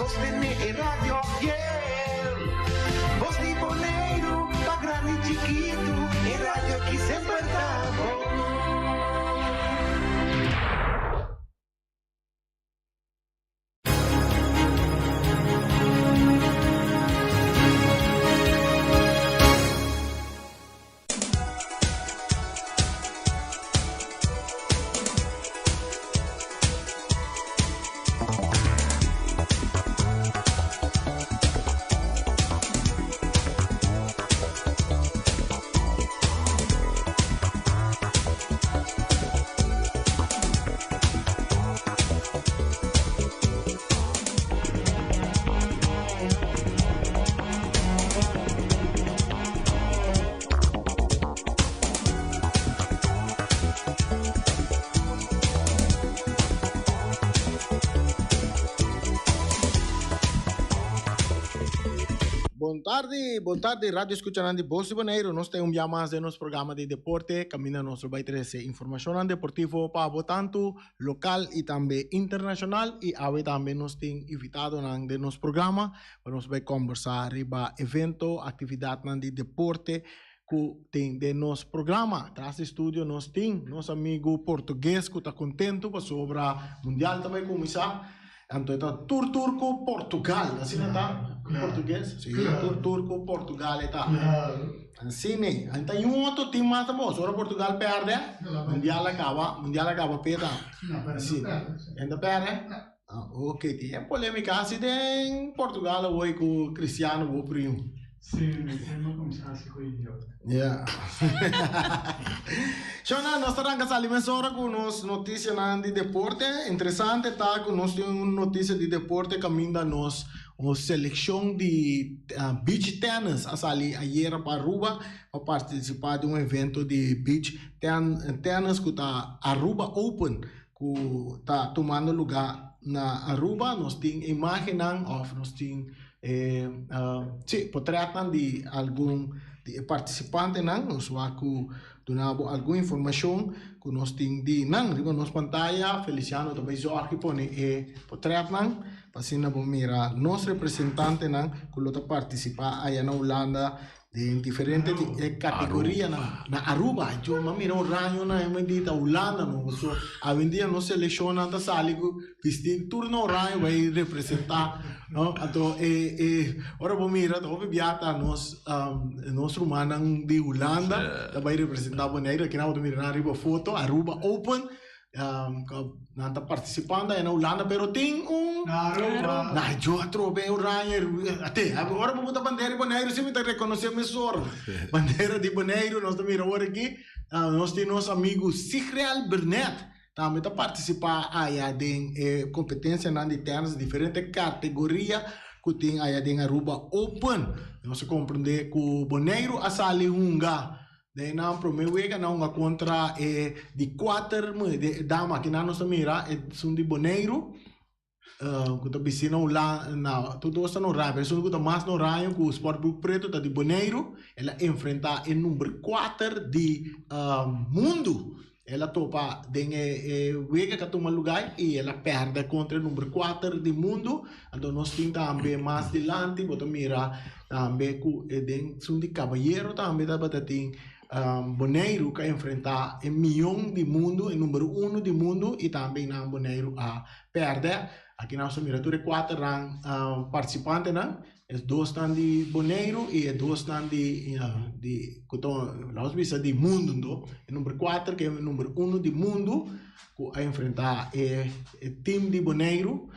Sostené e radio fiel. Bos di Boneiru, pa grandi i chikitu, e radio aki semper ta bon. Bon tardi, bon tardi radio escuchanan di Bos di Boneiru. Nos ta un bia mas den nos programa di deporte. Caminda nos lo bay trece informacionnan deportivo pa bo tanto local y tambe internacional. Y awe tambe nos tin invitadonan den nos programa pa nos bay combersa riba evento, actividadnan di deporte cu tin den nos programa. Tras di studio nos tin nos amigo Portugues cu ta contento pasobra Mundial ta bay cuminsa. Anto e ta tur tur cu Portugal, asina ta cu Portugues? Si, tur tur cu Portugal e ta. Asina e. Anto tin un otro team mas tambe, ora Portugal perde, Mundial a caba, Mundial a caba p'e ta. Asina. E ta perde? Ok, tin e polemica asi den Portugal awor cu Cristiano bo primo. Sí, mi primo cuminsa haci cu idiota. Ya. Shona, nos ta ranka sali mesora ku nos notisianan di deporte. Interesante ta ku nos tin un notisia di deporte kaminda nos un selekshon di beach tennis a sali ayera pa Aruba pa partisipá den un evento di beach tennis ku ta Aruba Open ku ta tumando lugá na Aruba. Nos tin imágennan òf nos tin E si, potretnan di algun di e partisipantenan. Nos wak ku duna bo algun informashon ku nos tin di nan riba nos pantaya. Feliciano ta bai zorg di pone e potretnan pa asina bo mira nos representantenan ku lo ta partisipá aya na Hulanda Den diferente di e categorianan na Aruba. Yo m'a mira un raño na e mendita Hulanda no. So awendia nos seleccionnan ta sali cu bisti tur na oraño bay representa no. Anto e e ora bo mira ta hopi bia ta nos nos rumannan di Hulanda ta bay representa Boneiru. Aki nan bo ta mira nan riba foto Aruba Open. Nan ta participando allá na Hulanda pero tin un Na Aruba. Na yo atrobe e oranje ate ora bo buta bandera di Boneiru si mi ta reconoce mesora bandera di Boneiru nos ta mira awor aki nos tin nos amigo Sigriel Bernet tambe ta participa aya den e competencianan di tennis diferente categoria cu tin aya den Aruba Open nos a comprende cu Boneiru a sali hunga Den nan prome wega nan hunga kontra e di kuater dama aki nan nos ta mira esun di Boneiru ku ta bisti na Hulanda tur dos ta na oranje pero esun ku ta mas na oranje ku sportbroek pretu ta di Boneiru el a enfrenta e number kuater di mundu el a topa den e wega ku a tuma luga i el a pèrdè kontra e number kuater di mundu anto nos tin tambe mas dilanti bo ta mira Tambe ku e den sun di kabayero tambe tabata tin Boneiru ku a enfrentá e mion di mundu, e number uno di mundu i tambe nan Boneiru a pèrdè. Aki nos ta mira tur e kuaternan partisipantenan, e dosnan di Boneiru i e dosnan di di ku ta laos bisa di mundu anto. E number kuater ku e number uno di mundu ku a enfrentá e tim di Boneiru.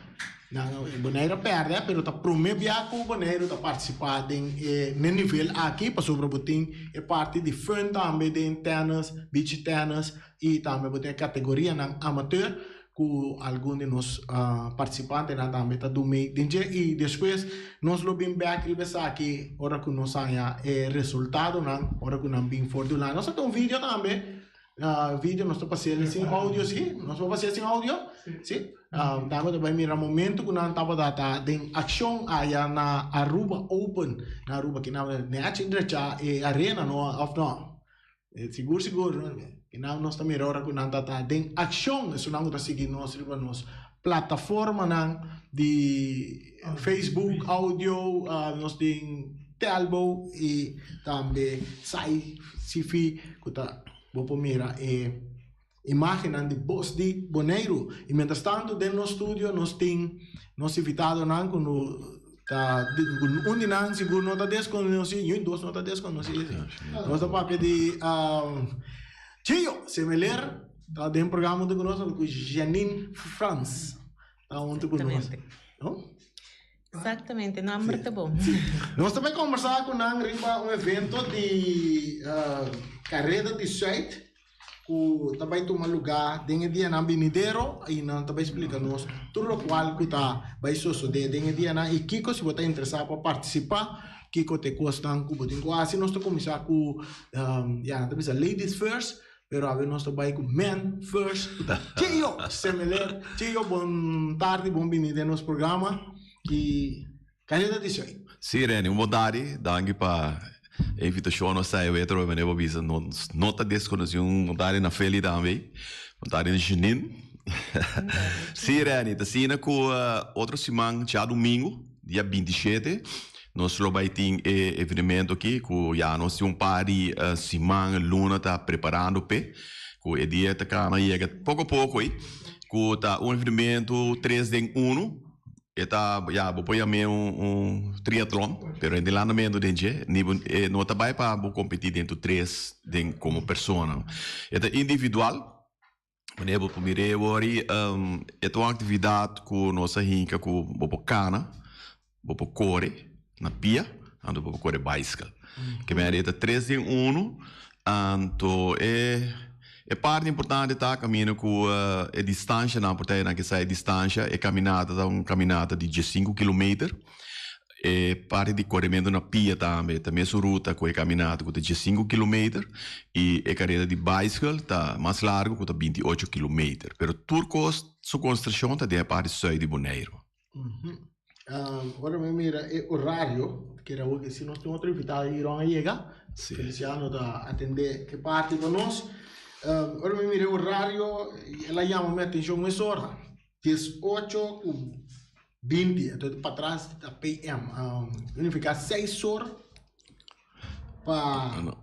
Nan Boneiru a pèrdè pero ta promé bia ku Boneiru ta partisipá den e ne nivel aki pasobra bo tin e parti di fun tambe den tènis, beach tènis i tambe bo tin e kategorianan amateur ku algun di nos partisipantenan tambe ta dun mee den dje i despues nos lo bin bèk riba esaki ora ku nos haña e resultadonan ora ku nan bin for di un lado. Nos a tuma un video tambe. Video nos ta pas'el sin audio si? Nos por pas'el sin audio? Si. Tambe ta bai mira momento ku nan tabata ta den akshon aya na Aruba Open na Aruba ki nan ne a drecha e arena no of no? Sigur sigur ki nan nos ta mira ora ku nan ta ta den akshon esunnan ku ta sigui nos riba nos. plataformanan di Facebook, audio, nos tin Telbo y tambe Sai CV cu ta bo por mira e imagennan di Bos di Boneiru. Y mientras tanto den nos studio nos tin nos invitadonan cu no ta un di nan sigur no ta desconoci, y un dos no ta desconoci. Nos ta papia di Chio Semeler ta den programa hunto cu nos cu Janine Frans ta hunto cu nos. No? Exactamente, nomber ta bon. Nos ta bay conversa cu nan riba un evento di Carrera di Zuid cu ta bay tuma lugar den e dianan binidero y nan ta bay splica nos tur locual cu ta bay sosode den e dianan y kico si bo ta interesa pa participa, kico ta e cosnan cu bo tin cu haci. Nos ta cuminsa cu, ya nan ta bisa ladies first, pero awe nos ta bay cu men first cu ta Chio Semeler. Chio, bon tardi, bon bini den nos programa y Carrera di Zuid. Sí, Renny, un bon tardi. Danki pa e invitashon. Nos ta e wetro manera bo bisa nos no ta deskonosí un bon tardi na Feli tambe. Bon tardi na Jeanine. Sí, Renny, ta asina ku otro siman djadumingu, dia 27, nos lo bai tin e evenemento aki ku ya nos tin un par di siman, luna ta preparando p'e, ku e dia ta kana yega poko poko ei, ku ta un evenemento tres den uno. E ta, ya, bo por yam'é un, un triatlon, pero e landamentu den dje, ni bo, e no ta bai pa bo kompetí den tur tres den komo persona. E ta individual, manera bo por mir'é wòri, e ta un aktividat ku nos a hinka ku bo por kana, bo por kore na pia, anto bo por kore baiskel. Ke manera e ta tres den unu, anto e. E parti importante ta caminda cu e distancianan, por ta nan ke sa e distancia, e caminata ta un caminata di diescinco kilometer. E parti di coremento na pia tambe ta mesun ruta cu e caminata cu ta diescinco kilometer y e careda di bicycle ta mas largo cu ta 28 kilometer. Pero tur cos su concentracion ta den e parti zuid di Boneiru. Ora mi mira e orario, kere awor ke si nos tin otro invitado Iron a yega, Sí. Feliciano ta atende e parti pa nos. Ora mi mira e orario, el a yama mi atencion mesora, 18 ku 20, entonces patras ta PM, significa 6 or pa. Ah, no.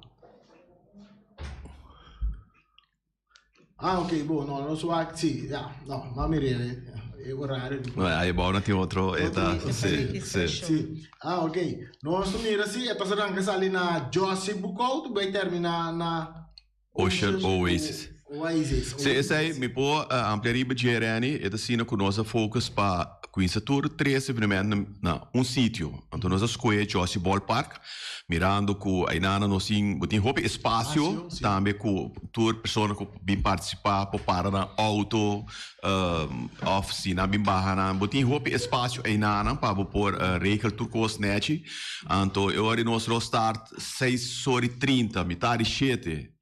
Ah, ok, bo, no, no wak, sí, ja, no, ma mire e horario. No, ahí bou no tin otro, e ta, sí, sí. Sí, ah, ok. Nos ta mira, sí, e ta arranca sali na Jossy Boekhoudt, bay termina na Ocean Oasis. Oasis. Sí, esei mi por amplia riba dje, Renny, e ta asina ku nos a focus pa kuinsa tur tres evenemento na un sitio. Anto nos a skohe Jossy Ballpark. Mirando ku ainana nos tin, bo tin hopi espasio, tambe ku tur persona ku bin partisipá por para nan outo òf si nan bin baha nan, bo tin hopi espasio ainana pa bo por regel tur kos nèchi. Anto e ora di nos lo start seis ora i trinta, mitá di shete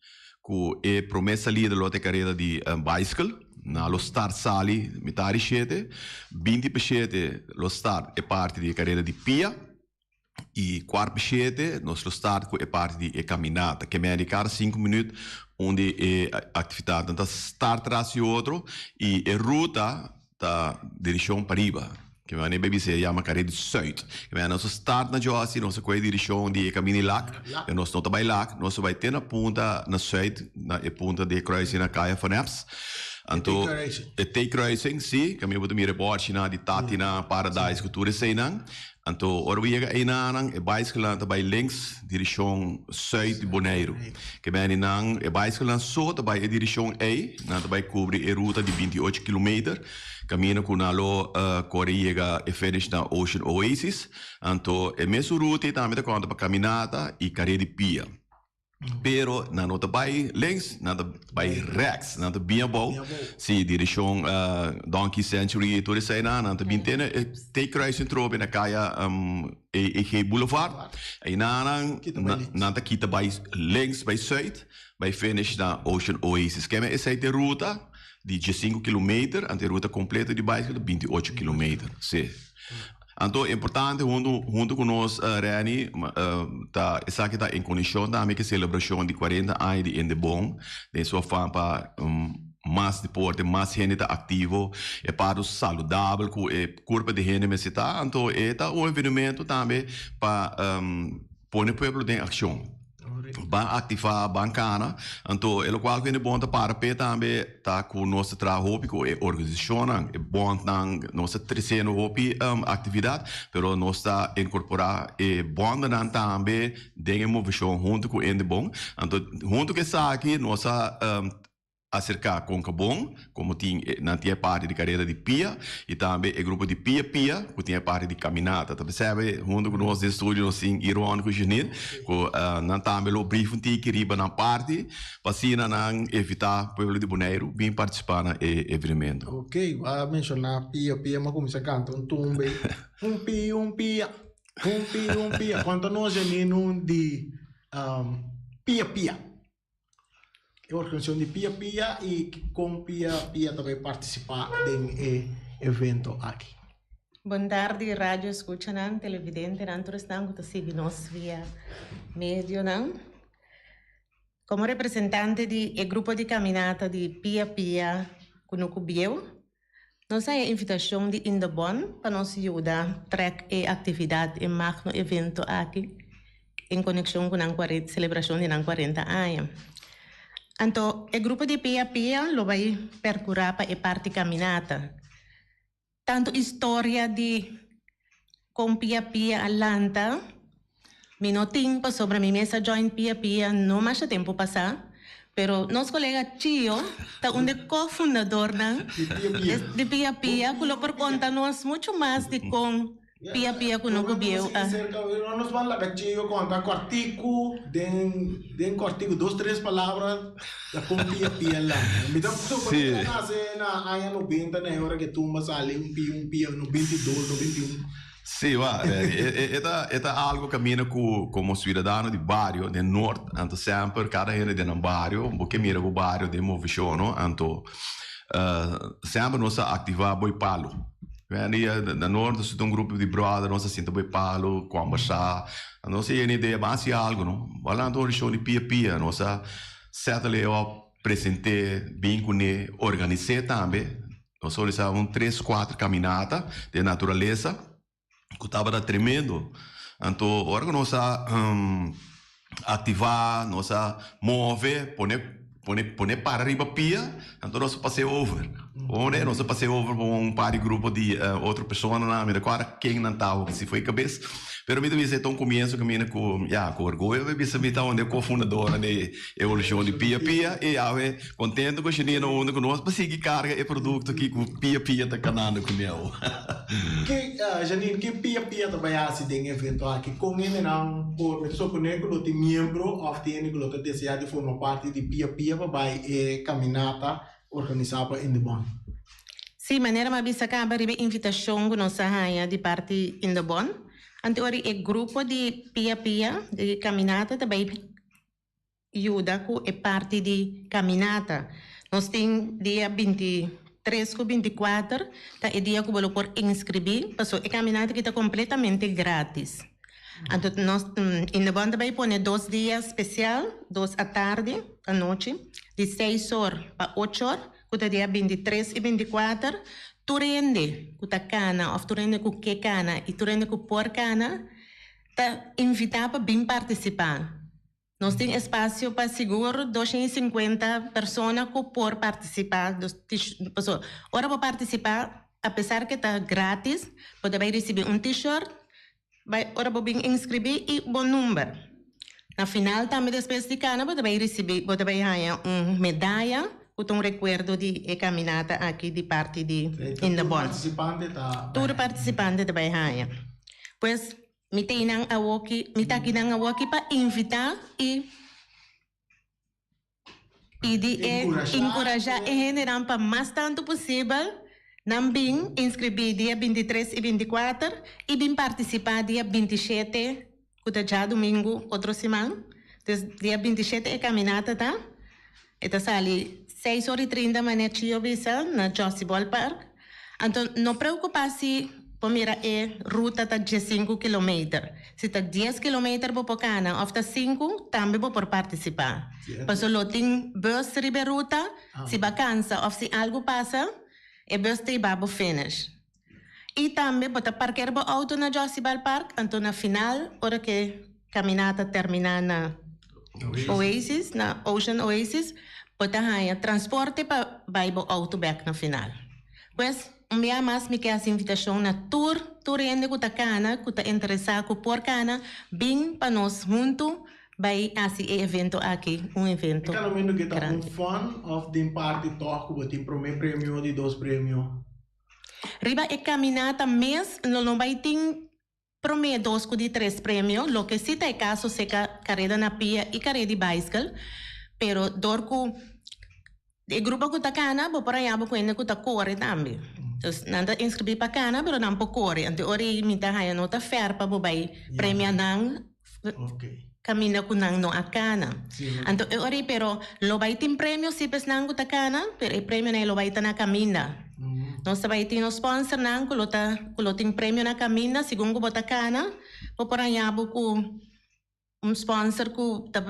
ku e promé salida lo ta e kareda di baiskel. Nan lo start sali mitá di shete, 20 pa shete lo start e parti di e kareda di pia. I kuart pa shete nos lo start ku e parti di e kaminata. Ke mei di kada sinku minüt un di e aktividatnan ta start tras di otro i e ruta ta direkshon pariba. Ke manera e bisa e yama Kare di Sùit. Ke manera nos a start na Jossy nos a kohe direkshon di e kaminda di Lak, pero nos no ta bai Lak, nos a bai te na punta na sùit na e punta di e kruising na Kaya Van Eps. Anto e T-kruising, si, kaminda bo ta mira e bòrchinan di Tatina, Paradise ku tur eseinan. Anto ora bo yega einanan e baiskelnan ta bai links dirishon sùit di Boneiru. Ke beni nan e baiskelnan so ta bai e dirishon ei, nan ta bai kubri e ruta di 28 kilometer, kaminda ku nan lo kore yega e finish na Ocean Oasis. Anto e mesun ruta ei tambe ta konta pa kaminata i kare di pia. Pero nan no ta bai links, nan ta bai rechts, nan ta bin abou. Si, direccion Donkey Sanctuary y tur esei nan, nan ta bin te na e T-kruising trobe na kaya EG Boulevard. Einan nan, nan ta kita bai links, bai zuid, bai finish na Ocean Oasis. Keme esei ta e ruta di diescinco kilometer, anto e ruta completo di bicycle ta 28 kilometer. Si. Anto importante huntu huntu ku nos Renny ta esaki ta en kondishon tambe ku e selebrashon di 40 aña di Indebon den su afan pa. Mas deporte, mas hende ta aktivo, e parto saludabel ku e kurpa di hende mester ta, anto e ta un evenemento tambe pa pone pueblo den akshon. Ban aktivá, ban kana, anto e lokual ku hende bon ta para p'e tambe ta ku nos ta traha hopi ku e organisashonnan, e bondnan, nos ta tresiendo hopi aktividat, pero nos ta inkorporá e bondanan tambe den e moveshon huntu ku hende bon. Anto huntu ku esaki nos a Aserká Konkabon, komo tin e nan tin e parti di karera di pia i tambe e grupo di Pia Pia ku tin e parti di kaminata. Ta besebe huntu ku nos den studio nos tin Iron ku Janine ku nan tambe lo brief un tiki riba nan parti pa asina nan evitá pueblo di Boneiru bin partisipá na e evenemento. Ok, bo a menshoná Pia Pia, mi a kuminsá kanta un tumbe, Un pia, un pia, un pia, un pia. Konta nos Janine un di Pia Pia. E organisashon di Pia Pia i kon Pia Pia ta bai partisipá den e evento aki. Bon tardi radio escuchanan, televidentenan, tur esnan ku ta sigui nos via medionan. Komo representante di e grupo di kaminata di Pia Pia Kunuku Bieu, nos haña invitashon di Indebon pa nos yuda trèk e aktividat, e magno evento aki en konekshon ku nan selebrashon di nan kuarenta aña. Anto e grupo di Pia Pia lo bai perkurá pa e parti kaminata. Tantu historia di kon Pia Pia a lanta Mi no tin pasobra mi mes a join Pia Pia no masha tempu pasá, pero nos kolega Chio ta un de ko-fundadornan di Pia Pia ku lo por konta nos muchu mas di kon Pia Pia ku no ku bieu a. Nos ban laga Chio konta kòrtiku den den kòrtiku dos tres palabra ta kon Pia Pia lanta. Mi ta supone ku a nase na aña nobenta na e ora ku e tumba sali un pia un pia 92 91. Sí, wa, e ta e ta algo kaminda ku komo siudadano di bario den Noord, anto semper kada hende den nan bario, bo ke mira bo bario den movishon, no? Anto semper nos a aktivá boi palu. Wende na Noord nos ta un grupo di bròder, nos a sinta boi palu, kòmbersá, nos a yega na idea ban hasi algo, no? Bo a lanta un rishon di pia pia, nos a sètel e òp, present'é, bin kuné, organis'é tambe. Nos a organisa un tres kuater kaminata den naturalesa ku tabata tremendo. Anto ora ku nos a aktivá, nos a move, pone pone pone para riba pia, anto nos a pas'é over. Ora nos a pas'é over pa un par di grupo di otro personanan, mi ta kòrda ken nan tabata si foi kabes, pero mi ta bisa e ta un komienso kaminda ku ya ku orguyo mi bisa mi ta un di e kofundadornan di Evolushon di Pia Pia i awe Contento cu Shanina unda cu nos pa sigui carga e producto aki cu pia pia ta canando cu neo. Ke, Janine, ke pia pia ta bai haci den e evento aki? Con hendenan por, mi ta supone cu lo tin miembro of tin hende cu lo ta desea di forma parti di pia pia pa bai e caminata organisa pa Indebon? Sí, manera mi a bisa caba riba e invitacion cu nos a haya di parti Indebon, anto ora e grupo di pia pia di caminata ta bai yuda ku e parti di kaminata. Nos tin dia 23 ku 24 ta e dia ku bo lo por inskribí, paso e kaminata aki ta kompletamente gratis. Anto nos Indebon ta bai pone dos dia spesial, dos atardi, anochi, di seis or pa ocho or, ku ta dia 23 i 24, tur hende ku ta kana òf tur hende ku ke kana i tur hende ku por kana ta invitá pa bin partisipá. Nos tin espasio pa sigur 250 persona ku por partisipá. Pasobra ora bo partisipá, apesar ke ta grátis, bo ta bai risibí un T-shirt, bai ora bo bin inskribí i bo number. Na final tambe despues di kana bo ta bai risibí, bo ta bai haña un medaya ku ta un rekuerdo di e kaminata aki di parti di Indebon. Tur partisipante ta bai haña. Pues. Mi ta einan awoki, mi ta akinan awoki pa invitá i pidi e enkurashá e hendenan pa mas tantu posibel nan bin inskribí dia 23 i 24 i bin partisipá dia 27 ku ta djadumingu otro siman. Dus dia 27 e kaminata ta, e ta sali seis ora i trinta manera Chio bisa na Jossy Ballpark. Anto no preokupá si. Por mira e ruta ta 15 kilometer. Si ta 10 kilometer bo por kana òf ta 5, tambe bo por partisipá. Pasobra lo tin bus riba e ruta, si bo a kansa òf si algu pasa, e bus ta hiba bo finish. I tambe bo ta parker bo outo na Jossy Bal Park, anto na final ora ku e kaminata terminá na Oasis, na Ocean Oasis, bo ta haña transporte pa bai bo outo bèk na final. Pues, un bia mas mi ke hasi invitashon na tur tur hende ku ta kana, ku ta interesá, ku por kana, bin pa nos huntu bai hasi e evento aki un evento E kanamentu ke ta un grandi. fun òf den parti tòg ku bo tin promé premio, di dos premio? Riba e kaminata mes lo no bai tin promé, dos ku di tres premio, loke si ta e kaso seka kareda na pia i kareda di baiskel, pero dor ku e grupo ku ta kana bo por haña bo ku hende ku ta kore tambe. Dus nan ta inskribí pa kana pero nan por kore, anto ora ei mi ta haña no ta fèr pa bo bai premia nan kaminda ku nan no a kana. Anto e ora ei pero lo bai tin premio si pa esnan ku ta kana, pero e premionan ei lo bai ta na kaminda. Nos ta bai tin nos sponsornan ku lo ta ku lo tin premio na kaminda segun ku bo ta kana bo por haña bo ku un sponsor ku ta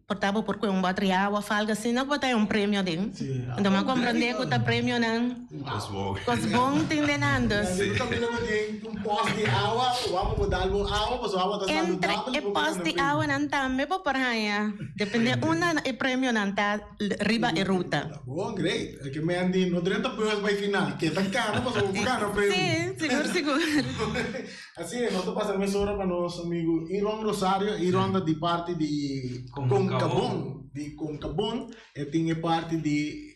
por ta bo por kue un bòter di awa òf algu asina ku bo ta haña un premio aden. Anto mi a komprendé ku ta premionan kos bon tin den nan dus. Entre e pòs di awanan tambe bo por haña depende unda e premionan ta riba e ruta. Bon, great. E ke men di no drenta bus bai final. Ke ta kana pasobra bo por gana premio. Sí, sigur sigur. Así es, nos ta pasa mesora pa nos amigo Iron Rosario. Iron ta di parti di Concabon. Di Concabon e tin e parti di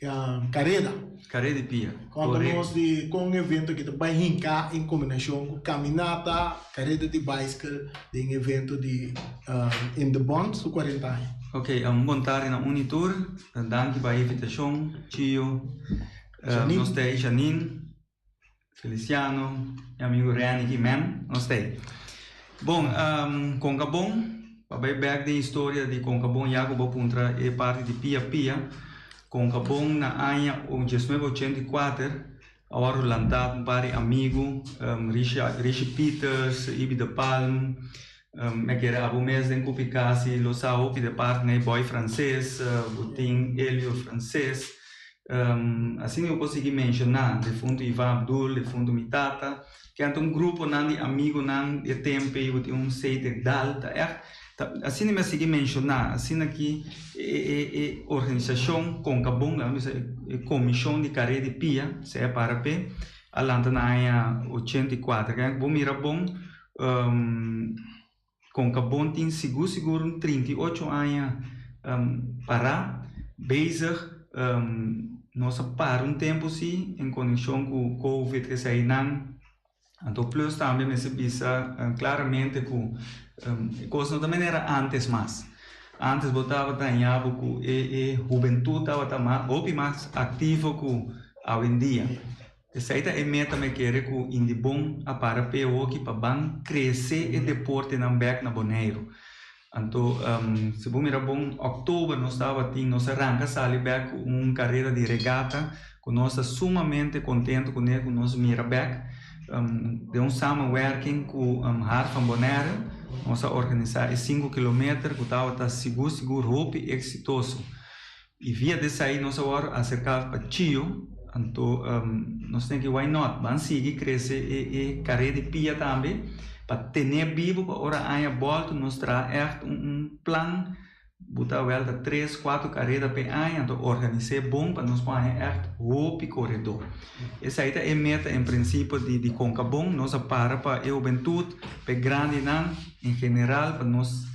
Careda. Careda di pia. Conta nos di con evento aki ta bai hinca en combinacion cu caminata, careda di bicycle den evento di In The Bond su 40 aña. Ok, un bon tardi na un y tur. Danki pa e invitacion, Chio. Nos ta ey Janine. Feliciano, mi amigo Renny ki men, nos ta ei. Bon, Concabon, pa bai bek den historia di Concabon ya ku bo puntra e parti di pia pia, Concabon na aña 1984 a wòrdu lantá ku un par di amigu, Rishi Pieters, Ibi de Palm, mi a kere abo mes den Kupi Kasi lo sa hopi de parti nei Boy Frances, bo tin Elio Frances, Asina yo por sigui menshoná defuntu Ivan Abdul, defuntu mi tata, ke anto un gruponan di amigunan di e tempu ei bo tin un Cedric Daal, ta ègt ta asina mi a sigui menshoná, asina ki e e e organisashon Konkabon, laga mi bisa e komishon di Kare di Pia, sea para p'e, a lanta na aña 84. Ke bo mira bon Concabon tin sigur sigur un 38 aña pará, bezig. Nos a para un tempu sí en konekshon ku Covid eseinan. Anto plus tambe mester bisa klaramente ku e kos no ta manera antes mas. Antes bo tabata haña bo ku e e hubentut tabata mas hopi mas aktivo ku awendia. Esei ta e meta mi kere ku Indibon a para p'e hoki pa ban krese e deportenan bèk na Boneiru. Anto si bo mira bon òktober nos tabatin nos a ranka sali bèk ku un karera di regata ku nos ta sumamente kontentu kuné ku nos mira bèk den un samenwerking ku Hart van Bonaire nos a organisá e sinku kilometer ku tabata sigur sigur hopi eksitoso. I via d'esei nos a wòrdu aserká pa Chio, anto nos tin ki why not, ban sigui krese e e karé di pia tambe pa ten'é bibu pa ora aña bòltu nos traha ègt un un plan buta wèlta tres kuater kareda p'e aña anto organis'é bon pa nos por haña ègt hopi koredó. Esei ta e meta en prinsipio di di Konkabon, nos a para pa e hubentut, pa e grandinan en general pa nos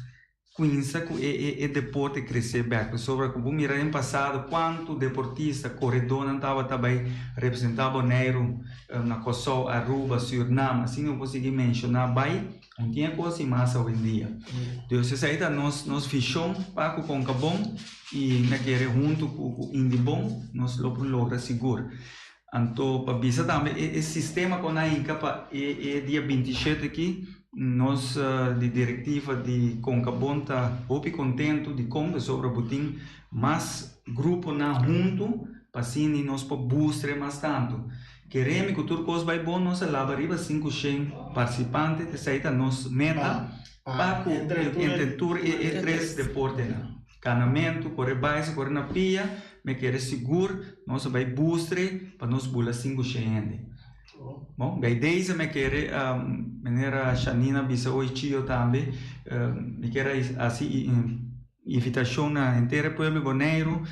Cuinsa cu e e e deporte crece bek pasobra cu bo mira den pasado cuanto deportista, coredornan tabata bay representa Boneiru na Corsou, Aruba, Surnam, asina bo por sigui menciona bay no tin e cos y mas awendia. Dus esey ta nos nos vision pa cu Concabon y mi a kere hunto cu cu Indibon nos lo por logra sigur. Anto pa bisa tambe e e sistema cu nan a hinca pa e e dia 27 aki Nos di direktiva di Konkabon ta hopi kontentu dikon pasobra bo tin mas gruponan huntu pa asina nos por bustre mas tantu. Kere mi ku tur kos bai bon nos a laba riba 500 partisipante, esei ta nos meta pa ku entre tur e tres deportenan. Kanamentu, kore bicycle, kore na pia, mi kere sigur nos a bai bustre pa nos bula 500 hende. Bon, bij deze mi kere, manera Shanina bisa hoy Chio tambe, mi kere hasi invitashon na henter e pueblo di Boneiru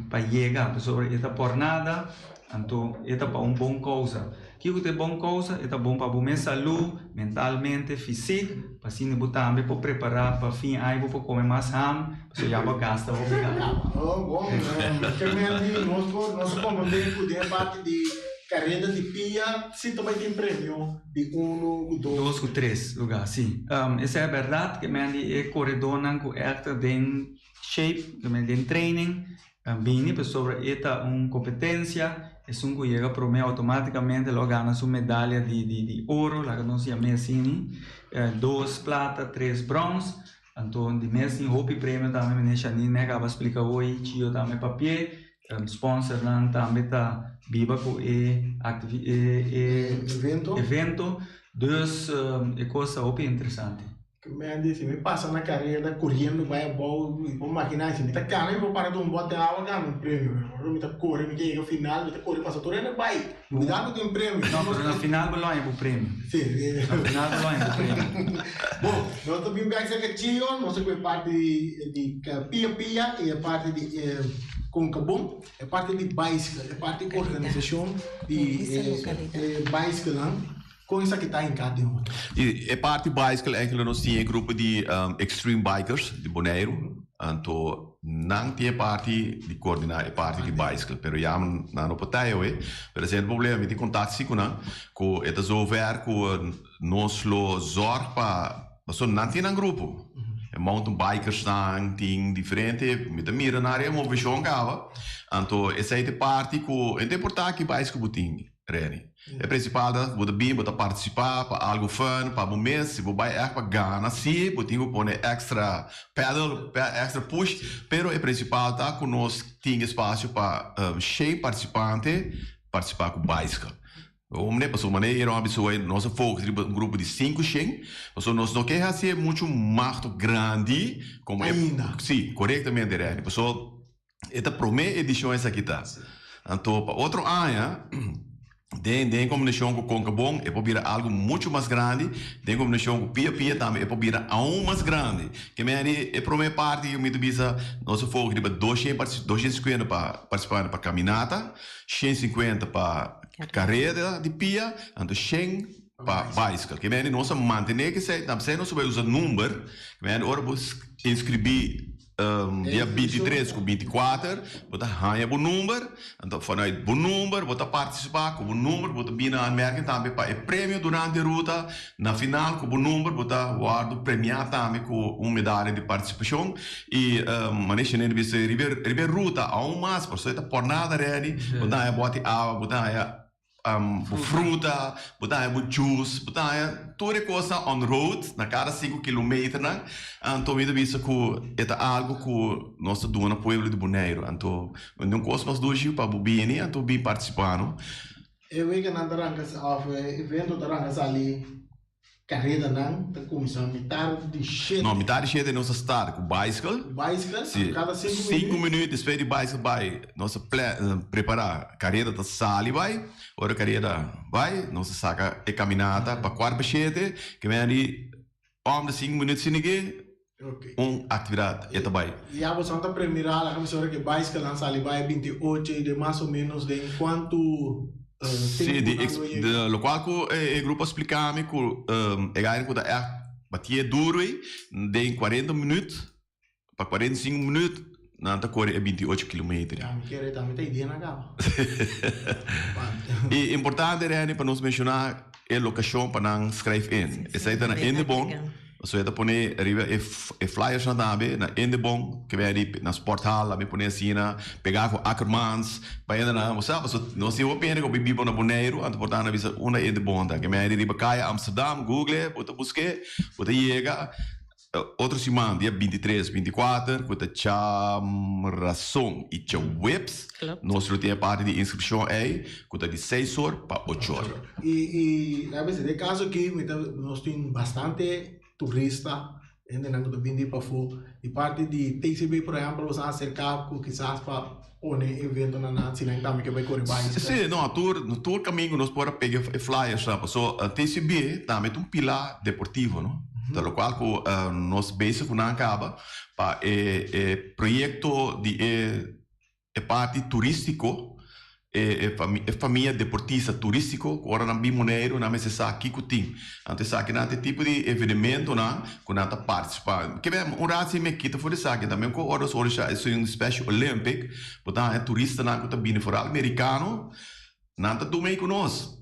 pa yega, pasobra e ta por nada, anto e ta pa un bon kousa. Kiko ta e bon kousa? E ta bon pa bo mes salú, mentalmente, fisik, pa asina bo tambe por prepará pa fin aña bo por kome mas ham, pasobra ya bo a gasta hopi kaba. Oh, bon. Kemerdi, nos por, nos a komprendé ku den e parti di kareda di pia si ta bai tin premio di unu ku dos. Dos ku tres lugá, si. Esei a bèrdat, kemerdi e koredónan ku ègt ta den shape, kemerdi den training, Bini pasobra e ta un competencia, esun cu yega prome automaticamente lo gana su medalia di di di oro, laga nos yam'e asini, dos plata, tres brons, anto di mes tin hopi premio tambe meneer Shanine me a caba splica hoy, Chio tambe papie, sponsornan tambe ta biba cu e activi e e Evento. evento, dus e cos ta hopi interesante. Mandy, si mi pasa na careda coriendo bai abou, mi por magina, si mi ta cana mi por para dun bote awa gana un premio, pero ora mi ta core mi ke yega final, mi ta core pasa tur hende bai, cuidado cu tin premio. No, pero na final bo lo haña bo premio. Si. Na final bo lo haña bo premio. Bon, nos ta bin bek cerca Chio, nos ta cu e parti di pia pia y e parti di Concabon, e parti di bicycle, e parti organisacion di e bicyclenan. Kon esaki ta hinká den otro? I e parti bicycle eigenlijk nos tin e grupo di extreme bikers di Boneiru, anto nan tin e parti di koordiná e parti di bicycle, pero ya nan no por ta awe, pero esei no problema, mi tin kontakto si ku nan, ku e ta zover ku nos lo zòrg pa, pasobra nan tin nan grupo, e mountain bikers nan tin diferente, mi ta mira nan área moveshon kaba, anto esei ta e parti ku e ta importá ki bicycle bo tin. Reni. E principal ta bo ta bin, bo ta participa pa algo fun, pa bo mes, si bo bay echt pa gana si bo tin cu pone extra pedal, extra push, pero e principal ta cu nos tin espacio pa shen participante participa cu bicycle. Omne, pasobra manera Jeroen a bisa hoy, nos a focus riba un grupo di sinku shen, pasobra nos no ke haci mucho magto grandi como e, Ainda. si, corectamente Reni, pasobra E ta promé edishon esaki ta. Anto pa otro aña den den kombinashon ku Konkabon e por bira algu muchu mas grandi, den kombinashon ku Pia Pia tambe e por bira aun mas grandi. Ke meri e promé parti ku mi ta bisa nos a foka riba doshen 250 pa partisipante pa kaminata, 150 pa kareda di pia, anto 100 pa bicycle. Ke meri nos a mantené esei, ta p'esei nos a bai usa number, ke meri ora bo inskribí Dia 23 ku 24 bo ta haña bo number, anto vanuit bo number bo ta partisipá ku bo number bo ta bini na aanmerking tambe pa e premio durante e ruta, na final ku bo number bo ta wòrdu premiá tambe ku un medaya di partisipashon i manera Shanine bisa riba e ruta aun mas pasobra e ta pòrnada ready bo ta haña bòt'i awa bo ta haña bo fruta, bo ta haña bo juice, bo ta haña tur e kosnan on road na kada sinku kilometernan. Anto mi ta bisa ku e ta algu ku nos ta duna pueblo di Boneiru. Anto no tin un kos mas dushi pa bo bini anto bin partisipá no. E weganan ta ranka òf e evento ta ranka sali Karedanan ta kuminsá mitar di shete. No, mitar di shete nos a start ku bicycle. Ku bicycle, Si. kada sinku minuut. Sinku minuut despues di bicycle bai, nos a prepará, kareda ta sali bai. Ora kareda bai, nos a saka e kaminata pa kuart pa shete, ke men a di om de sinku minuut sinigi, un aktividat e ta bai. Ya boso ta premirá la kamisora ke bicyclenan sali bai 28 i de mas o menos den kuantu Sí, di ex, de locual cu e grupo a splica mi cu e gaina cu ta echt batie duro ei, den 40 minuut pa 45 minuut nan ta core e 28 kilometer. Ya, mi kere tambe ta idea na caba. E importante Renny pa nos menciona e locacion pa nan schrijf in. Esei ta na Indebon. Pasobra e ta pone riba e e flyersnan tambe na Indebon, ke bini di na sporthal, a mi pone asina, pegá ku Akkermans, pa hende nan, bo sa, pasobra nos tin hopi hende ku a biba na Boneiru, anto por ta nan bisa unda Indebon ta. Ke bini di riba kaya Amsterdam, google, bo ta busk'é, bo ta yega. Otro siman, dia 23, 24, ku ta djamrason i djaweps, nos lo tin e parti di inskripshon ei, ku ta di seis or pa ocho or. I i a bes den e kaso aki mi ta nos tin bastante turista, hendenan ku ta bini di pafó, di parti di TCB por ehèmpel bo sa aserká ku kisas pa pone eventonan nan si nan tambe ke bai kore bai. Sí, no, tur tur kaminda ku nos por a pega e flyers nan, paso TCB tambe ta un pilá deportivo, no? Ta lokual ku nos bezig ku nan kaba pa e e proyekto di e e parti turístiko, e e famia deportista turístiko ku ora nan bin Boneiru nan mester sa kiko tin. Anto esakinan ta e tipo di evenementonan ku nan ta partisipá. Ke ben, un rat si mi kita for esaki tambe ku ora nos organisá esun Special Olympic, bo ta haña turistanan ku ta bini foral merikano, nan ta duna ei ku nos.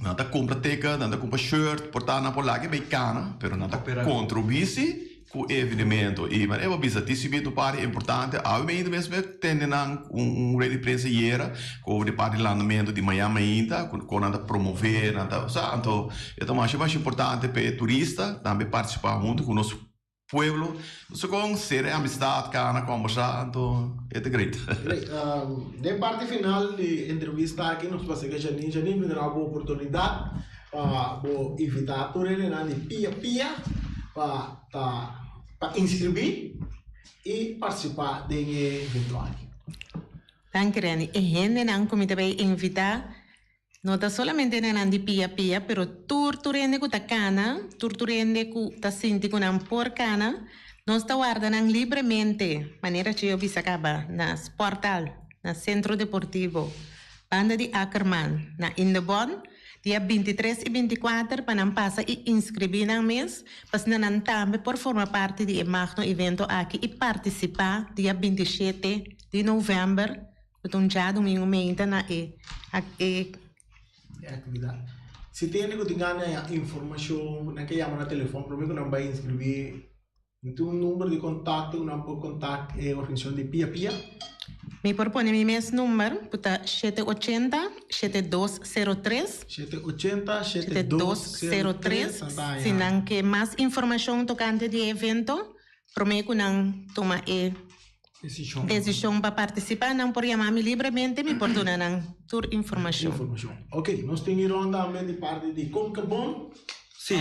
Nan ta kumpra teken, nan ta kumpra shirt, por ta nan por laga e bai kana, pero nan ta kontribuí si ku e evenemento. I manera bo bisa TCB ta un parti importante. Awe mainta mes mi a tende nan un rueda di prensa ayera ku over di parti di landamento di mañan mainta ku kon nan ta promove, nan ta sa anto e ta masha masha importante pa e turista tambe partisipá huntu ku nos pueblo. So kon sera e amistad, kana, kombersá anto e ta great. Great. Den parti final di entrevista aki nos pasa ke Janine. Janine mi ta duna bo oportunidat pa bo invitá tur hendenan di pia pia pa ta pa inskribí i partisipá den e evento aki. Danki Renny. E hendenan ku mi ta bay invitá no ta solamente hendenan di pia pia pero tur tur hende ku ta kana, tur tur hende ku ta sinti ku nan por kana, nos ta warda nan libremente, manera Cheo bisa kaba, na Sporthal, na Centro Deportivo, banda di Ackerman, na Indebon. Dia 23 i 24 pa nan pasa i inskribí nan mes, pa asina nan tambe por forma parti di e magno evento aki i partisipá dia 27 di novèmber, ku ta un djadumingu meinta na e e. E aktividat. Si tin hende ku tin gana informashon, ku nan ke yama na telefòn promé ku nan bai inskribí. Mi tin un number di kontakto ku nan por kontak e organisashon di Pia Pia. Mi por pone mi mes number ku ta 780 7203. 780 7203. 7203. Si nan ke mas informashon tokante di e evento, promé ku nan tuma e desishon pa partisipá, nan por yama mi libremente, mi por duna nan tur informashon. Informashon. Oké, nos tin e ronda tambe di parti di Konkabon. Sí,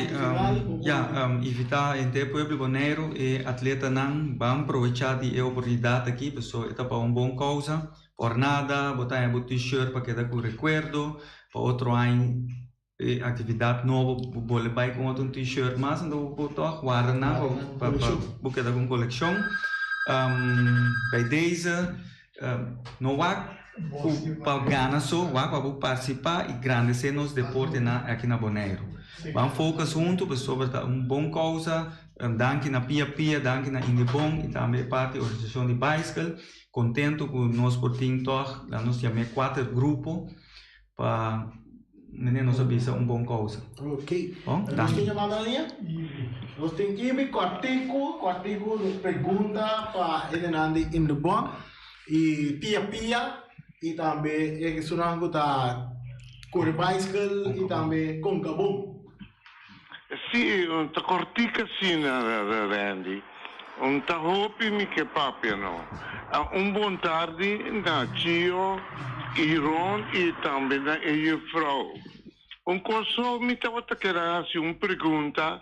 ya, invitá henter pueblo Boneiru e atletanan ban provechá di e oportunidat aki pasobra e ta pa un bon kousa. Por nada bo ta haña bo t-shirt pa keda ku rekuerdo, pa otro aña e aktividat nobo bo bole bai ku otro un t-shirt mas anto bo por tòg warda nan pa bo keda ku un kolekshon. Bij deze No wak ku pa gana so, wak pa bo partisipá i grandesé nos deportenan aki na Boneiru. Ban focus huntu pasobra ta un bon kousa. Danki na Pia Pia, danki na Indebon i tambe e parti organisashon di baiskel. Kontentu ku nos por tin tòg, laat nos yam'é kuater grupo pa mene nos a bisa un bon kousa. Ok. Bon, Nos danki. tin yamada na liña? Nos tin Ibi Kòrtiku, Kòrtiku nos pregunta pa hendenan di Indebon i Pia Pia i tambe e esunnan ku ta kore baiskel i tambe Konkabon. Sí, un ta kòrtiku asina, Randy. Un ta hopi mi ke papia no. Un bon tardi na Chio i Ron i tambe na e juffrouw. Un kos so mi tabata kere hasi un pregunta,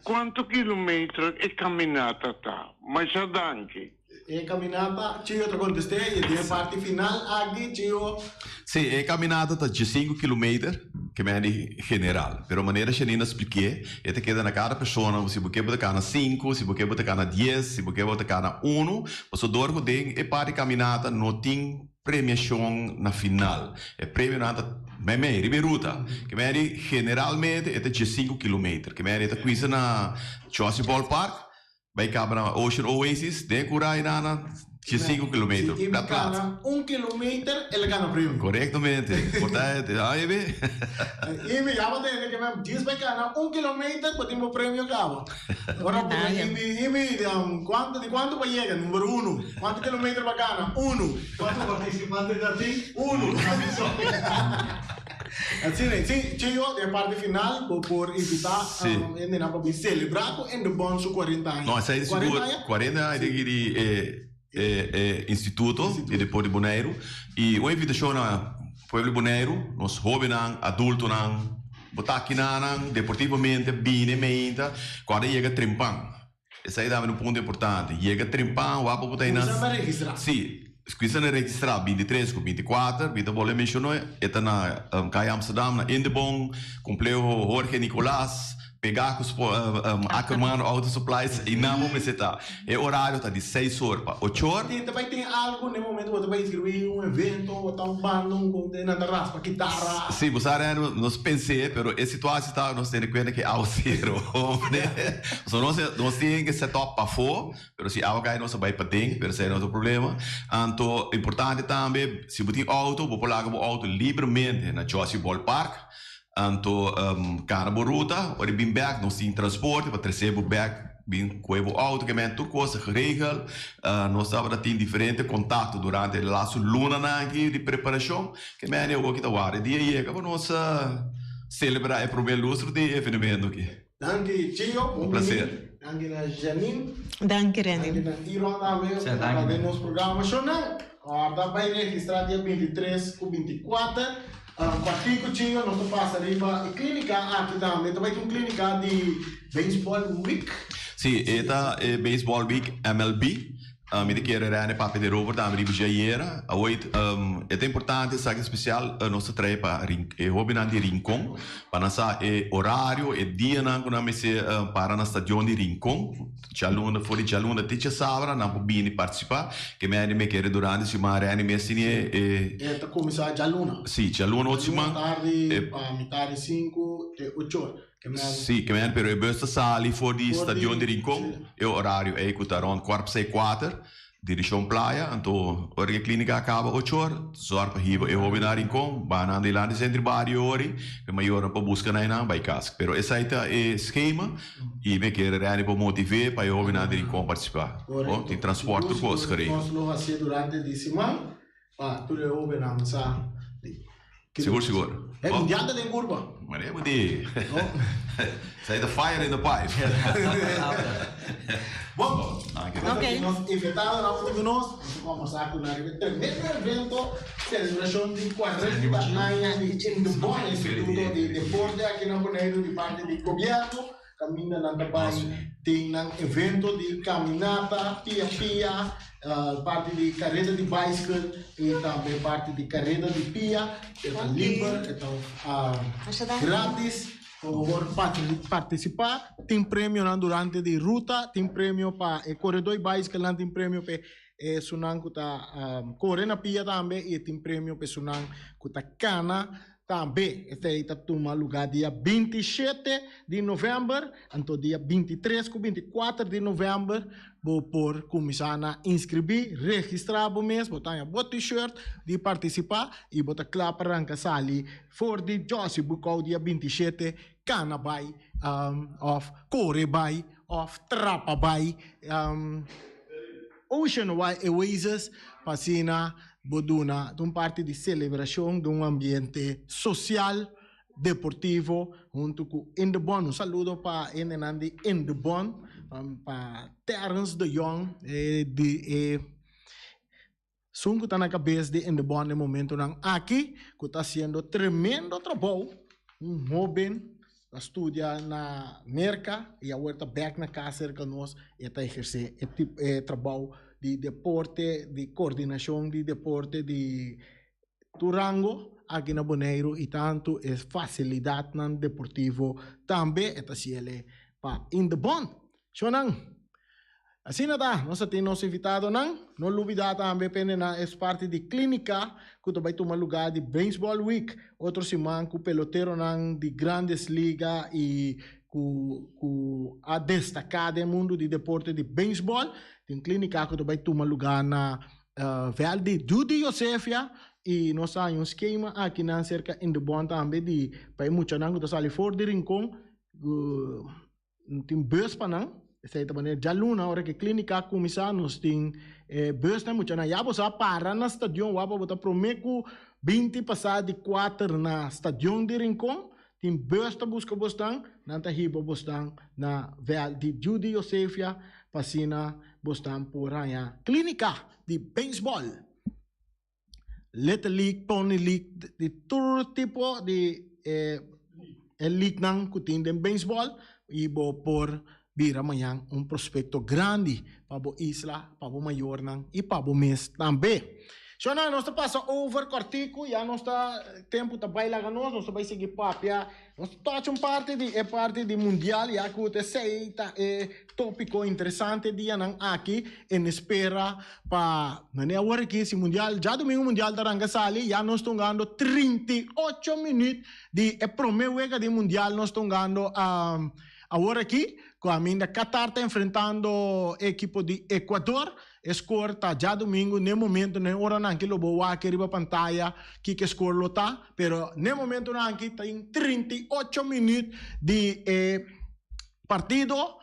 kuantu kilometer e kaminata ta? Masha danki. E caminata, Chio ta contesté y den e parti final aki Chio. Sí, e caminata ta diesinku kilometer, ke men di general. Pero manera Shanine a spliké, e ta keda na kada persona, si bo ke bo ta kana sinku, si bo ke bo ta kana dies, si bo ke bo ta kana unu. Pasobra dor ku den e parti caminata no tin premiashon na final. E premionan ta meimei, riba e ruta. Ke men di generalmente e ta diesinku kilometer. Ke men di e ta kuinsa na Chossie Ballpark. Bai kaba na Ocean Oasis den ku rai nana 5 kilometer. Si Plat plat. kana un kilometer el a gana premio. Korektamente. Por ta ai be. Ibi ya bo tende ke men djis bai kana un kilometer bo tin bo premio kaba. Ora bo ta Ibi Ibi kuantu di kuantu bo yega number uno. Kuantu kilometer bo a kana? Uno. Kuantu partisipante ta tin? Uno. Asina e. Si, Chio, den parti final bo por invita hendenan pa bin celebra cu Indebon su 40 aña. No, esei di sigur 40 aña di e e instituto di deporte di Boneiru. Y un invitacion na pueblo di Boneiru, nos hobennan, adultonan, bo ta akinanan deportivamente bini meinta cu a yega trempan. Esei tambe un punto importante. Yega trempan, wak bo ta einan. Kuminsá na registrá. Sí, kuminsá na registrá bintitres ku bintikuater, mi ta bolbe menshoná, e ta na Kaya Amsterdam, na Indebon, Kompleho Jorge Nicolaas, pegá ku Ackerman Auto Supplies, einan bo mester ta. E orario ta di seis or pa ocho or. Tin ta bai tin algu na e momento bo ta bai inskribí un evento, bo ta un banda, un konte, nan ta raspa kitara. Sí, bo sa Reno, nos pens'é, pero e situatie ta nos tene kuenta ku e awa sero. So nos nos tin ke set up pafó, pero si awa kai nos ta bai paden, pero esei no ta problema. Anto importante tambe, si bo tin outo, bo por laga bo outo libremente na Jossy Ballpark. Anto kana bo ruta, ora e bin bek nos tin transporte pa trese bo bek bin koe bo outo ke men tur kos ta geregel. Nos tabata tin diferente kontakto durante e lastu lunanan aki di preparashon ke men e oki ta warda e dia yega pa nos selebrá e promé lustro di e evenemento aki. Danki Chio, Un placer. Danki na Janine. Danki Renny. Danki na Iron tambe pa ta den nos programa. Shownan, ora bai registra dia 23 ku 24. Cuartico Chio nos ta pasa riba e clinica aki tambe. Ta bai tin un clinica di Baseball Week. Si, e ta e Baseball Week MLB. Mi ta kere Rene papia di Rover tambe riba dje ayera. Awor e ta importante esaki especial nos ta trae pa e hobennan di Rincon pa nan sa e orario, e dianan ku nan mester para na stadion di Rincon. Djaluna, for di djaluna te djasabra nan por bini participa. Ke mende mi kere durante siman Rene mes tene e. E ta kuminsá djaluna. Si, djaluna otro siman. Djaluna tardi pa mitar di sinku te ocho or. Sí, ke men, pero e bus ta sali for di stadion di Rincon, e orario ei ku ta rond kwart pa sei kuater, dirishon Playa, anto ora ku e klinika a kaba ocho or, zòrg pa hiba e hobennan na Rincon, baha nan dilanti sentro di bario ori, e mayornan por buska nan einan bai kas. Pero esei ta e skema i mi kere Renny por motiv'é pa e hobennan di Rincon partisipá. Bo tin transpòrt tur kos geregel. Nos lo hasié durante di siman Pa tur e hobennan sa di. Sigur sigur. E mundial ta den kurpa. Mane bo di. Esei ta fire in the pipe. Bon. Ok. Nos invitadonan huntu ku nos. Nos a kombersá ku nan riba e tremendo evento, selebrashon di 40 aña di Indebon, Instituto di Deporte aki na Boneiru di parti di gobièrnu. Kaminda nan ta bai tin nan evento di kaminata pia pia, parti di kareda di baiskel i tambe parti di kareda di pia. E ta liber, e ta gratis pa bo por partisipá. Tin premionan durante di ruta, tin premio pa e koredó di baiskelnan, tin premio pa esunnan ku ta kore na pia tambe i tin premio pa esunnan ku ta kana. Tambe esei ta tuma lugá dia 27 di novèmber, anto dia 23 ku 24 di novèmber bo por kuminsá na inskribí, registrá bo mes, bo ta haña bo t-shirt di partisipá i bo ta kla pa ranka sali for di Jossy Bucau dia 27, kana bai òf kore bai òf trapa bai Ocean Oasis pa asina Bo duna ta un parti di selebrashon den un ambiente sosial, deportivo huntu ku Indebon. Un saludo pa hendenan di Indebon, pa Terrence de Jong di e esun ku ta na kabes di Indebon den momentonan aki ku ta hasiendo tremendo trabou, un hoben ta studia na Merka i awor ta bek na kas serka nos i e ta ehersé e tip e trabou di deporte, di kordinashon di deporte di tur rango aki na Boneiru i tantu e fasilidatnan deportivo tambe e ta hasiel pa Indebon. Shownan, asina ta, nos a tin nos invitadonan. No lubida tambe pende na es parti di klinika ku ta bai tuma lugá di Baseball Week otro siman ku peloteronan di Grandes Liga i ku ku a destaká den mundu di deporte di beisbòl. Tin klinika ku ta bai tuma lugá na vèlt di Dudy Josefia i nos a haña un skema akinan serka Indebon tambe di pa e muchanan ku ta sali for di Rincon ku tin bus pa nan. Esei ta manera djaluna ora ku e klinika kuminsá nos tin e bus na e muchanan. Ya bo sa para na stadion wak pa bo ta promé ku. 20 pasá di kuater na Stadion di Rincon. Tin bus ta buska bosnan, nan ta hiba bosnan na vèlt di Judy Josephia pa asina bosnan por haña klínika di beisbòl, Little League, Pony League, di tur tipo di e leaguenan ku tin den beisbòl i bo por bira mañan un prospecto grandi pa bo isla, pa bo mayornan y pa bo mes tambe. Shona, nos ta pasa over cortico, ya nos ta, tempo ta bay laga nos, nos ta bay sigui papia, nos ta touch un parti di e parti di mundial, ya cu esey ta e topico interesante dianan aki, en espera pa, mane awor aki si mundial, djadomingo mundial ta ranca sali, ya nos ta hungando 38 minuut di e prome wega di mundial nos ta hungando. Awor aki, ku aminda Qatar ta enfrentando e ekipo di Ecuador, e skor ta djadumingu, n'e momentu, n'e oranan aki lo bo wak riba pantaya kiko e skor lo ta, pero n'e momentunan aki ta in 38 minüt di e partido,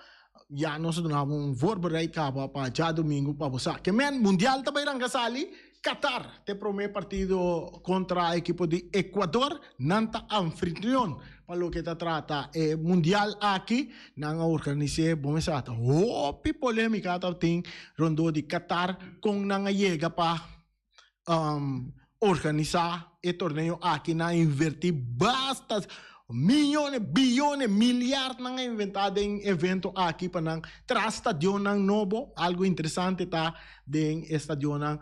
ya nos a duna bo un voorbereid kaba pa djadumingu pa bo sa. Ke men, Mundial ta bai ranka sali, Qatar ta e prome partido kontra ekipo di Ecuador, nan ta anfitrion pa loke ta trata e mundial aki. Nan a organis'é, bo mester ta hopi polémika tabatin rondó di Qatar kon nan a yega pa organisá e torneo aki. Nan a invertí basta miyones, biyones, milyard nan a inventá den evento aki pa nan traha stadionnan nobo. Algo interesante ta den e stadionnan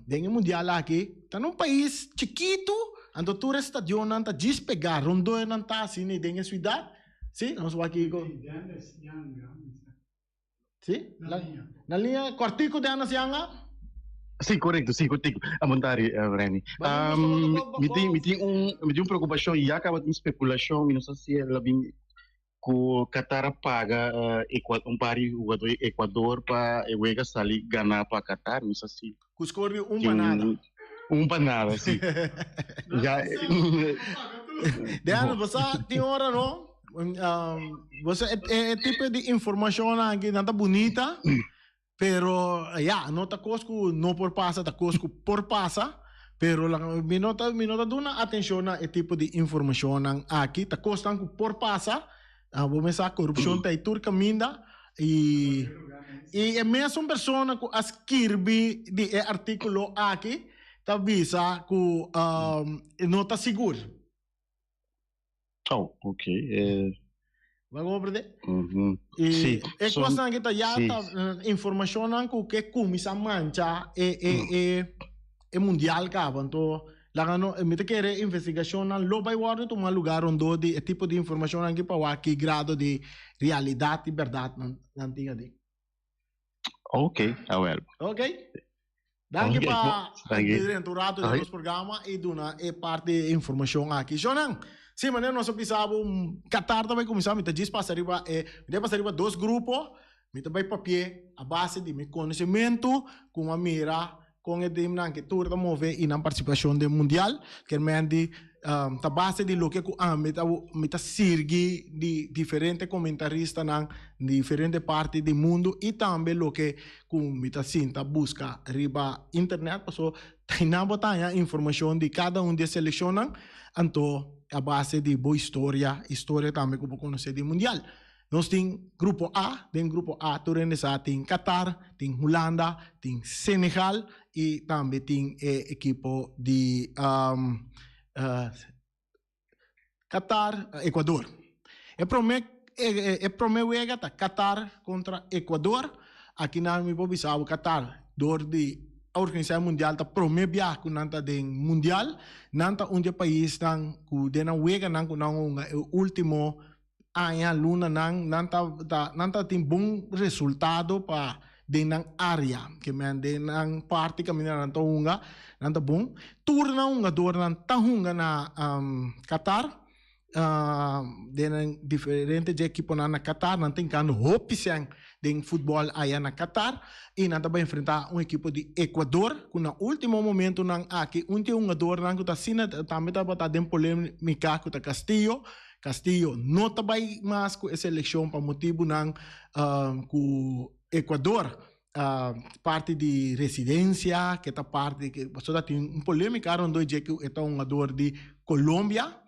den e mundial aki ta na un pais chikitu anto tur e stadionnan ta djis pegá rondó nan ta asina den e siudat si nos wak kiko si na liña kòrtiku Dennis Yanga. Sí, correcto, sí, cortico. Amontari, uh, Remy. Um, mi tin, mi tin un, mi tin un preocupación, ya acaba de especulación, mi no sé si la bin ku Qatar a paga un par di hugador di Ecuador pa e wega sali gana pa Qatar, no sa si. Ku skor di un pa nada. Un pa nada, si. Ya. Deano, bo sa tin ora no, bo sa e tipo di informashonnan aki nan ta bunita, Pero ya, no ta kos ku no por pasa, ta kos ku por pasa, pero mi no ta, mi no ta duna atenshon na e tipo di informashonnan aki, ta kosnan ku por pasa, bo mes sa korupshon ta ei tur kaminda i i e mesun persona ku a skirbi di e artíkulo aki ta bisa ku no ta sigur. Oh, ok. Eh. Ba comprende? Mm -hmm. E, sí. E so, cosnan que ta ya sí. ta eh, informacionnan ku ke kumisa mancha e e mm. e e mundial kaba. Anto laga no mi te kere investigacionnan lo bai wordo tuma lugar rondó di e tipo di informacionnan ki pa wak ki grado di realidad y berdad nan nan tin adi. Ok, ah wel. Ok. Danki okay, pa durante un rato di nos programa y duna e parte de informacion aki. Shonan, sí, manera nos a bisa bo, Qatar ta bai cuminsa, mi ta djis pasa riba e, mi ta pasa riba dos grupo, mi ta bai papie a base di mi conocimento cu a mira con e teamnan ke tur ta move y nan participacion den mundial. Kermen di ta base di loke ku ami ta mi ta sirgi di diferente komentaristanan di diferente parti di mundu i tambe loke ku mi ta sinta buska riba internet paso tainan bo ta haña informashon di kada un di e selekshonnan anto a base di bo historia, historia tambe ku bo konosé di mundial. Nos tin grupo A, den grupo A tur hende sa tin Qatar, tin Hulanda, tin Senegal y tambe tin e ekipo di Qatar, Ecuador. E prome e prome wega ta Qatar contra Ecuador. Aki nan mi por bisa bo Qatar door di a organisa e mundial ta prome biaha cu nan ta den mundial. Nan ta un di e paisnan cu den nan weganan cu nan hunga e ultimo aña, lunanan, nan ta ta nan ta tin bon resultado pa den nan área, ke men den nan parti kaminda nan ta hunga, nan ta bon. Tur nan hungadornan ta hunga na Qatar, den nan diferente dje ekiponan na Qatar, nan ta hinkando hopi sèn den futbòl aya na Qatar i nan ta bai enfrentá un ekipo di Ecuador ku na último momentunan aki un di e hungadornan ku ta asina tambe tabata den polémika ku ta Castillo. Castillo no ta bai mas ku e selekshon pa motibunan ku Ecuador. Parti di residencia ke ta parti ke pasobra tin un polemica rondó dje ku e ta un hungador di Colombia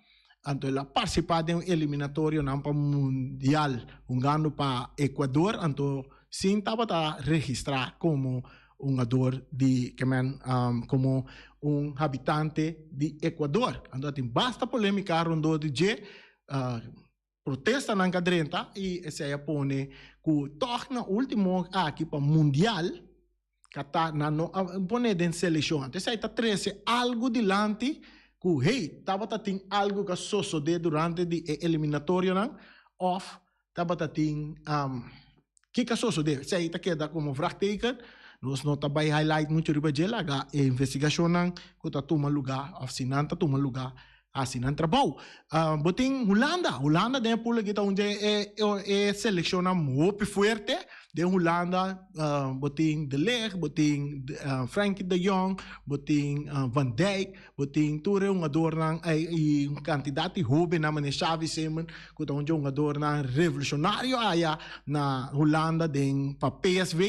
anto el a participa den un eliminatorionan pa mundial hungando pa Ecuador anto sin tabata registra como hungador di ke men como un habitante di Ecuador anto tin basta polemica rondó di dje. Protestanan ka drenta i esei a pone ku tòg na último aki pa mundial Qatar nan no a pone den selekshon. Anto esei ta trese algu dilanti ku hey tabata tin algu ku a sosodé durante di e eliminatorionan òf tabata tin kiko a sosodé. Esei ta keda komo vraagteken. Nos no ta bai highlight muchu riba dje laga e investigashonnan ku ta tuma lugá òf si nan ta tuma lugá hasi nan trabou. Bo tin Hulanda. Hulanda den e pool aki ta un dje e seleccionnan hopi fuerte. Den Hulanda bo tin De Ligt, bo tin Frenkie de Jong, bo tin Van Dijk, bo tin tur e hungadornan y un cantidad di hobennan manera Xavi Simons cu ta un dje hungadornan revolucionario aya na Hulanda den pa PSV.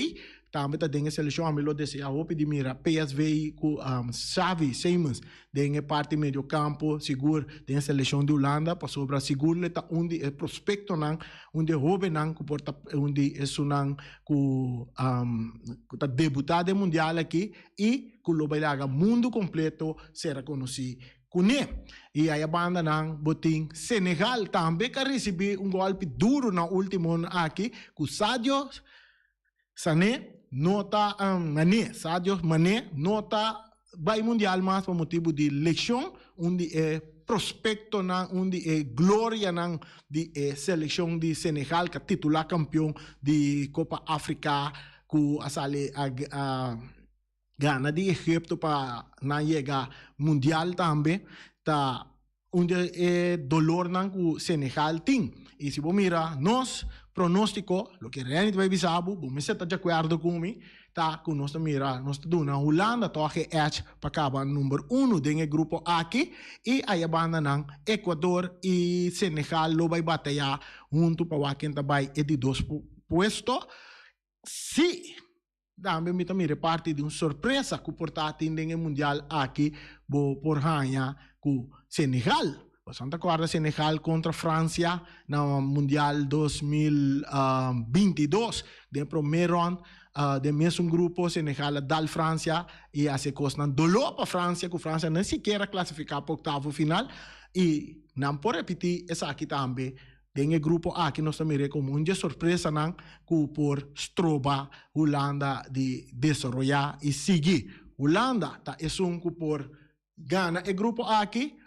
Tambe ta den e seleccion. Ami lo desea hopi di mira PSV cu Xavi Simons den e parti medio campo, sigur den e seleccion di Hulanda, pasobra sigur lo ta un di e prospectonan, un di e hobennan cu por ta un di esunnan cu cu ta debuta den mundial aki y cu lo bay laga mundo completo sera conoci cune. Y aya bandanan bo tin Senegal tambe cu a ricibi un golpi duro na ultimo aki cu Sadio Sané no ta Mané, Sadio Mané no ta bai mundial mas pa motibu di lekshon, un di e prospektonan, un di e glorianan di e selekshon di Senegal ku a titulá kampion di Kopa Afrika ku a sali a gana di Egipto pa nan yega mundial tambe ta un di e dolornan ku Senegal tin. I si bo mira nos pronóstiko, loke Renny ta bai bisa bo, bo mester ta di akuerdo ku mi, ta ku nos ta mira, nos ta duna Hulanda tòg e edge pa kaba number uno den e grupo aki i aya banda nan Ecuador i Senegal lo bai batayá huntu pa wak ken ta bai e di dos puesto. Si! Tambe mi ta mira e parti di un sorpresa ku por ta tin den e mundial aki bo por haña ku Senegal. Boso ta kòrda Senegal kontra Fransia na mundial 2022 den e promé rònt den mesun grupo Senegal a dal Fransia i hasi e kosnan doló pa Fransia ku Fransia ni sikiera klasifiká pa oktavo final i nan por repití esaki tambe. Den e grupo aki nos ta mir'é komo un dje sorpresanan ku por stroba Hulanda di desaroyá i sigui. Hulanda ta esun ku por gana e grupo aki.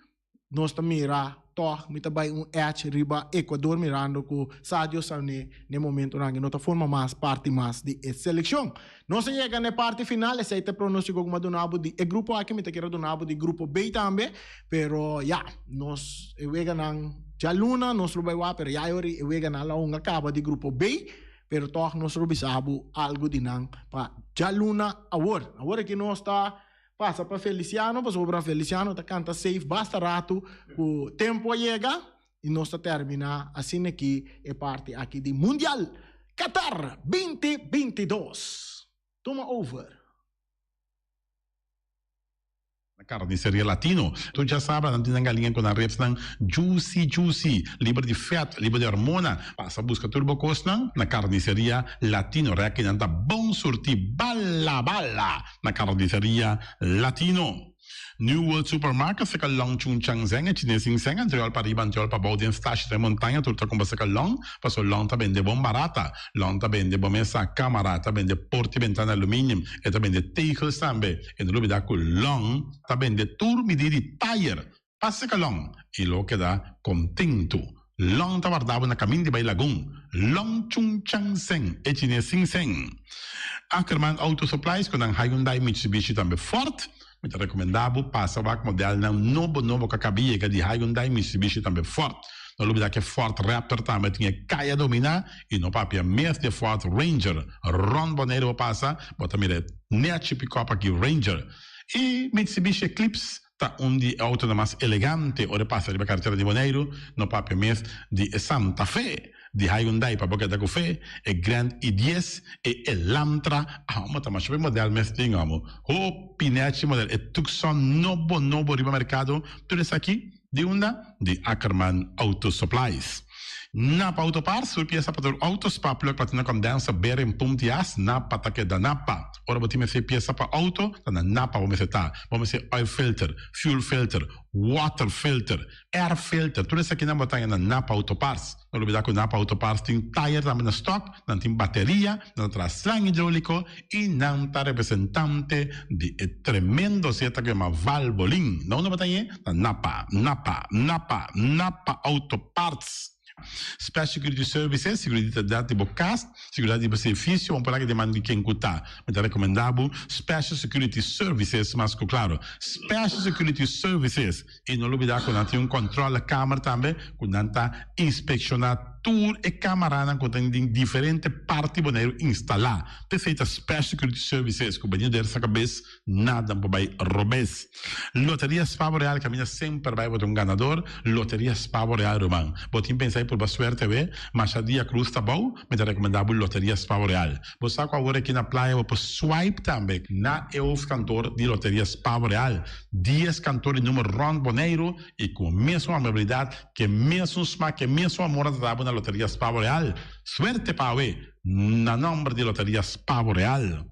Nos ta mira tòg mi ta bai un edge riba Ecuador mirando ku Sadio Sané n'e momentonan aki no ta forma mas parti mas di e selekshon. Nos a yega n'e parti final, esei ta e pronóstiko ku mi a duna bo di e grupo aki, mi ta kere duna bo di grupo B tambe, pero ya, nos e weganan djaluna nos lo bai wak, pero ya e ora e weganan lo a hunga kaba di grupo B, pero tòg nos lo bisa bo algu di nan pa djaluna awor. Awor aki nos ta pasa pa Feliciano, pasobra Feliciano ta kanta safe basta ratu ku tempu a yega. I nos ta terminá asina aki e parti aki di Mundial Qatar 2022. Tuma over. Na Carniceria Latino. Tur djasabra nan tin nan galiña ku nan ribsnan juicy juicy, liber di fèt, liber di hormona. Pasa buska tur bo kosnan na Carniceria Latino. Rèki nan ta bon surtí bala bala na Carniceria Latino. New World Supermarket seka long Chung Chang Zeng e chines sin seng antriol pa riba antriol pa bou den stashi den montaña tur ta kumpra seka long paso long ta bende bon barata long ta bende bo mesa kamara ta bende porti bentana aluminium e ta bende tegels tambe e no lubida ku long ta bende tur midi di tayer pa seka long i lo keda kontentu long ta warda bo na kamin di bai lagun long Chung Chang Zeng e chines sin seng Ackerman Auto Supplies ku nan Hyundai Mitsubishi tambe Ford Mi ta rekomendá bo pasa wak modelnan nobo nobo ku a kaba yega di Hyundai, Mitsubishi tambe Ford. No lubidá ku e Ford Raptor tambe tin e kaya dominá i no papia mes di e Ford Ranger. Rònt Boneiru bo pasa, bo ta mira e nèchi pikòp aki Ranger. I Mitsubishi Eclipse ta un di e outonan mas elegante ora e pasa riba karetera di Boneiru, no papia mes di e Santa Fe. Di Hyundai pa bo keda ku fe, e Grand i10, e Elantra, amo ta masha hopi model mes tin amo. Hopi nechi model, e Tucson nobo nobo riba merkado, tur esaki di unda? Di Ackerman Auto Supplies. Napa Auto Parts, tur piesa pa tur auto, spark plug, platina condenser, bearing, pump di as, Napa ta keda Napa. Ora bo tin mester piesa pa auto, ta na Napa bo mester ta. Bo mester oil filter, fuel filter, water filter, Air filter, tur esakinan bo ta haña na Napa Auto Parts. No lubida ku Napa Auto Parts tin tayer tambe na stock, nan tin bateria, nan ta traha slang hidroliko i nan ta representante di e tremendo zeta ku yama Valvoline. Na unda bo ta hañ'é? Na Napa, Napa, Napa, Napa Auto Parts. Special Security Services, Seguridat di bo kas, seguridat di bo servisio, bo por laga den man di ken ku ta. Mi ta rekomendá bo Special Security Services mas ku klaro. Special Security Services. I no lubidá ku nan tin un kòntròlekamer tambe ku nan ta inspekshoná tur e kamaranan ku tin den diferente parti Boneiru instalá. P'esei ta Special Security Services ku bini der sa kabes nada por bai robes. Loteria Spavo Real kaminda semper bai bo ta un ganador. Loteria Spavo Real ruman. Bo tin pensa di purba suerte awe? Masha dia krus ta bou, mi ta rekomendá bo Loteria Spavo Real. Bo sa ku awor aki na playa bo por swipe tambe na e hoofdkantoor di Loteria Spavo Real. Dies kantoor di number rònt Boneiru i ku mesun amabilidat, ku e mesun smak, ku e mesun amor nan ta dabo na Loteria Spavo Real. Suerte pa awe na nòmber di Loteria Spavo Real.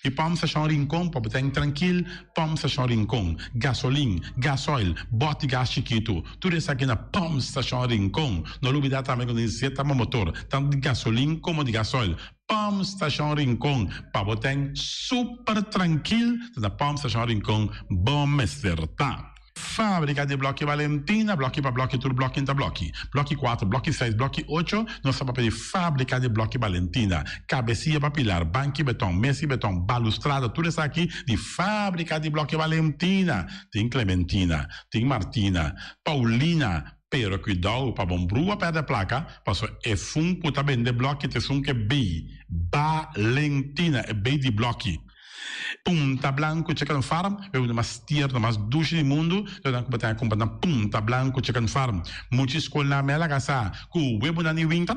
I Pòmp Stashon Rincon pa bo ta en trankil, Pòmp Stashon Rincon, gasolin, gasoil, bòt di gas chikitu, tur esaki na Pòmp Stashon Rincon. No lubidá tambe ku tin zeta pa motor, tantu di gasolin komo di gasoil. Pòmp Stashon Rincon, pa bo ta en super trankil, ta na Pòmp Stashon Rincon bo mester ta. Fábrika di Blòki Valentina, blòki pa blòki tur blòki ta blòki. Blòki kuater, blòki seis, blòki ocho, nos ta papia di Fábrika di Blòki Valentina. Kabesia pa pilar, banki beton, mesi beton, balustrada, tur esaki di Fábrika di Blòki Valentina. Tin Clementina, tin Martina, Paulina, pero kuidou pa bon brua pèrdè plaka, paso esun ku ta bende blòki ta esun ku e bei Valentina, e bei di blòki. Punta Blanco Chicken Farm, e un mas tierno, mas dushi di mundu, lo nan ku bo ta kumpra na Punta Blanco Chicken Farm. Mucha skolnan me a laga sa ku webonan di win ta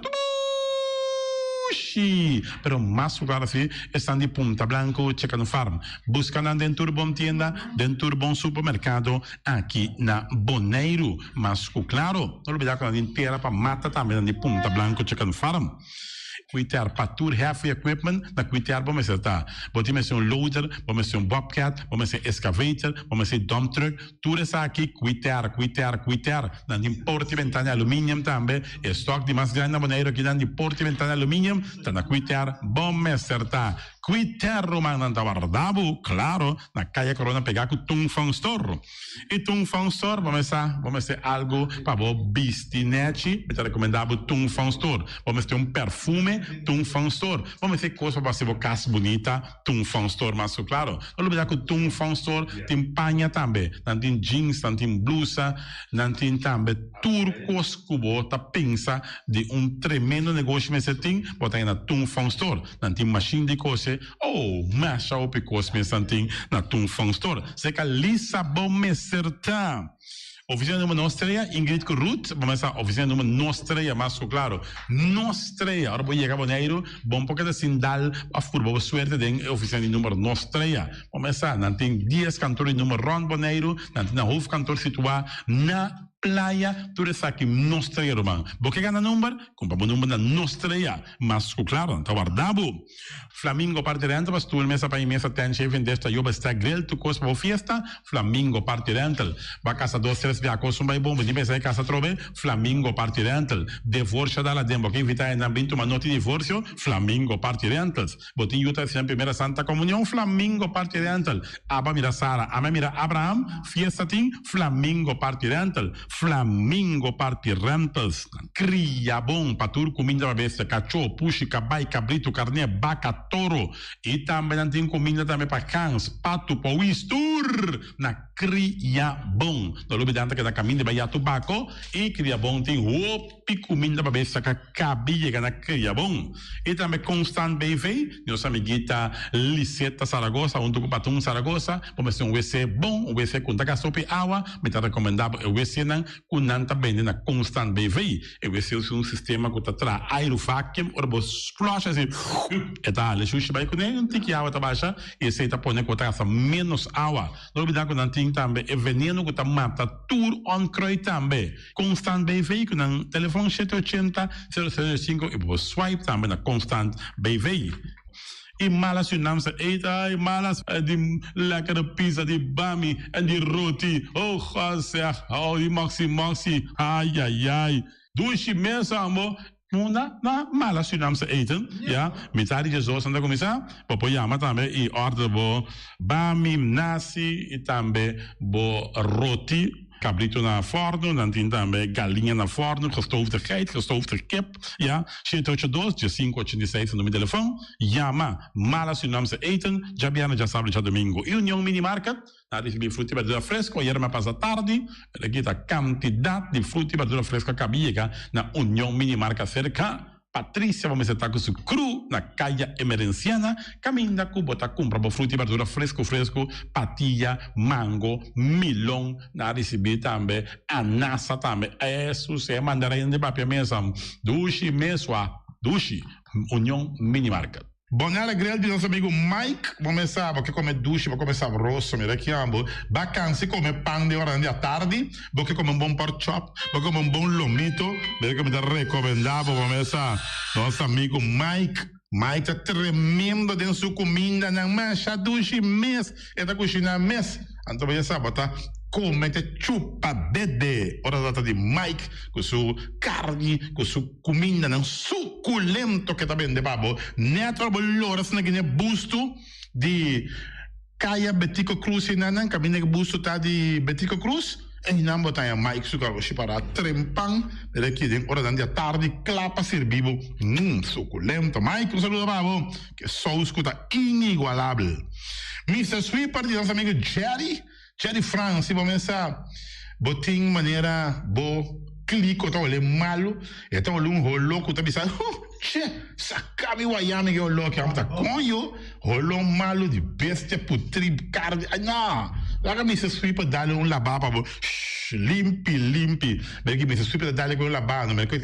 dushi, pero mas ku klaro si esnan di Punta Blanco Chicken Farm. Buska nan den tur bon tienda, den tur bon supermerkado aki na Boneiru. Mas ku klaro, no lubida ku nan tin tera pa mata tambe nan di Punta Blanco Chicken Farm. Kuiter pa tur heavy equipment na kuiter bo mester ta. Bo tin mester un loader, bo mester un bobcat, bo mester excavator, bo mester dump truck, tur esaki kuiter, kuiter, kuiter. Nan tin porta y ventana aluminium tambe. E stock di mas grandi na Boneiru aki nan di porta y ventana aluminium ta na kuiter bo mester ta. Kuiter ruman nan ta warda bo, claro, na Kaya Corona pega ku Tung Fong Store. I Tung Fong Store bo mester bo mester algu pa bo bisti nechi, mi ta rekomendá bo Tung Fong Store. Bo mester un perfume, Tung Fong Store. Bo mester kos pa bo hasi bo kas bunita, Tung Fong Store mas ku klaro. No lubidá ku Tung Fong Store tin paña tambe. Nan tin jeans, nan tin blusa, nan tin tambe tur kos ku bo ta pensa di un tremendo negoshi mester tin, bo ta haña na Tung Fong Store. Nan tin mashin di kose. Oh, masha hopi kos mes nan tin na Tung Fong Store. Seka Lisa bo mester ta. Oficina numero nos trea, Ingrid ku Ruth, bo mester sa oficina numero nos trea mas ku klaro. Nos trea, ora bo yega Boneiru, bo no por keda sin dal of purba bo suerte den e oficina di numero nos trea. Bo mester sa, nan tin dies kantor di numero rond Boneiru, nan tin nan hoofdkantoor situa na Playa, tur esaki nos trea ruman. Bo ke gana number? Kumpra bo number na nos trea. Mas ku klaro, nan ta warda bo. Flamingo Party Rental pa stoel, mesa pa i mesa, tent, shaving dish, tayoba, stack, grill, tur kos pa bo fiesta, Flamingo Party Rental. Bo a kasa dos, tres bia kos un bai bon, bo tin pensa e kasa atrobe, Flamingo Party Rental. Devorsio dal aden, bo ke invita hendenan bin tuma noti divorsio, Flamingo Party Rentals. Bo tin yu ta hasi nan primera Santa Comunion, Flamingo Party Rental. Aba mira Sara, ame a mira Abraham, fiesta tin, Flamingo Party Rental. Flamingo Party Rentals. Cria bon pa tur cuminda pa bestia, cacho, pushi, cabai, cabrito, carne, baca, toro. Y tambe nan tin cuminda tambe pa gans, patu, powis, tur na Cria Bon. No lubida nan ta keda caminda bay ya Tubaco y Cria Bon tin hopi cuminda pa bestia ca cabi yega na Cria Bon. Y tambe Constant BV, nos amiguita Liseta Zaragoza hunto cu Patun Zaragoza, bo mester un wc bon, un wc cu no ta gasta hopi awa, mi ta recomenda bo e wcnan. nan ku nan ta bende na Constant BV. E wc usa un sistema ku ta traha airu vacuum ora bo flush asi e ta hala e shushi bai kuné un tiki awa ta basha i esei ta pone ku bo ta gasta ménos awa. No olbida ku nan tin tambe e veneno ku ta mata tur onkruid tambe. Constant BV ku nan telefon shete ochenta sero sero sinku i bo por swipe tambe na Constant BV. I mala Surinaamse eten, ai malas die lekkere pizza, die bami en die roti. Oh God zeg, oh die moxie moxie, ai ai ai. Dushi mes ambo. Munda na mala Surinaamse eten, ya. Mitad di djesdos nan ta kuminsá. Bo por yama tambe i order bo bami, nasi i tambe bo roti. Cabrito na forno, nan tin tambe galiña na forno, gestoofde geit, gestoofde kip, ya, shete ocho dos, diesinco ochenta i seis ta numero di telefon, yama Mala Surinaamse Eten, djabièrnè, djasabra i djadomingo. I Union Mini Market, nan a ricibi fruta i berdura fresco, ayera mi a pasa tardi, pero aki ta cantidad di fruta i berdura fresco a caba yega na Union Mini Market cerca. Patricia bo mester ta ku su kru na Kaya Emerenciana kaminda ku bo ta kumpra bo fruta i berdura fresku fresku, patia, mango, milon, nan a risibí tambe anasa tambe. Esus e mandarin di papia mesa dushi mesua dushi. Union Mini Market. Bonella Grill di nos amigo Mike, bo mes sa bo ke come dushi, bo come sabroso, mira ki ambo, ba cansi come pan den oranan di atardi, bo ke come un bon pork chop, bo ke come un bon lomito, mira ke mi ta recomenda bo, bo mes sa, nos amigo Mike, Mike ta tremendo den su cumindanan, masha dushi mes e ta cushina mes. Anto bo ya sa bo ta come te chupa dede ora ta trata di Mike cu su carni cu su cumindanan suculento ke ta bende pa bo. Net ora bo lora asina gine busto di Caya Betico Cruz enanan caminda ke busto ta di Betico Cruz einan bo ta haña Mike su garoshi para trempan mira aki den oranan di atardi cla pa sirbi bo. Mmm suculento Mike un saludo pa bo. Ke sous ku ta inigualabel. Mister Sweeper di nos amigo Jerry, Jerry Frans, si bo mes sa bo tin manera bo kliko ta ole malu, e ta ole un holo ku ta bisa, huh, che, saka mi waya mi ke holo aki, amo ta koño, holo malu di bestia putri karni, ay no, laga Mister Sweeper dale un laba pa bo, shh, limpi, limpi. Mira ki Mister Sweeper ta dale ku un laba, no, mira ku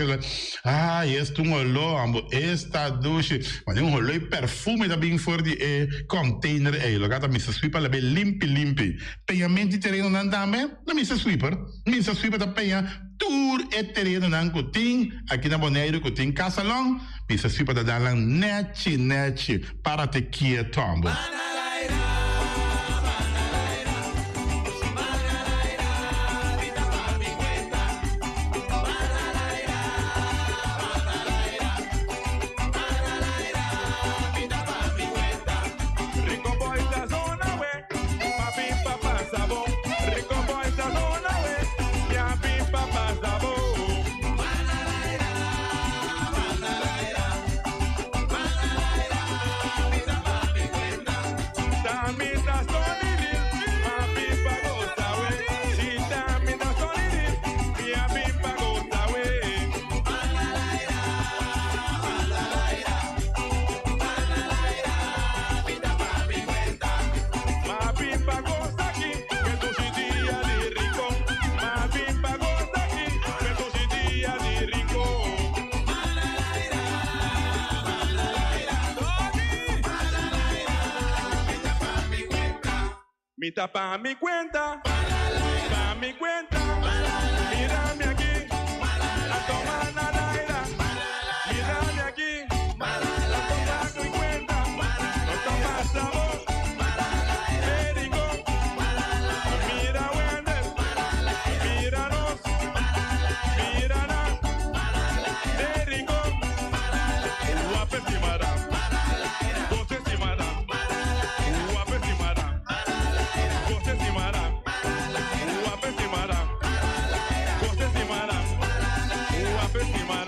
Ay, esta un oló, ambo, esta dushi. Mane un oló y perfume ta bin for di e container ey. Loke ta Mister Sweeper la bay limpi limpi. Peñament di terenonan tambe na Mister Sweeper. Mister Sweeper ta peña tur e terenonan cu tin aki na Boneiru cu tin casalon. Mister Sweeper ta dal nan nechi nechi. Parate kieto, ambo. Mi ta pa mi cuenta, pa mi cuenta, mira mi aki, a toma na laira, mira mi aki, a toma mi cuenta, no toma sabor, perico, mira Wendel, mira nos, mira na, perico, guapa estimada, goce estimada, guapa estimada. Goce estimada, guapa estimada, goce estimada, guapa estimada.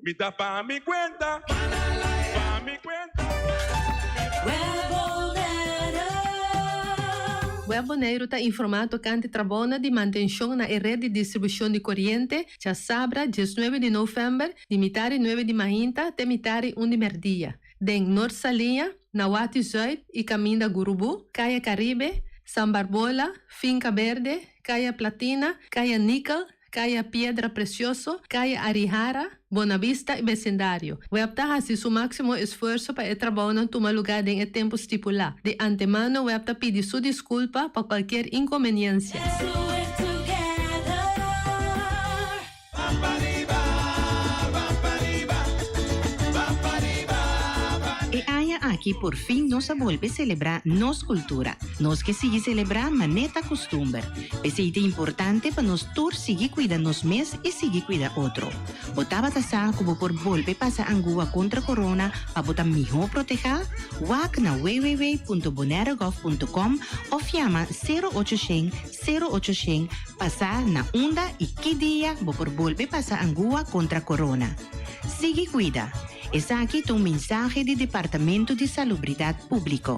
Mi ta pa mi cuenta, pa mi cuenta. Web Boneiru ta informá tokante trabounan di mantenshon na e ret di distribushon di koriente djasabra diesnuebe di novèmber di mitari nuebe di mainta te mitari un di mèrdia den Nort Saliña, Nawati Zuid i Kaminda Gurubú, Kaya Karibe, San Barbola, Finka Berde, Kaya Platina, Kaya Nikel, Kaya Piedra Precioso, Kaya Arihara, Bonavista i besindario. Web ta hasi su máksimo esfuerso pa e trabounan tuma lugá den e tempu stipulá. Di antemano web ta pidi su diskulpa pa kualkier inkonbeniensia. E aña aki por fin nos a bolbe selebrá nos kultura. Nos ke sigui selebrá mané ta kustumber. P'esei ta importante pa nos tur sigui kuida nos mes i sigui kuida otro. Bo tabata sa ku bo por bolbe pasa angua kontra corona pa bo ta mihó protehá? Wak na www.bonairegov.com òf yama sero ocho shen sero ocho shen pa sa na unda i ki dia bo por bolbe pasa angua kontra corona. Sigui kuida! Esaki ta un mensahe di Departamento di Salubridat Públiko.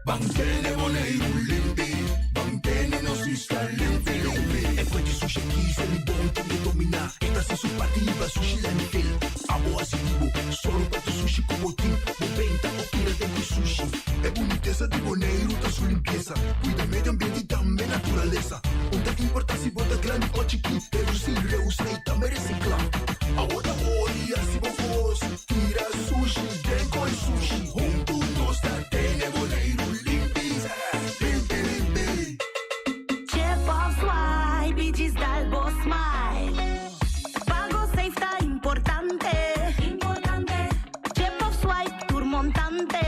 Ban tene Boneiru limpi, ban tene nos isla limpi limpi. E fuente sushi aki Selibon tin ke dominá. E ta hasi su parti hiba sushi landfill. Abo hasi di bo, sòru pa tur sushi ku bo tin. Bo benta o tira den ku sushi. E bunitesa di Boneiru ta su limpiesa. Kuida medio ambiente i tambe naturalesa. Un ta importá si bo ta grandi o chikí. Redusí, reusá i tambe resiklá. Abo ta hori hasi bo kos. Tira sushi den koi sushi. Huntu nos ta tene Boneiru limpi, limpi, limpi. Chip of swipe i djis dal bo smile. Pago safe ta importante. Chip of swipe tur montante.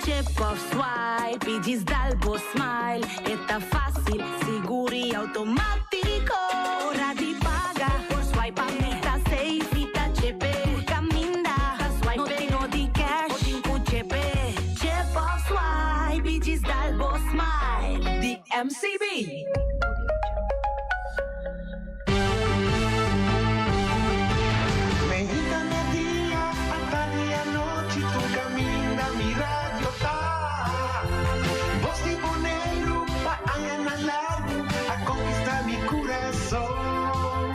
Chip of swipe i djis dal bo smile. E ta fásil, sigur i outomátiko. Ora di paga, por swipe pa mi ta safe i ta chepe. Tur kaminda, ta swipe. No tin no di cash, bo tin ku chepe. Chip of swipe i djis dal bo smile. Di MCB. Meinta merdia, atardi anochi, tur caminda mi radio ta. Bos di Boneiru pa añanan largu a conquista mi curason.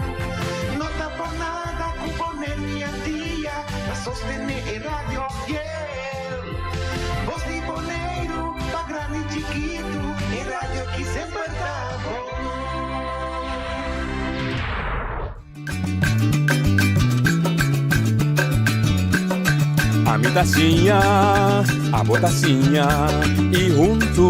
No ta por nada cu Boneiru i Antia ta sostene e radio fiel. Bos di Boneiru pa grandi i chikitu, e radio ki semper ta bon. Ami ta siña, abo ta siña i huntu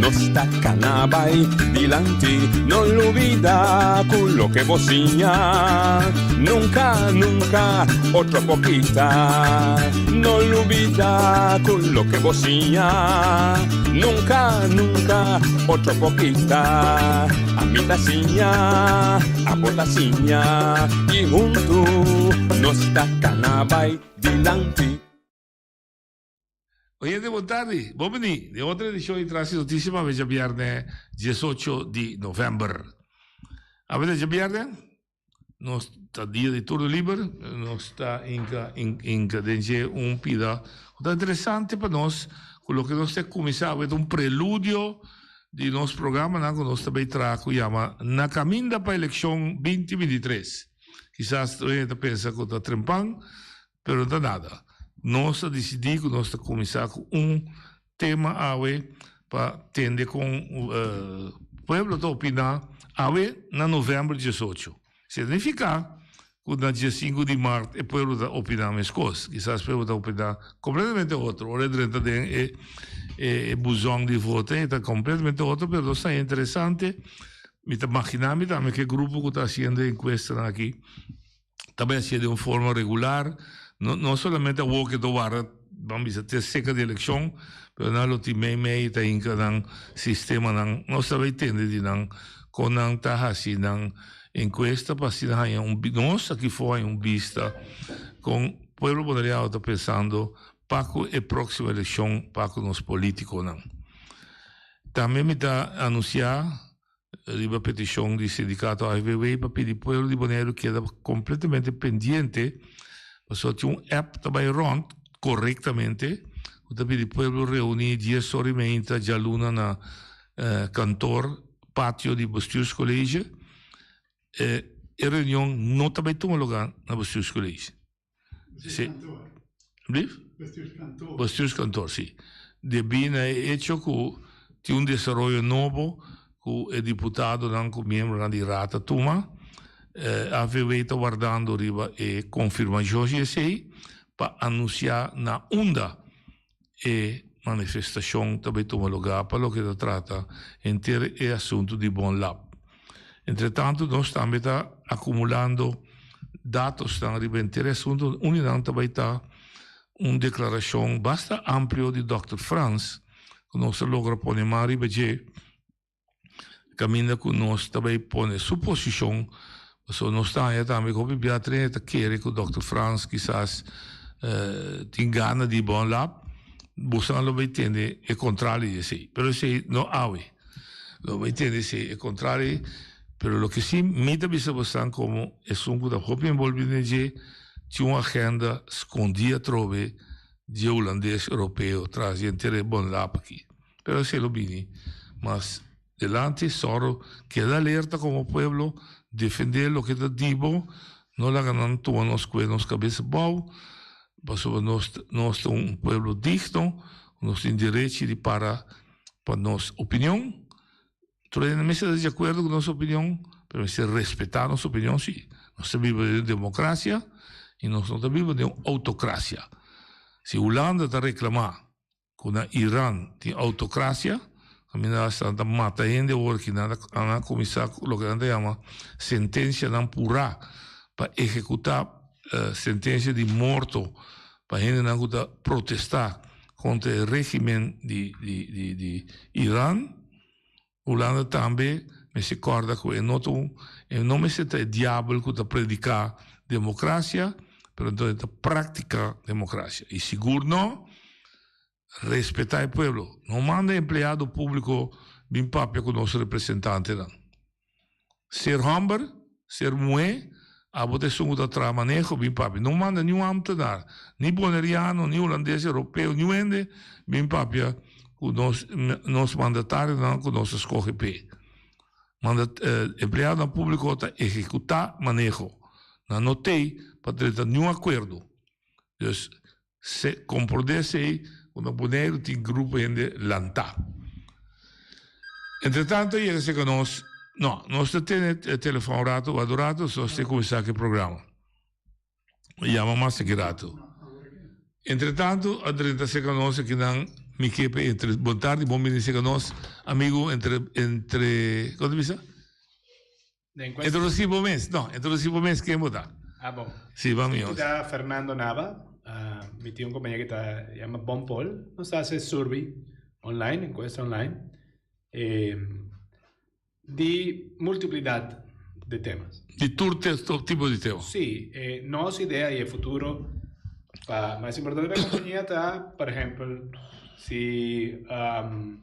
nos ta kana bai dilanti. No lubida ku loke bo siña nunka, nunka otro por kita. No lubida ku loke bo siña nunka, nunka otro por kita. Ami ta siña, abo ta siña i huntu nos ta kana bai dilanti. Oyente bon tardi, bon bini den otro edicion di Tras di Noticia pa fecha bierne diesocho di november. Awe ta djabierne, nos ta dia di turno liber, nos ta inca inca den dje un pida cu ta interesante pa nos, cu loke nos ta cuminsa awe ta un preludio di nos programanan cu nos ta bay traha cu yama Na Caminda pa Eleccion binti bintitres. Kisas tur hende ta pensa cu ta trempan, pero no ta nada. Nos a dicidi cu nos ta cuminsa cu un tema awe pa tende con pueblo ta opina awe na november diesocho. Significa cu na dia sinku di mart e pueblo ta opina mescos. Kisas pueblo ta opina completamente otro. Ora e drenta den e e buzon di vota e ta completamente otro, pero nos ta interesante. Mi ta magina mi tambe ke grupo cu ta haciendo e encuestanan aki ta bay hacié den un forma regular. No no solamente awor ke ta warda ban bisa te cerca di eleccion, pero nan lo tin mei mei ta hinca nan sistemanan. Nos ta bay tende di nan con nan ta haci nan Encuesta pa asina haña un nos aki for haña un bista con pueblo Boneriano ta pensando. pa ku e próksimo elekshon pa ku nos polítikonan. Tambe mi ta anunsiá riba petishon di sindikato AFBW pa pidi pueblo di Boneiru keda kompletamente pendiente pasobra tin un app ta bai rònt korektamente ku ta pidi pueblo reuní dies ora i meinta djaluna na kantor patio di Bestuurscollege. E reunion no ta bai tuma lugá na Bestuurscollege. Sí. Blief? Bestuurskantoor. Bestuurskantoor, sí. Debí na e hecho ku tin un desaroyo nobo ku e diputadonan ku miembronan di Raad a tuma, AVW ta wardando riba e konfirmashon di esei pa anunsiá na unda e manifestashon ta bai tuma lugá pa loke ta trata henter e asuntu di Bon Lab. Entretantu nos tambe ta akumulando datosnan riba henter e asuntu, un di nan ta bai ta un deklarashon basta amplio di dòkter Frans ku nos a logra pone man riba dje. Kaminda ku nos ta bai pone su posishon, pasobra nos ta haña tambe ku hopi bia trainer ta kere ku dòkter Frans kisas tin gana di bon lap, bosonan lo bai tende e kontrali di esei, pero esei no awe, lo bai tende esei e kontrali, pero loke si mi ta bisa bosonan komo esun ku ta hopi enbolbí den dje, tin un agenda skondí atrobe di e hulandes europeo tras di henter e bon lap aki. Pero esei lo bini mas delanti, sòru keda alerta komo pueblo, defendé loke ta di bo, no laga nan tuma nos kue nos kabes abou, pasobra nos nos ta un pueblo digno, nos tin derechi di para pa nos opinion, Tur hende mester ta di akuerdo ku nos opinion, pero mester respetá nos opinion sí. Nos ta biba den un demokrasia i nos no ta biba den un outokrasia. Si Hulanda ta reklamá Ku na Iran tin autokrasia, kaminda hasta nan ta mata hende awor ki nan a kuminsá ku loke nan ta yama sentensianan purá pa ehekutá sentensia di morto pa hendenan ku ta protestá kontra e régimen di di Iran. Hulanda tambe mester kòrda ku e no ta un, e no mester ta e diabel ku ta prediká demokrasia, pero anto e ta praktiká demokrasia. I sigur no respetá e pueblo. No manda empleado públiko bin papia ku nos representantenan. Ser hòmber, ser muhé, abo ta esun ku ta traha maneho bin papia. No manda niun ámtenar, ni boneriano, ni hulandes, europeo, niun hende bin papia ku nos nos mandatarionan ku nos a skohe p'e. Manda empleadonan públiko ta ehekutá maneho. Nan no t'ei pa drenta niun akuerdo. Dus Se komprondé esei ku na Boneiru tin grupo hende lantá. Entretanto a yega serka nos, no, nos ta tene e telefòn un ratu, wak un ratu, so nos tin kuminsá ku e programa. Yama mas aki ratu. Entretanto a drenta serka nos akinan mi ke pa entre, bon tardi, bon bini serka nos, amigu entre, entre, kon ta bisa? Introducí bo mes. No, introducí bo mes ken bo ta. Ah, bon. Sí, ban mi Mi ta Fernando Nava. Uh, mi tin un compañía que ta llama Bon Pol. Nos hace survey online, encuesta online, eh, di multiplicidad de temas. Di tur tipo di tema. Sí, eh, nos idea y el futuro pa, más importante pa la compañía ta, por ejemplo, si um,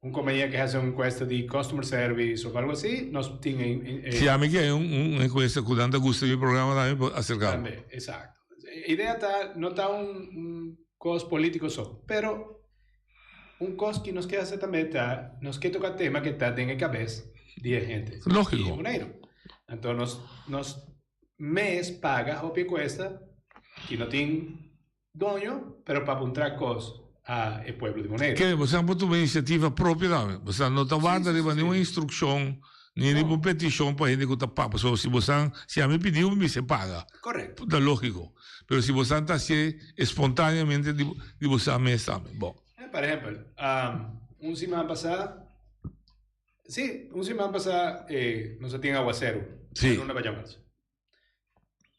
Un compañía ke hasi un encuesta di customer service of algo así, nos tin e. Si ami ke un un encuesta ku nan ta gusta mi programa tambe por aserka bo. Tambe, exacto. E idea ta, no ta un un kos politico so, pero un kos ki nos ke hasi tambe ta, nos ke toka tema ke ta den e kabes di e hende. Lógico. Di Boneiru. Anto nos nos mes paga hopi encuesta ki no tin Doño, pero pa puntra cos a e pueblo di Boneiru. Kere, boso por tuma iniciativa propio tambe. Boso no ta warda riba ningun instruccion, ni riba un peticion pa hende cu ta paga. Pasobra si boso, si ami pidi mi mester paga. Correcto. Ta logico. Pero si boso ta hacié espontaneamente di boso mes tambe. Bon. Por ehempel, un siman pasa, si, un siman pasa nos a tin aguaceru. Si. Na luna Bajamarcha.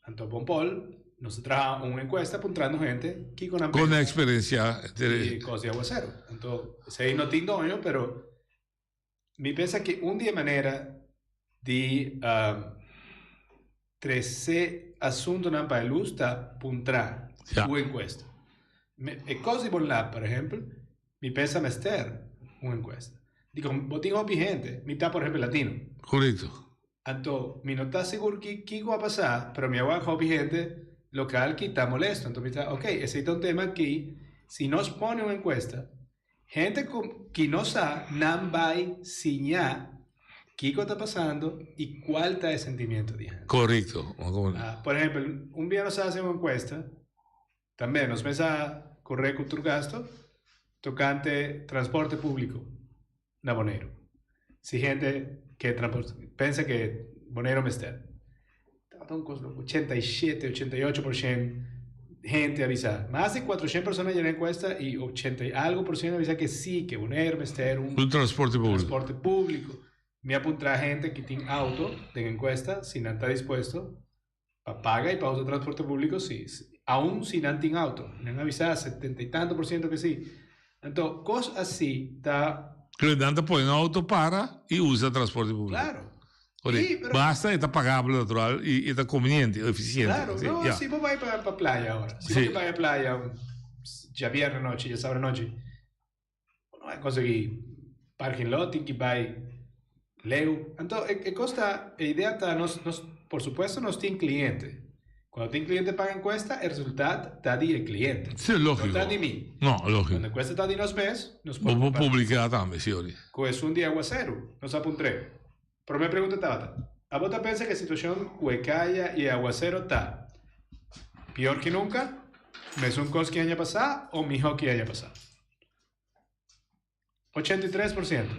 Anto Bon Paul, nos a traha un encuesta puntrando gente kiko nan Con experiencia di cos di aguacero. Anto, esey no tin doño, pero mi pensa que un di e manera di um, trece asuntonan pa e luz ta puntra Ja. cu encuesta. E kos di Bonlab, por ehempel, mi pensa mester un enkuesta. Dikon bo tin hopi hende, mi ta por ehempel latino. Korekto. Anto mi no ta sigur ki kiko a pasa, pero mi a wak hopi hende lokal ki ta molesto. Anto mi ta, ok, esei ta un tema ki si nos pone un enkuesta, hende ku ki no sa nan bai siña kiko ta pasando i kual ta e sentimiento di hende. Korekto. Por ehempel, un bia nos a hasi un enkuesta, Tambe nos mester a corre cu tur gasto tocante transporte publico na Boneiru. Si hende ke pensa ke Boneiru mester. Tabata un cos loco, 87, 88 por cien hende a bisa. Mas di 400 persona a yena encuesta y 80 y algo por cien a bisa ke si, ke Boneiru mester un Un transporte publico. transporte publico. Mi a puntra hende ki tin auto den encuesta si nan ta dispuesto Pa paga y pa usa transporte publico si, aun si nan tin auto. Nan a bisa setenta y tanto por ciento que si. Anto cos asi ta. Pero nan ta pone nan auto para y usa transporte publico. Claro. Ora, Sí, pero basta e ta pagabel natural y e ta conveniente, eficiente. Claro, Sí, no, ya. si bo bai pa pa playa ahora. Si bo Sí. ke bai a playa un djabièrnè nochi, djasabra nochi, bo no bai konsegui parking lot, tin ki bai leu. Anto e e kos ta, e idea ta nos nos por supuesto nos tin kliente. Cuando tin kliente paga enkuesta e resultat ta di e kliente. Sí, lógico. No ta di mi. No, lógico. Cuando enkuesta ta di nos mes, nos por Bo por kompartí. publiká tambe, sí, ori. Ku esun di aguaseru, nos a puntr'é. Promé pregunta tabata, Abo ta pensa ku e situashon ku e kaya i e aguasero ta pior ki nunka, mesun kos ki aña pasá o mihó ki aña pasá? 83 por siento,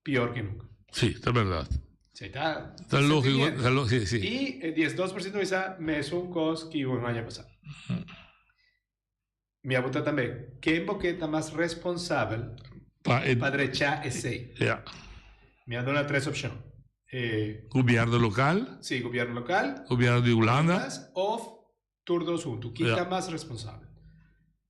pior ki nunka. Sí, ta bèrdat. Sí, ta, Ta lógico, ta lo, sí, sí. I e 12 por siento bisa mesun kos ki un aña pasá. Mi a puntra tambe, ken bo ke ta mas responsabel Pa e pa drechá esei? Ja. Mi a duna tres opshon. E Gobièrnu lokal. Sí, gobièrnu lokal. Gobièrnu di Hulanda. Òf tur dos huntu. Ki Ja. ta mas responsabel?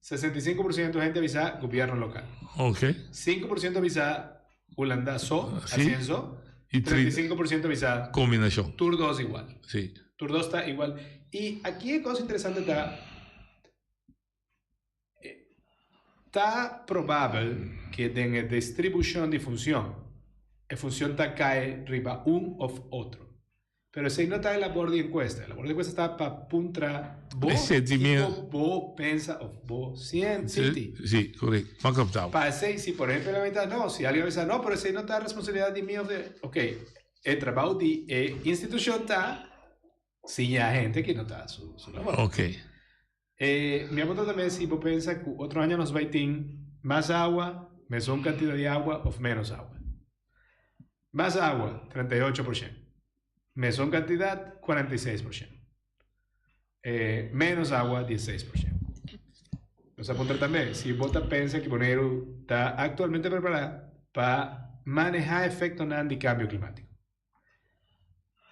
65 por siento hende a bisa gobièrnu lokal. Oké. 5 por siento a bisa Hulanda so, Sí. asien so. I 35 por siento a bisa Kombinashon. tur dos igual. Sí. Tur dos ta igual. I aki e kos interesante ta, Ta probabel ke den e distribushon di funcion, e funcion ta kai riba un of otro. Pero esei no ta e labor di enkuesta. E labor di enkuesta ta pa puntra bo E sentimiento. kiko bo pensa of bo sinti. Sí, korekto. M'a kaptá. Pa esei, si por ehempel a mita no, si alguien a bisa no, pero esei no ta responsabilidad di mi of de. Ok, e trabou di e institushon ta siña hende ki no ta su su labor. Ok. E mi a puntra tambe si bo pensa ku otro aña nos bai tin mas awa, mesun kantidad di awa of menos awa. Mas awa, 38%. Mesun kantidad, 46%. E menos awa, 16%. Nos a puntra tambe si bo ta pensa ku Boneiru ta aktualmente prepará pa manehá efektonan di kambio klimátiko.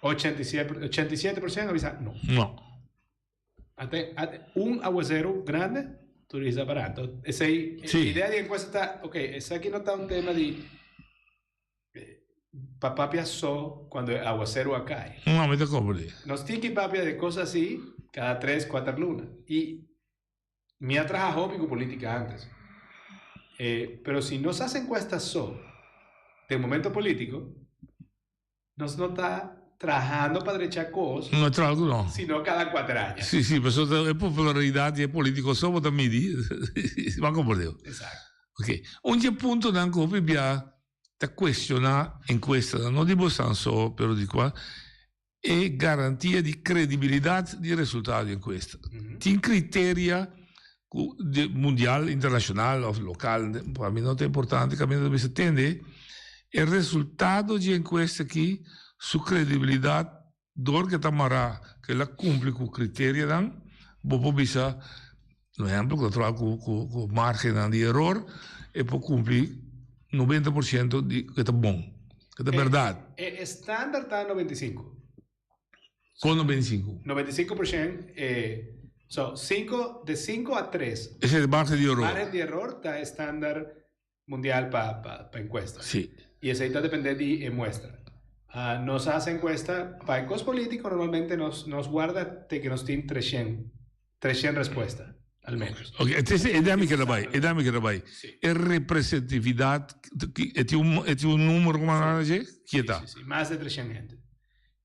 87% a bisa no. No. Ate, ate, un aguacero grande, turista barato. Esei, Sí. idea di encuesta ta, ok, esaki no ta un tema di eh, pa papia so cuando e aguacero a cae. No, mi ta comprende. Nos tin ki papia de cosas así cada tres, cuatro luna. Y mi a traha hopi cu politica antes. Eh, pero si nos hace encuesta so den momento politico, Nos no ta trahando pa drecha cos. No traha cu no. Sino cada cuater aña. Si, si, pasobra e popularidad di e politico so bo ta midi. Bo a comprende. Exacto. Ok. Un di e puntonan cu hopi bia ta cuestiona encuestanan, no di bosan so, pero di cua, e garantia di credibilidad di resultado di encuesta. Tin criteria cu di mundial, internacional of local, pa mi no ta importante, caminda ta bisa tende e resultado dje encuesta aki su credibilidad dor ke ta mara ke el a cumpli cu criterianan, bo por bisa, un ehempel, cu ta traha cu cu margennan di eror, e por cumpli 90 por ciento di ke ta bon, ke ta berdad. E standard ta 95. Kon 95? 95 por ciento, eh, so, cinco, de 5 a 3. Ese es margen di error. Margen di error ta estándar mundial pa, pa, pa encuesta. Sí. Y esey ta depende di e muestra. Ah, nos hace encuesta, pa e cos político normalmente nos, nos guarda te que nos tin 300, 300 respuesta. Al menos. Ok, entonces, e dami que bai, e dami que bai. E representatividad, e tin un, e tin un número como nan dice? Kieta. Sí, sí, mas di 300 hende.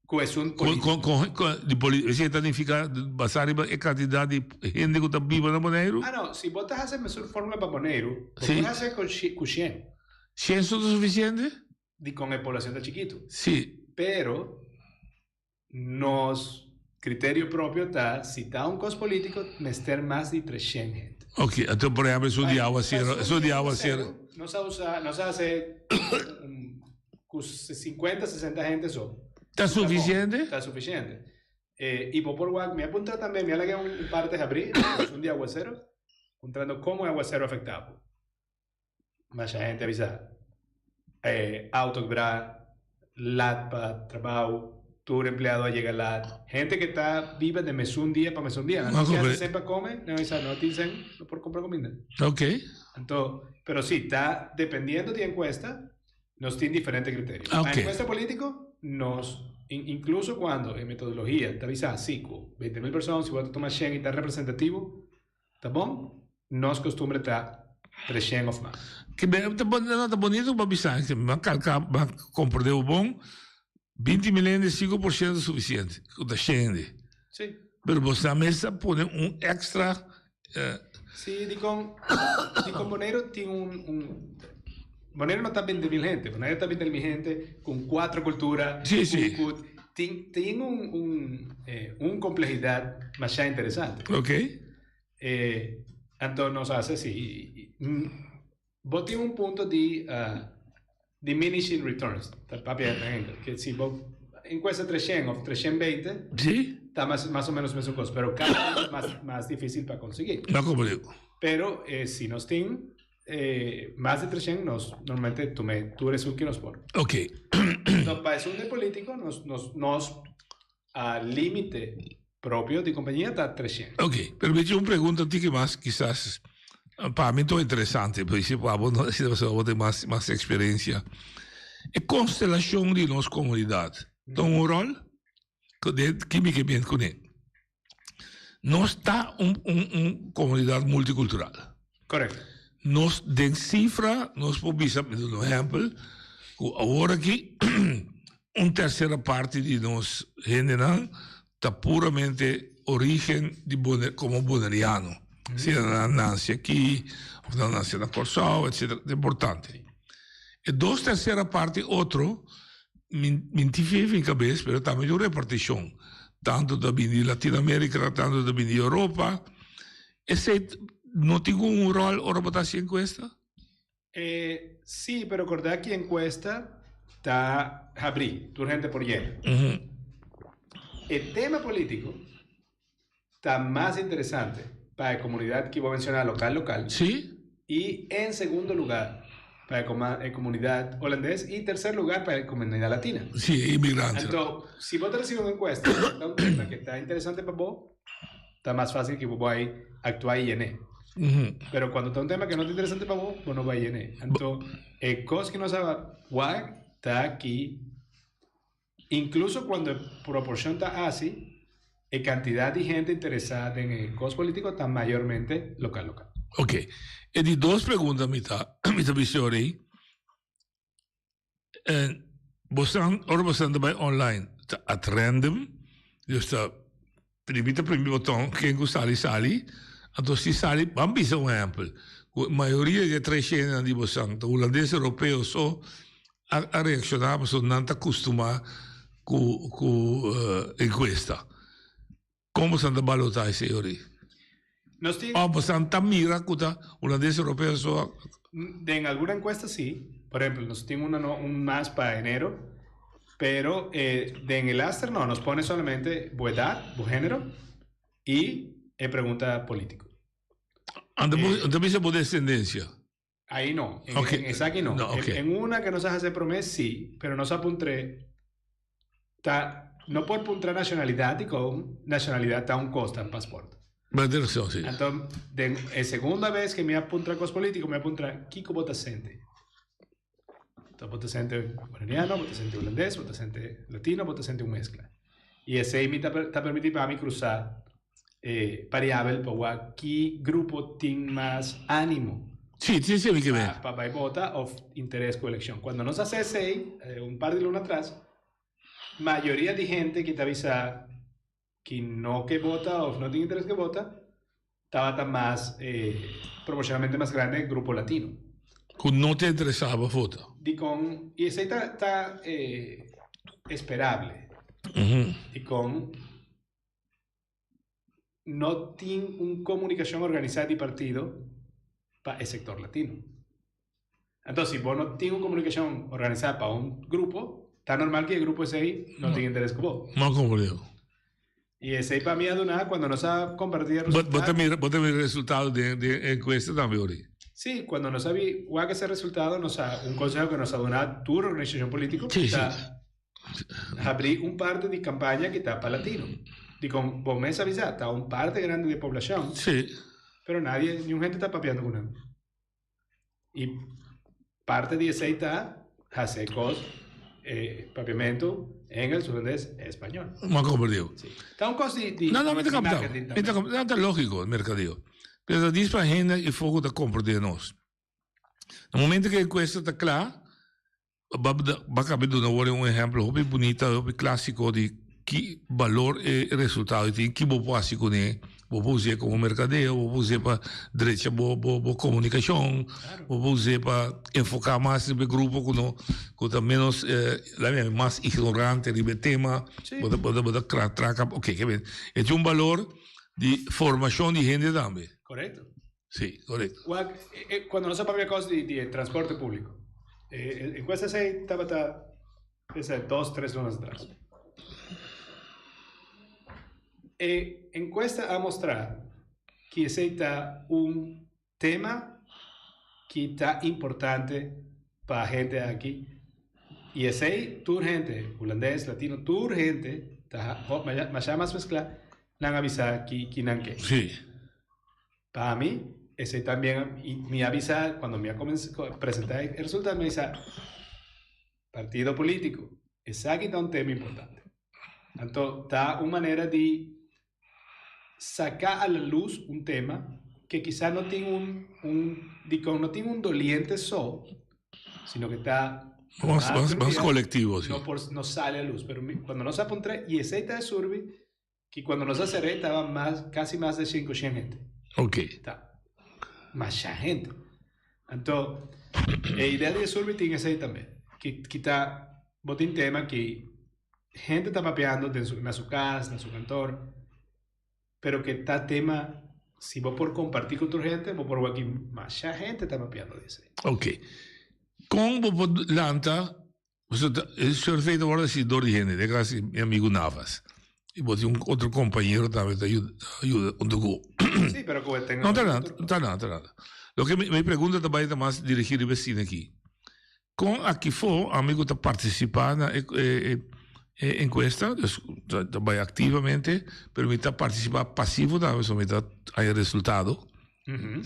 Ku esun Con, con, con, con, di poli, esei ta nifica basá riba e cantidad di hende ku ta biba na Boneiru? Ah no, si bo ta hasi mesun formula pa Boneiru, bo Sí. por hasi ku shi, ku 100. 100 so ta suficiente? Di kon e poblacion ta chikitu. Sí. Pero Nos criterio propio ta si ta un cos politico mester mas di 300 hende. Ok, anto por ehempel esun di awacero, esun di awacero. Nos a usa, nos a hace cu 50, 60 hende so. Ta suficiente? Ta suficiente. Eh, y bo por wak, mi a puntra tambe, mi a laga un parte habri, esun di awacero, puntrando como e awacero afecta bo. Masha hende a bisa e auto kebra, lat pa trabao, tur empleado a yega lat. Hende ke ta biba den mesun dia pa mesun dia. Nan no tin sen pa come, nan a bisa no tin sen, no por compra cuminda. Ok. Anto, pero si, ta dependiendo di encuesta, nos tin diferente criterio. Ok. Pa encuesta politico, nos, incluso cuando e metodologia ta bisa si cu 20 mil persona, si bo ta tuma shen y ta representativo, Ta bon? Nos costumbre ta treshen of mas. Ke be ta bon no ta bonito pa bisa ke mi a kalka mi a komprende bo bon 20 mil hende 5% suficiente ku ta shen hende. Sí. Pero bo sa mes a pone un extra eh. Sí dikon dikon Boneiru tin un un Boneiru no ta 20 mil hende Boneiru ta 20 mil hende ku kuatro kultura Sí sí. ku Tin tin un un eh, un complejidad masha interesante. Ok. Eh, anto nos hace si bo tin un punto di uh, diminishing returns, ta papia en Engels, que si bo encuesta 300 of 320, Sí. ta mas, mas o menos mesun cos, pero cada vez mas, mas difícil pa conseguir. No comprendo. Pero eh, si nos tin eh, mas di 300 nos normalmente tume tur esun ki nos por. Ok. No, pa esun de político nos, nos, nos a límite propio di compañía ta 300. Ok, pero mi tin un pregunta tiki mas quizás pa mi to interesante, pero si pa bo no, si bo tin mas, mas experiencia. E constelacion di nos comunidad ta un rol? Ki mi ke bien kuné? Nos ta un, un, un comunidad multicultural. Correcto. Nos den cifra, nos por bisa, mi duna un ehempel, cu awor aki un tercera parti di nos hendenan ta puramente origen di Bonaire, como Boneriano. Sea nan nace aki, of nan nace na Corsou, etcetera. Ta importante. E dos tercera parti otro, Mi mi tin fe den cabes pero tambe tin un reparticion tanto ta bini di Latinoamerica tanto ta bini di Europa esey no tin un rol ora bo ta haci encuesta? Eh si pero corda ki encuesta ta habri tur hende por yena e tema politico ta mas interesante pa e comunidad ki bo a menciona local local. Sí. Y en segundo lugar pa e e comunidad holandes y tercer lugar pa e comunidad latina. Sí, inmigrante. Anto, si bo ta recibi un encuesta ta un tema que ta interesante pa bo, ta mas facil que bo bay actua y yené. Pero cuando ta un tema que no ta interesante pa bo, bo no bay yené. Anto, e cos que nos a wak ta ki Incluso cuando e proporcion ta haci, e cantidad di hende interesa den e cos politico ta mayormente local local. Ok. E di dos pregunta mi ta mi ta bisa ora ei. Bosan ora bosan ta bai online ta at random, dus ta Primi ta primi boton, ken ku sali sali. Anto si sali, ban bisa un ehempel, ku mayoria di e treshendenan di bosan ta hulandes europeo so a a reakshoná pasobra nan ta kustumá ku ku enkuesta. Kon bosan ta balotá esei ori? Nos tin. Òf bosan ta mira ku ta hulandes europeo so a. Den algun enkuesta si. Por ehempel, nos tin una no un mas pa enero. Pero eh, den e laster no, nos pone solamente bo edad, bo género y e pregunta político. Ante bo, ante bisa bo descendencia. Ahí no, en, Ok. en esaki no. No, ok. En, en una que nos hace promés sí, pero nos apuntré ta no por puntra nacionalidad y con nacionalidad ta un costa en pasaporte. Ba direccion, sí. Entonces, den, e segunda vez que me apuntra cos político, me apuntra Kiko bota sente. Entonces, bo ta sente boneriano, bo ta sente hulandes, bo ta sente latino, bo ta sente un mezcla. Y esey mi ta, ta permiti pa mi cruza. eh, variabel pa wak ki grupo tin mas ánimo. Sí, sí, sí, mi ke Pa, pa bai vota of interes ku elekshon. Cuando nos hasi esei, eh, un par di luna atras, mayoria di hende ki ta bisa ki no ke vota of no tin interes ke vota, tabata mas eh, proporcionalmente mas grande grupo latino. Ku no ta interesá pa vota. Dikon, i esei ta, ta eh, esperable. Dikon no tin un komunikashon organisá di partido pa e sektor latino. Anto si bo no tin un komunikashon organisá pa un grupo, ta normal ku e grupo esei no tin interes ku bo. No komprendé. I esei pa mi a duna kuando nos a kompartí e resultado. Bo ta mira, bo ta mira e resultado den den enkuesta tambe ori. Sí, kuando nos a bi wak ese resultado nos a un konseho ku nos a duna tur organisashon polítiko ta Habrí un parte di campaña ki ta pa latino. Dicon bo mes a bisa, ta un parte grandi di e poblacion. Sí. Pero nadie, niun hende ta papiando cu nan. Y parte di esey ta haci e cos, e papiamento, Engels, Hulandes, Español. M'ha comprendido. Sí. Ta un cos di, di, No, no, mi ta di captao. marketing Mi ta tambe. captao. No, ta logico, mercadeo. Pero ta dis pa hende y foco ta comprende nos. Na momento cu e encuesta ta cla, Ba kabe duna wor un ehempel hopi bunita, hopi klasiko di ki balor e resultado tin, ki bo por hasi kuné. Bo por us'é komo merkadeo, bo por us'é pa drecha bo bo bo komunikashon, bo por us'é pa enfoká mas riba e grupo ku no ku ta ménos laat mi mas ignorante riba e tema. Bo ta bo ta bo ta traka oke ke men e tin un balor di formashon di hende tambe. Korekto. Sí, korekto. Wak, cuando nos a papia cos di, di transporte público, eh, encuesta esei tabata ese dos, tres lunas atrás. E encuesta a mostra que esei ta un tema que ta importante pa hende aki. Y esei tur hende, hulandes, latino, tur hende, ta masha mas mezcla, nan a bisa ki, ki nan ke. Sí. Pa mi, esei tambien, y mi a bisa, cuando mi a comensa presenta e resultado, mi a bisa, partido politico, esaki ta un tema importante. Anto, ta un manera di saca a la luz un tema que quizá no tin un, un, dicon no tin un doliente so, sino que ta Mas, mas, mas colectivo, sí. No por, no sale a luz, pero mi, cuando nos a puntra, y esei ta e survey, Ki cuando nos a cerré taba mas, casi mas de 500 hende. Ok. Ta masha hende. Anto, e idea di e survey tin esey tambe. Ki, ki ta, bo tin tema ki hende ta papiando den su, na su cas, na su kantoor, pero ke ta tema, si bo por comparti cu otro hende, bo por wak ki masha hende ta papiando di esey. Ok. Con bo por lanta Pasobra ta e survey ta wòrdu hasi dor di hende, den kasi mi amigu Navas. I bo tin un otro kompañero tambe ta yuda yuda huntu ku. Sí, pero ku e No, ta nada, ta nada, ta nada. Loke mi mi pregunta ta bai ta mas dirigí riba e sina aki. Kon akifó ami ku ta partisipá na e e e enkuesta, dus ta ta bai aktivamente, pero mi ta partisipá pasivo tambe, pasobra mi ta haña resultado.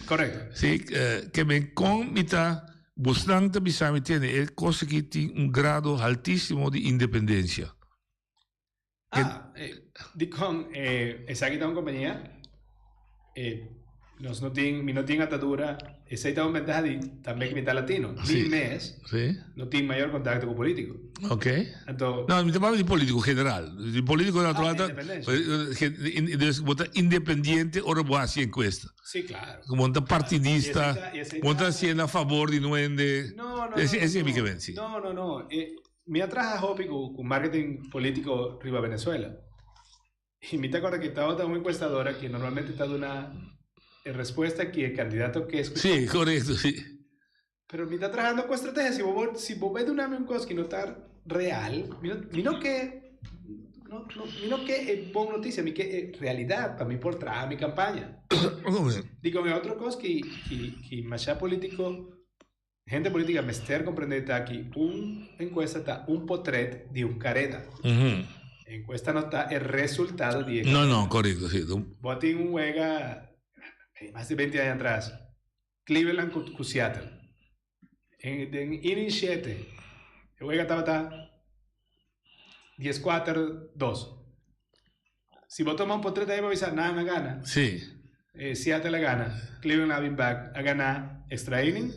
Correcto. Sí, ke men kon mi ta, bosnan ta bisa mi tende, e kos aki tin un grado haltísimo di independensia. Ah, dikon esaki ta un kompania, nos no tin, mi no tin atadura, esei ta un bentaha di tambe ku mi ta latino. Mi mes no tin mayor kontakto ku polítiko. Ok. Anto. No, mi ta papia di politico general. Di politico natural ta. Dus bo ta independiente ora bo haci encuesta. Sí, claro. Bo no ta partidista, bo no ta haciendo a favor di nuende. No, no, no. Ese es mi ke ven, sí. No, no, no. Mi a traha hopi cu marketing politico riba Venezuela. Y mi ta acorda cu tabata un encuestadora cu normalmente ta duna e respuesta cu e candidato ke escucha. Sí, correcto, sí. Pero mi ta trahando ku estrategia. Si bo por, si bo bai duna mi un kos ki no ta real, mi no, mi no ke, no, no, mi no ke e bon notisia, mi ke e realidat pa mi por traha mi kampaña. Dikon e otro kos ki, ki, ki masha politiko, hende politika mester komprende ta ki un enkuesta ta un potret di un kareda. Enkuesta no ta e resultado di e No, no, korekto, si. Bo tin un wega mas di beinti aña atras. Cleveland ku Seattle. En den inning shete e wega tabata dieskuater dos. Si bo tuma un potret ahí bo bisa nan a gana. Sí. Eh, Seattle a gana. Cleveland a bin back a gana extra inning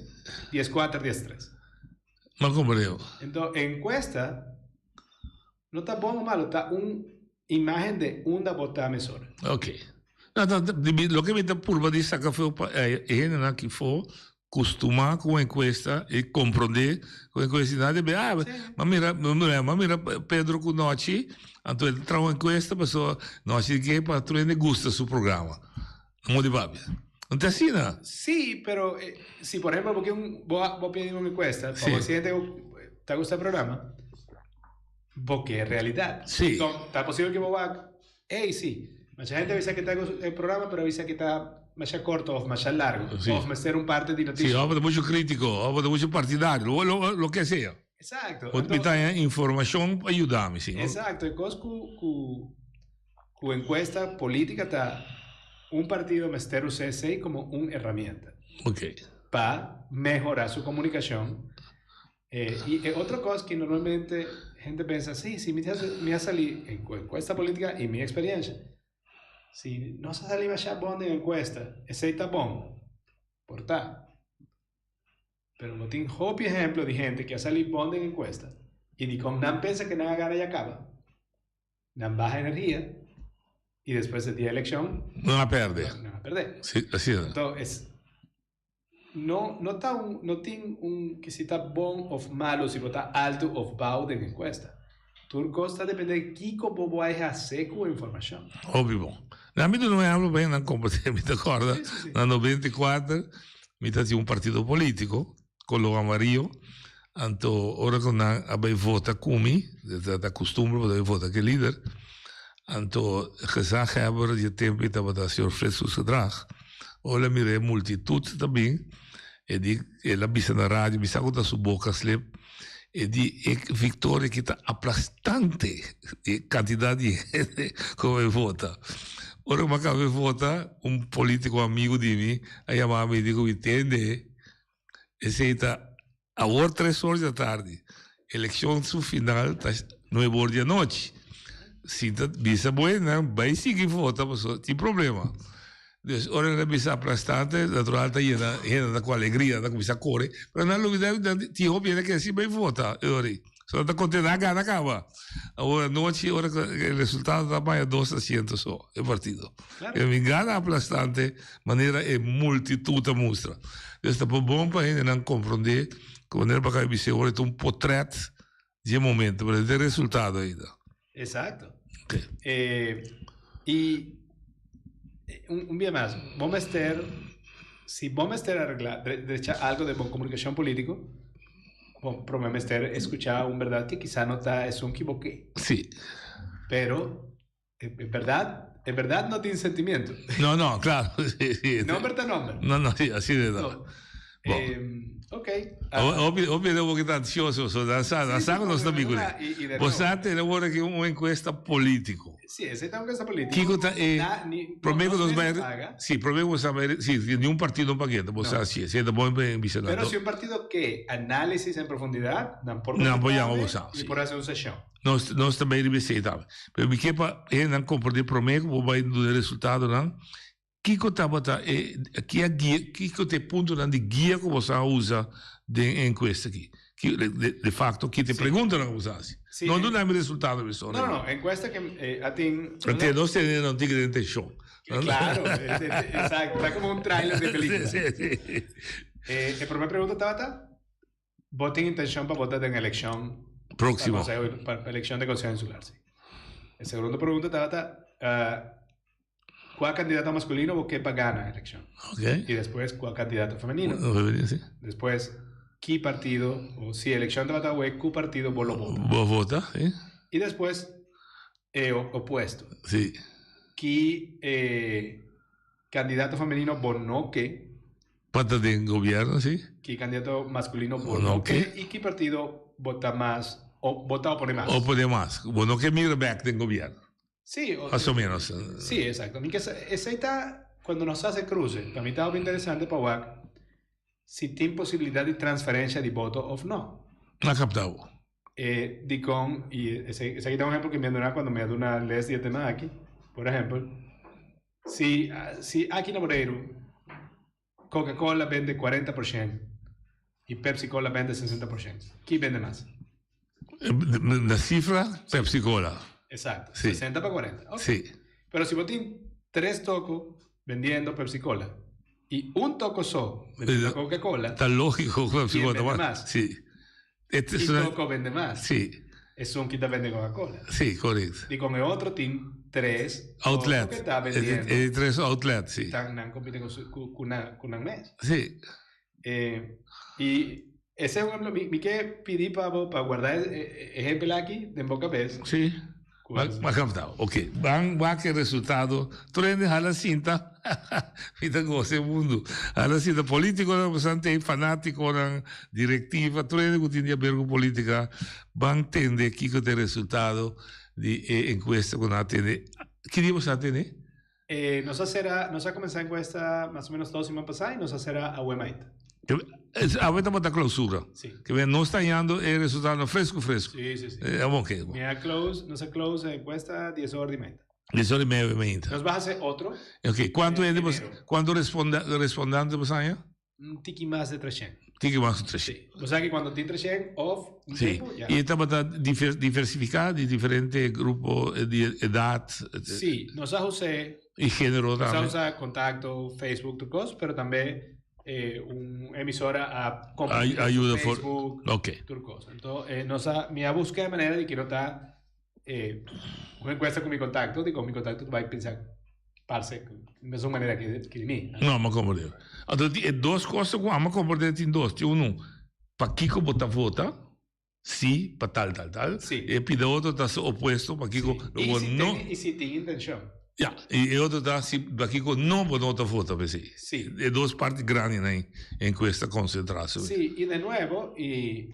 10-4, 10-3. Ma comprendeu. Entonces, encuesta no ta bon o malo, ta un imagen de unda bo ta mesora. Ok. No, no, loke mi ta purba di saca feo pa e hendenan aki fo custuma cu encuesta y comprende cu encuesta y nadie be ah ma mira ma mira Pedro cu Nochi anto el traha un encuesta pasobra Nochi di ke pa tur hende gusta su programa no di papia no ta asina. Sí, pero si por ejemplo bo ke un bo a pidi un encuesta pa bo si hende ta gusta e programa bo ke realidad. Sí. Ta posible ke bo wak Ey, sí. Masha hende a bisa ke ta gusta e programa, pero a bisa ke ta masha korto of masha largo. Sí. Of mester un parte di Sí, noticia. of ta mucho crítico, of ta mucho partidario, lo, lo, lo que sea. Exacto. Bo Anto, ta haña informacion pa yuda mi, sí. exacto. E kos ku, ku, ku encuesta política ta un partido mester usa esey como un herramienta Ok. pa mehora su comunicacion. Y e otro cos que normalmente gente pensa, sí, si mi, mi a sali en encuesta política y mi experiencia, si no se sali masha bon den encuesta, esey ta bon, por ta. Pero bo tin hopi ejemplo di gente que a sali bon den encuesta y di con nan pensa que nan a gana ya caba, nan baha energia y despues e dia eleccion Nan a perde. Nan a perde. Sí, así es. Entonces, No no ta un no tin un ke si ta bon of malo si bo ta alto of bao den enkuesta. Tur kos ta depende di kiko bo bo a hase ku e informashon. Hopi bon. Na mi duna un ehemplo pa hende nan komprende. Mi ta kòrda na 94 mi ta tin un partido politiko, kolor amarillo, anto ora ku nan a bai vota ku mi, ta kustumber pa ta bai vota ku e lider, anto gezaghebber di e tempu ei tabata señor Frits Goedgedrag. Ora el a mira e multitud ta bin, e di, el a bisa na radio, mi sa ku ta su boka slip, e di e viktoria aki ta aplastante, e kantidat di hende ku a bai vota. Ora ku mi a kaba di vota, un politiko amigu di mi a yama mi i di ku mi, Tende, esei ta awor tres or di atardi, elekshon su final ta nuebe or di anochi. Si ta bisa bo hendenan bai sigui vota pasobra tin problema. Dus ora nan a bisa aplastante, natural ta yena hende ta ku alegria, nan ta kuminsá kore, pero nan lubida nan tin hopi hende ke si bai vota e ora ei. So nan ta konten nan a gana kaba. Awor anochi ora ku e resultado ta maya dos asiento so e partido. E mi gana aplastante manera e multitud ta mustra. Dus ta por bon pa hendenan komprondé ku manera pa kaba bis'é ora ta un potret di e momento, pero no ta e resultado ainda. Exacto. Eh, y un, un bia mas, bo mester, si bo mester arregla, drecha algo de bo comunicacion politico, bo prome mester escucha un verdad que quizá no ta esun ki bo ke. Sí. Pero En berdad, en berdad no tin sentimiento. No, no, claro. Sí, sí. Nomber ta nomber. No, no, sí, así de No. Eh, ok. Hopi, hopi de bo ta ansioso, so dan sa, dan sa nos ta bico. Bo sa te word aquí un encuesta político. Sí, ese ta un encuesta político. Kiko ta e prome ku nos bai, sí, prome ku nos bai, sí, ni un partido no pagueta, bo sa así, sí, ta bon visionado. Pero si un partido ke análisis en profundidad, nan por Nan por llama bo sa, y por hacer un sesión. Nos nos ta bay riba esey tambe. Pero mi ke pa hendenan komprende prome ku bo bay duna e resultadonan, kiko tabata e ki a guia kiko ta e puntonan di guia ku boso a usa den e enkuesta aki? Ki de facto ki ta e preguntanan ku boso a hasi? No duna mi resultado mesora. No, no, enkuesta ke a tin. Ante nos tene nan tin den tenshon. Claro, exacto, ta komo un trailer di pelikula. Sí, sí. E prome pregunta tabata? Bo tin intencion pa vota den eleccion Próximo. Pa conseho, pa eleccion de conseho insular, sí. E segundo pregunta tabata, uh, cua candidato masculino bo ke pa gana eleccion? Ok. Y despues, cua candidato femenino? Femenino, sí. Despues, ki partido, o si eleccion tabata awe, cu partido bo lo vota? Bo vota, sí. Y despues, e opuesto. Sí. Ki eh, candidato femenino bo no ke? Pa ta den gobierno, si. Ki candidato masculino bo no ke y ki partido bo ta mas o bo ta opone mas? Opone mas. Bo no ke mira bek den gobierno. Si. Mas o menos. Si, exacto. Mi ke sa, esey ta cuando nos hace cruce, pa mi ta hopi interesante pa wak si tin posibilidad di transferencia di boto of no. Na capta bo. E dicon, y esaki ta un ehempel cu mi a duna cuando mi a duna les di e tema aki. Por ehempel, si, si aki na Boneiru Coca-Cola bende 40% y Pepsi-Cola bende 60%, ki bende mas? Na cifra, Pepsi-Cola. Exacto, Sí. 60 pa 40. Ok. Sí. Pero si bo tin tres toko bendiendo Pepsi-Cola y un toko so bendiendo Coca-Cola, Ta lógico ku Pepsi ¿Quién Cola vende mas. mas? Sí. Este y es una- toko vende mas. Sí, Esun ki ta bende Coca-Cola. sí, correcto. Y con el otro tin tres Outlet. toko que ta bendiendo. E tres outlet, sí. Tan nan compite con su, ku, ku na, ku nan mes. Sí. Y ese es un ejemplo, mi que pedí para pa guardar ejemplo aquí de boca vez. Sí. Ma captado. Ok. Ban wak e resultado. Trende hala sinta. Mi ta goza e mundo. Hala sinta. Politiconan bastante ei, fanaticonan, directiva, trende cu tin di haber cu politica. Ban tende kico ta e resultado di e encuesta cu nan a tende. Ki dia boso a tende? Nos a cera, nos a comensa encuesta mas o menos dos siman pasa y nos a cera awe maita. Awe tabata clausura. Sí. Ke men nos ta hañando e resultadonan fresco fresco. Sí, sí, sí. Amo ke. Mi a close, nos a close e encuesta dies or di maita. Dies or y media di maita. Nos ba hace otro. Ok, cuanto hende bos, cuanto responda, respondante bos haña? Un tiki mas de 300. Tiki mas de 300. Sí. O sea que cuando tin 300 of un Sí. tempo, ya. Y tabata diversifica di diferente grupo di edad. Sí, nos a usa Y género Nos a tambe. usa contacto, Facebook, tur cos, pero tambe un emisora a compartir Ayuda for- Facebook, Ok. tur cos. Entonces, nos a, mi a busca de manera de que no ta una encuesta con mi contacto, digo, mi contacto va a pensar, parce, es una manera que de mí. No, ma comprende. Anto, e dos cosas ku amo comprende tin dos. Tin uno, pakiko bo ta vota, sí, pa tal, tal, tal. Sí. E pide otro ta su opuesto, pakiko Y bo si no. ten, y si tiene intención. Ja, y e otro ta si pakiko no bo no ta vota, pues sí. Sí. E dos parti grandi na encuesta concentratie. Sí, y de nuevo, y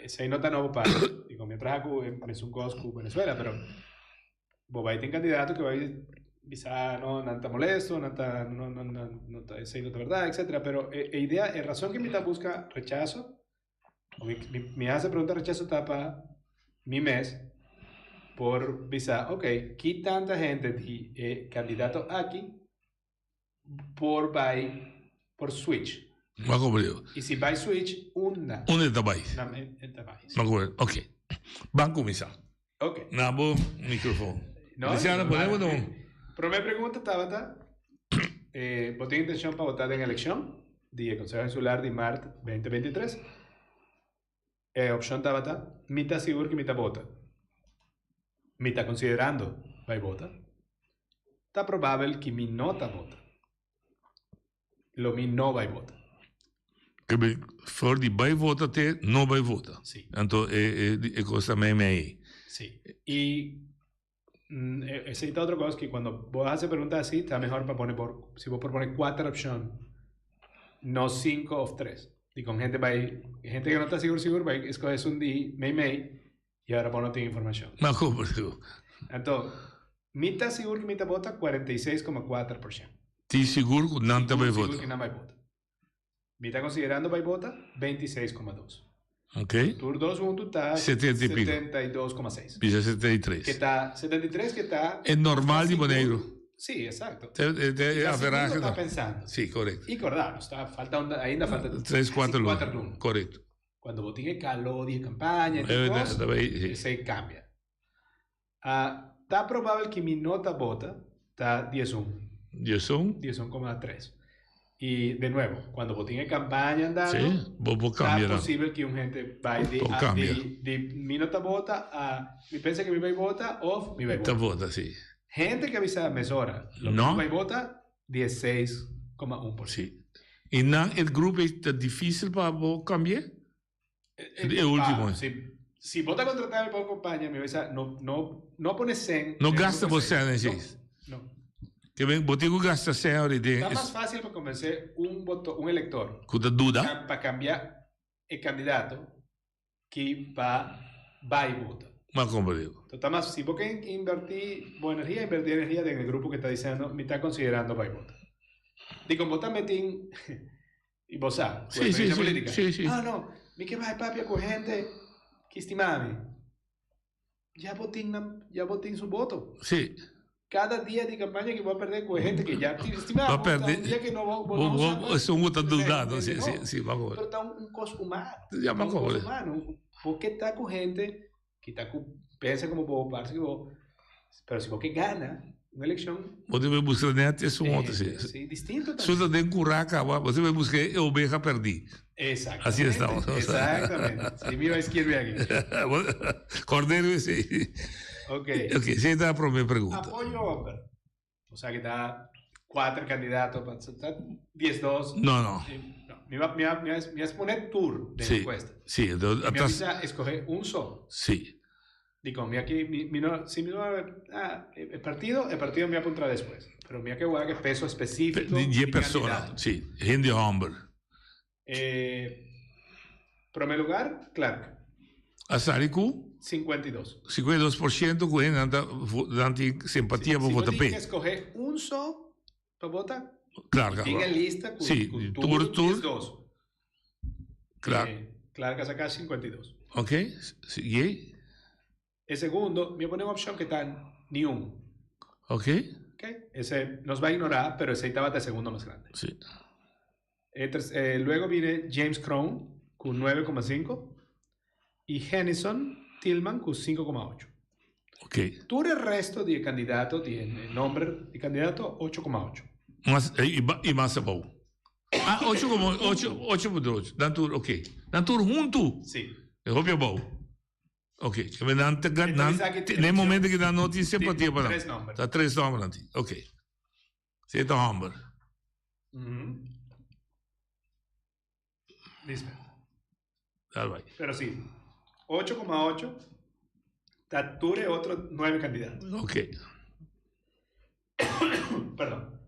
se nota nuevo para, digo, mi trabajo es un cos con Venezuela, pero vos vais a tener candidato que va a quizá no, no está molesto, no está, no, no, no, no está diciendo la verdad, etcétera, pero idea, razón que mi busca rechazo, o mi hace pregunta rechazo tapa mi mes por visa, ok, ¿qué tanta gente di candidato aquí por by, por switch? Ma comprendo. Y si by switch, una. Unda ta bai? Na, en ta bai. Ma comprendo. Ok. Ban cuminsa. Ok. Na bo microfoon. No, Luciano, no, ponemos no. un. Primera pregunta, Tabata. ¿Vos tenés intención para votar en elección? Di Consejo Insular de marzo 2023. Opción Tabata, mitad seguro que mitad vota. Mitad considerando, vai vota. Está probable que mi nota vota. Lo mi no vai vota. Que be, voor die bij vota te, no bij vota. Sí. Anto, e cosa mei mei. Sí. Y esa es otra cosa que cuando vos haces preguntas así, está mejor para poner por, si vos propones cuatro opciones, no cinco o tres. Y con gente, va gente que no está seguro, seguro, va a escoger un di, mei mei, y ahora vos no tienes información. Ma comprendo. Entonces, mitad seguro que mitad vota, 46,4%. Ti seguro que não te vai Seguro vota. que no va vota. Mitad considerando va vota, 26,2. Ok. Tur 2 juntos está 70 y pico. 72,6. Bisa 73. Que está 73, que está. É normal di Boneiru. Sí, exacto. Te, Está averaje, seguro, está no. pensando. Sí, correcto. Y acordar, está, falta ainda falta 3, 4 casi cuatro lunas. lunas. Correcto. Cuando vos tienes calor, de campaña, y cosas, Sí. se cambia. Ah, está probable que mi nota bota está 10,1. 10,1. 10,3. Y de nuevo, cuando vos tienes campaña andando, Sí, vos está cambia, ¿no? posible que un gente vaya de, Vos a- cambia. de mi nota bota a mi piensa que mi vai bota o mi vai Esta bota. vota, sí. Gente que avisa mesora, lo No. que vai bota 16,1%. Sí. Y dan el grupo es difícil para vos cambiar? El último. Ah, si vos te contratas por compañía, mi avisa, no, no, no pones 100. No en el gasta grupo vos 100. 100 en No, no. Que ven, vos tengo que gastar 100 ahorita. Está más fácil para convencer un voto, un elector. Con la duda. Para cambiar el candidato que va, va y vota. Más comprendo. Entonces, está más, si vos querés invertir buena energía, invertir energía en el grupo que está diciendo, me está considerando va y vota. Digo, vos también ten- y vos sabes, Sí, tu sí, experiencia sí, política. sí, sí. Ah, no, mi que va papi con gente que estimame. Ya vos ten, ya vos ten su voto. Sí. Kada dia di kampaña ku bo a pèrdè ku e hende ku ya tin estimá Bo a bo, ta pèrdè. un dia ku no bo Bo no bo sa esun ku ta duda no Sí, si si si bo a Pero ta un kos humano. Ya Ta bo un kos a humano. Bo ke ta ku hende ku ta ku pensa komo bo, parse ku bo, pero si bo ke gana un elekshon. Bo debe buska nèt esun otro si. Sí, distinto Su tambe. ta den kurá kaba, bo debe buska e obeha pèrdí. Así Exactamente, estamos. exactamente. Sí, mi iba a skirbi aki. Cordero esei. Ok. Ok, esei ta e prome pregunta. Apoyo homber. O sea que ta cuater candidato pa ta 10-2. No, no. No, mi va, mi va, mi va, mi a pone tur den Sí, encuesta. sí, entonces, Mi a atrás- bisa escoge un solo. Sí. Digo, mi aquí, mi, mi no, si mi no, ah, el partido, el partido me apuntará después. Pero mi que voy a que peso específico. Di di persona, candidato. sí, hende homber. Eh, primer lugar, Clark, A sali ku 52. 52% ku hende nan ta nan tin simpatia pa Si vota bo p'e. tin que escoge un solo pa vota, Clark, tin e lista ku, Sí, ku tur, tur. 12. Clark. Eh, Clark a saca 52. Ok, sigui. El segundo, me pone una opción que está ni un. Ok. Ok, Ese nos va a ignorar, pero ese estaba el segundo más grande. Sí. Luego viene James Krohn con 9,5 y Jennison Tillman con 5,8. Ok. Todo el resto de candidatos tiene nombre de candidato 8,8. Mas, eh, i mas abou. Ah, 8,8, 8,8. Dan tur, ok. Dan tur huntu. Sí. E hopi abou. Ok. Ke men nan te nan, Entonces, aki te, den momento ke nan no tin simpatia pa nan. Tres nomber. Ta tres nomber nan tin. Ok. Si ta homber. Mm Lisbeth. Dal bai. Pero sí, 8,8. Tature otro 9 candidatos. Ok. Perdón.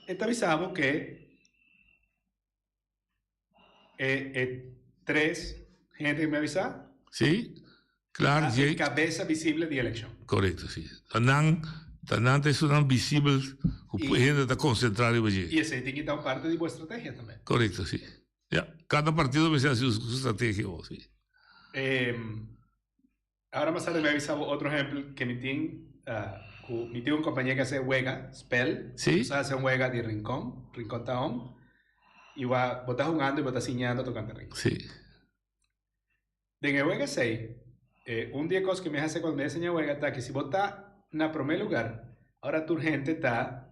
Te avisamos que eh, tres gente que me avisa. Sí. Claro, la sí. Cabeza visible de elección. Correcto, sí. Ta nan, ta nan ta esunnan visibel ku I- hende ta konsentrá riba dje. Y ese tiene que dar parte de vuestra estrategia también. Correcto, sí. Ya, kada partido mester hasi su strategia bo, sí. Eh, ahora más tarde me avisaba otro ejemplo que mi team, ah, mi tío un compañía que hace huega, spell. Sí. O sea, hace un huega de rincón, rincón taón. Y va, vos estás jugando y vos estás ciñando tocando rincón. Sí. De en el huega 6, un día cosa que me hace cuando me enseña huega está que si vos estás en primer lugar, ahora tu gente está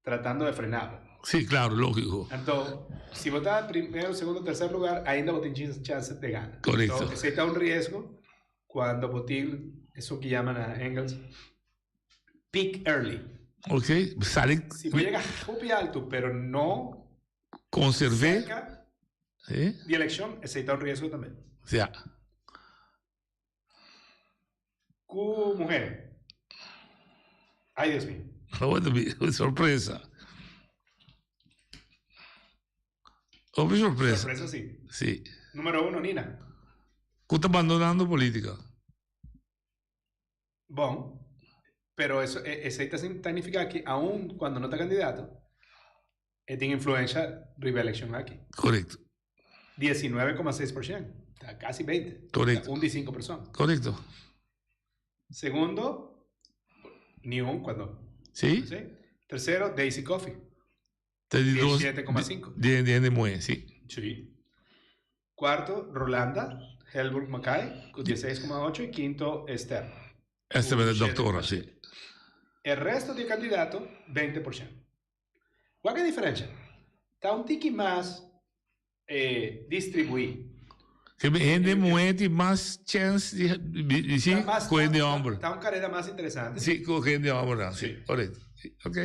tratando de frenar. Sí, claro, lógico. Entonces, si vos estás primero, segundo, tercer lugar, ainda vos tenés chance de ganar. Correcto. Entonces, está un riesgo cuando botín, eso que llaman a Engels, peak early. Ok, sale, Si vos llegas muy alto, pero no conservé. cerca ¿Sí? de elección, ese está un riesgo también. Ya. Q mujer. Ay, Dios mío. Bueno, sorpresa. Hombre, sorpresa. Sorpresa, sí. Sí. Número uno, Nina. Ku ta abandonando política. Bon. Pero eso, ese está significa que aún cuando no está candidato, tiene influencia riba elección aquí. Correcto. 19,6%. Está casi 20. Correcto. Está un 5 personas. Correcto. Segundo, ni un cuando. Sí. ¿Sí? Tercero, Daisy Coffee. Te di dos- 17,5. De mujer, sí. Sí. Cuarto, Rolanda Helburg Mackay, con 16,8. Y quinto, Esther. Esta es la doctora, sí. El resto de candidatos, 20%. ¿Cuál es la diferencia? Está un tiki más distribuido. Que gente mujer tiene más chance de, sí, con gente hombre. Está un carrera más interesante. Sí, con gente hombre, no, sí. Correcto. Sí, ok.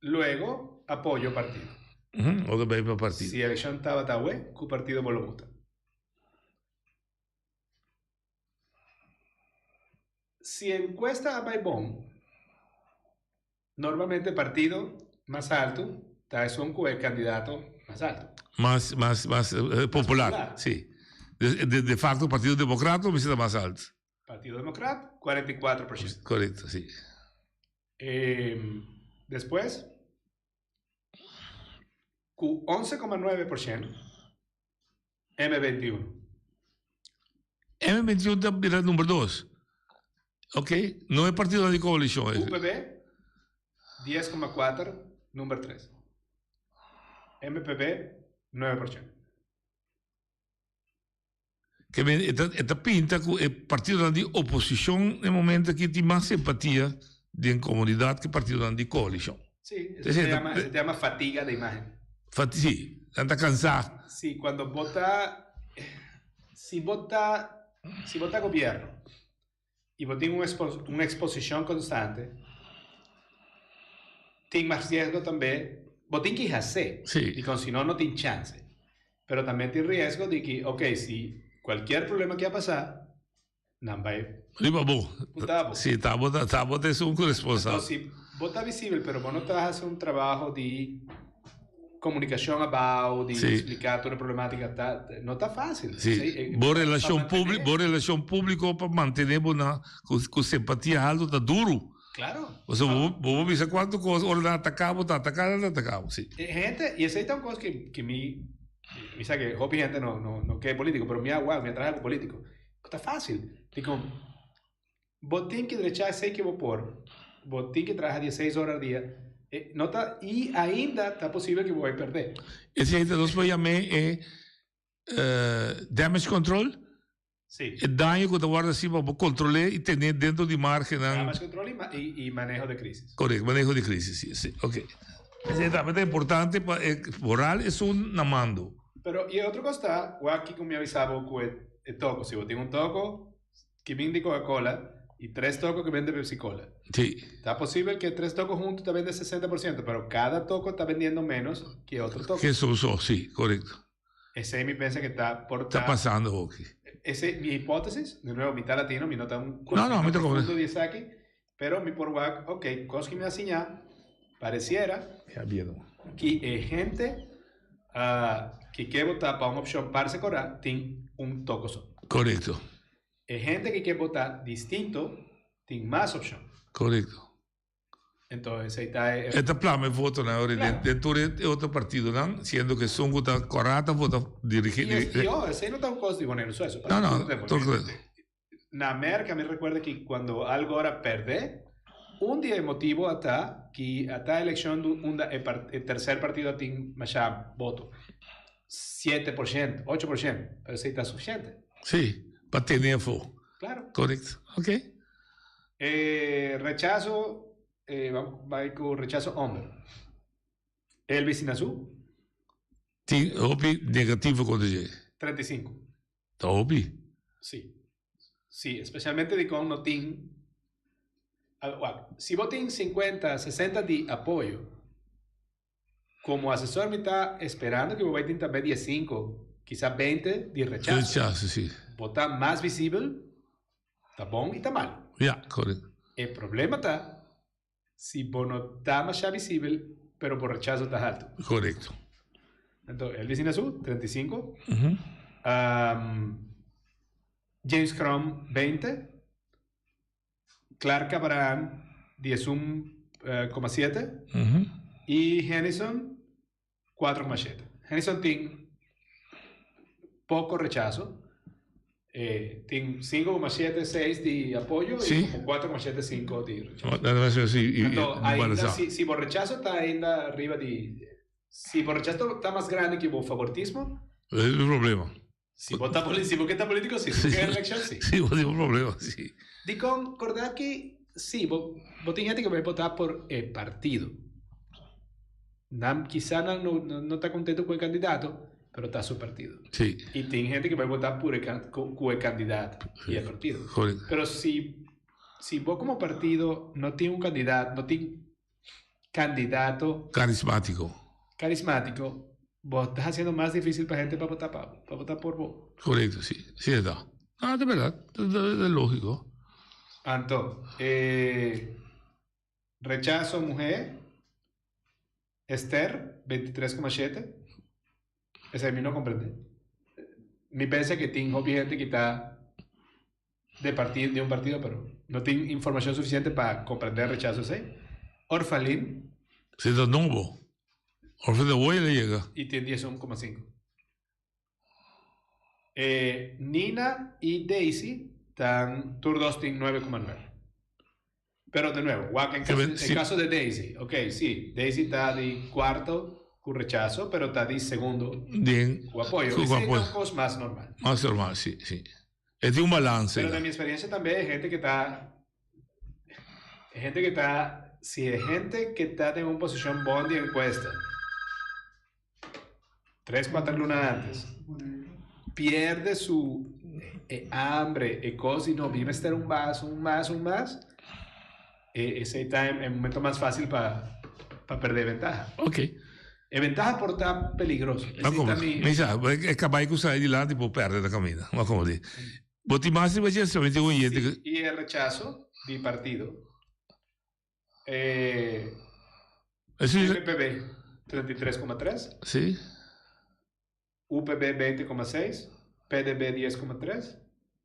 Luego, apoyo partido. Ujú, Otro baby partido. Si elección estaba Tahue, ¿qué partido vos lo gusta? Si encuesta a Baibón, normalmente partido más alto, está es un el candidato más alto. Más popular, popular. sí. De facto, Partido Demócrata me más alto. Partido Demócrata, 44%. Correcto, sí. Después, Q 11,9%, M21. M21 está era número 2. Ok, no e partido di coalicion. UPB 10,4, number 3. MPB 9%. Ke men e ta e ta pinta ku e partidonan di oposishon e momento aki tin mas simpatia den komunidat ke partidonan di koalishon. Sí, eso se llama, se llama fatiga de imagen. Fati, sí, nan ta kansá. Sí, cuando bo ta, si bo ta, si bo ta gobierno y bo tin un un exposicion constante, tin mas riesgo tambe, bo tin ki hace, Sí. dicon si no, no tin chance. Pero tambe tin riesgo di ki, ok, si cualkier problema ke a pasa, nan bay Riba bo. Puta bo. Sí, ta bo ta bo ta esun ku responsabel. Entonces, si bo ta visibel, pero bo no ta haci un trabaho di comunicacion abao, di Sí. explica tur e problematica, ta, no ta facil. Sí. Esey, eh, Bo pa relacion mantené. publi bo relacion publico pa mantene bo na cu cu simpatia halto ta duro. Claro. Pasobra bo bo por bisa cuanto cos ora nan ataca bo ta ataca nan ta ataca bo, sí. E hente, y esey ta un cos que que mi, mi sa que hopi hente no no no ke politico, pero mi a wak, mi a traha cu politico. Ta facil. Dicon Bo tin ki drecha esei ki bo por. Bo tin ki traha dieseis ora al dia. E no ta, i ainda ta posibel ki bo bai perdé. Esei ta nos por yam'é e damage control? Sí. E daño ku ta wòrdu hasi pa bo kontrol'é i ten'é dentro di margennan. Damage control i i maneho de crisis. Korekto, maneho di crisis, si, si, oke. Esei tambe ta importante pa e moral esun na mando. Pero i e otro kos ta, wak kiko mi a bisa bo ku e toko. Si bo tin un toko, Ki bin di Coca-Cola y tres toko ki bende Pepsi-Cola. Sí. Ta posibel ke tres toko hunto ta bende 60%, pero kada toko ta bendiendo menos ke otro toko. Ke so so, sí, korekto. Esei mi pensa ke ta por ta. Ta pasando hoki. Esei mi hipótesis, de nuevo mi ta latino, mi no ta un No, no, mi ta profundo di esaki, pero mi por wak, ok, kos ki mi a siña, pareciera Ya bien. ki e hente ki ke bota pa un opshon parse kora tin un toko so. Korekto. E hende ki ke bota distinto tin mas opshon. Korekto. Enton esei ta e. E ta plama e votonan ora den den tur e otro partidonan, siendo ku esun ku ta kòrá ta vota dirigí. I es, i oh, esei no ta un kos di Boneiru so, eso No, pasa no, tur den tur Boneiru. Na Merka mi rekuerda ki kuando Al Gore a pèrdè, un di e motibu a ta ki a ta elekshon unda e e terser partido a tin masha boto. 7%, 8%, pero esei ta sufisiente. Sí, pa tene afó. Claro. Correcto. Ok. E rechazo, eh, bai ku rechazo homber. Elvis Inazu. Tin hopi negativo kontra dje. 35. Ta hopi. Sí. Sí, especialmente dikon no tin, wak, si bo tin 50, 60 di apoyo, Como asesor mi ta esperando que bo bay tin tambe diesinco, kisa bente di rechazo. Rechazo, si. Bo ta mas visibel, ta bon y ta mal. Ja, correcto. E problema ta si bo no ta masha visibel pero bo rechazo ta halto. Correcto. Enton, Elvis Inazu, 35. James Kromm, 20. Clark Abraham, 11,7. Y Hennyson, 4,7. Hennyson tin poco rechazo. Eh, tin 5,76 di apoyo Sí. y como 4,75 di rechazo. No, no, sí, sí, y- Anto, y ainda, balanzado. si, si bo rechazo ta ainda arriba di... Si bo rechazo ta mas grande que bo favoritismo, Es un problema. Si bo ta si bo ke ta politico, si. Si bo ke eleccion, si. Si, bo tin un problema, si. Dikon korda ki si bo bo tin hende ku bai votá por e partido. Nan kisa nan no no ta kontento ku e kandidato, pero ta su partido. Si. I tin hende ku bai votá por e ku e kandidato i e partido. Korekto. Pero si si bo komo partido no tin un kandidato, no tin candidato. Carismático. Carismático, bo ta haciendo mas difícil pa gente pa vota pa bo, pa vota por bo. Correcto, sí. Sí, es ta. No, ta verdad. Ta, ta, ta lógico. Anto, eh, rechazo mujer, Esther, 23,7. Esei mi no comprende. Mi pensa que tin hopi gente que ta de partido, de un partido, pero no tin informacion suficiente pa comprende el rechazo esei. Orfalin. Si ta nobo. Orfalin de hoy el a yega. Y tin 11,5. Eh, Nina y Daisy tan tur dos tin 9,9. Pero de nuevo, wak en caso, en caso de Daisy, ok, sí, Daisy ta di cuarto cu rechazo, pero ta di segundo Den, cu apoyo. cu Esey ta apoyo. un cos mas normal. Mas normal, sí, sí. E tin un balance. Pero den mi experiencia tambe e hende que ta, e hende que ta, si e hende que ta den un posicion bon di encuesta, tres, cuatro luna antes, pierde su e hambre, e cos di no, mi mester un mas, un mas, un mas, e esey ta e momento mas fácil pa pa perde ventaha. Ok. E ventaha por ta peligroso. Ma Esey como, ta mi. mi sa, e cabai cu sali dilanti por perde na caminda. Ma como di. Bo tin mas riba dje, solamente un oyente Sí, y e rechazo di partido. Eh, MPB 33,3. Sí. UPB 20,6. PDB 10,3.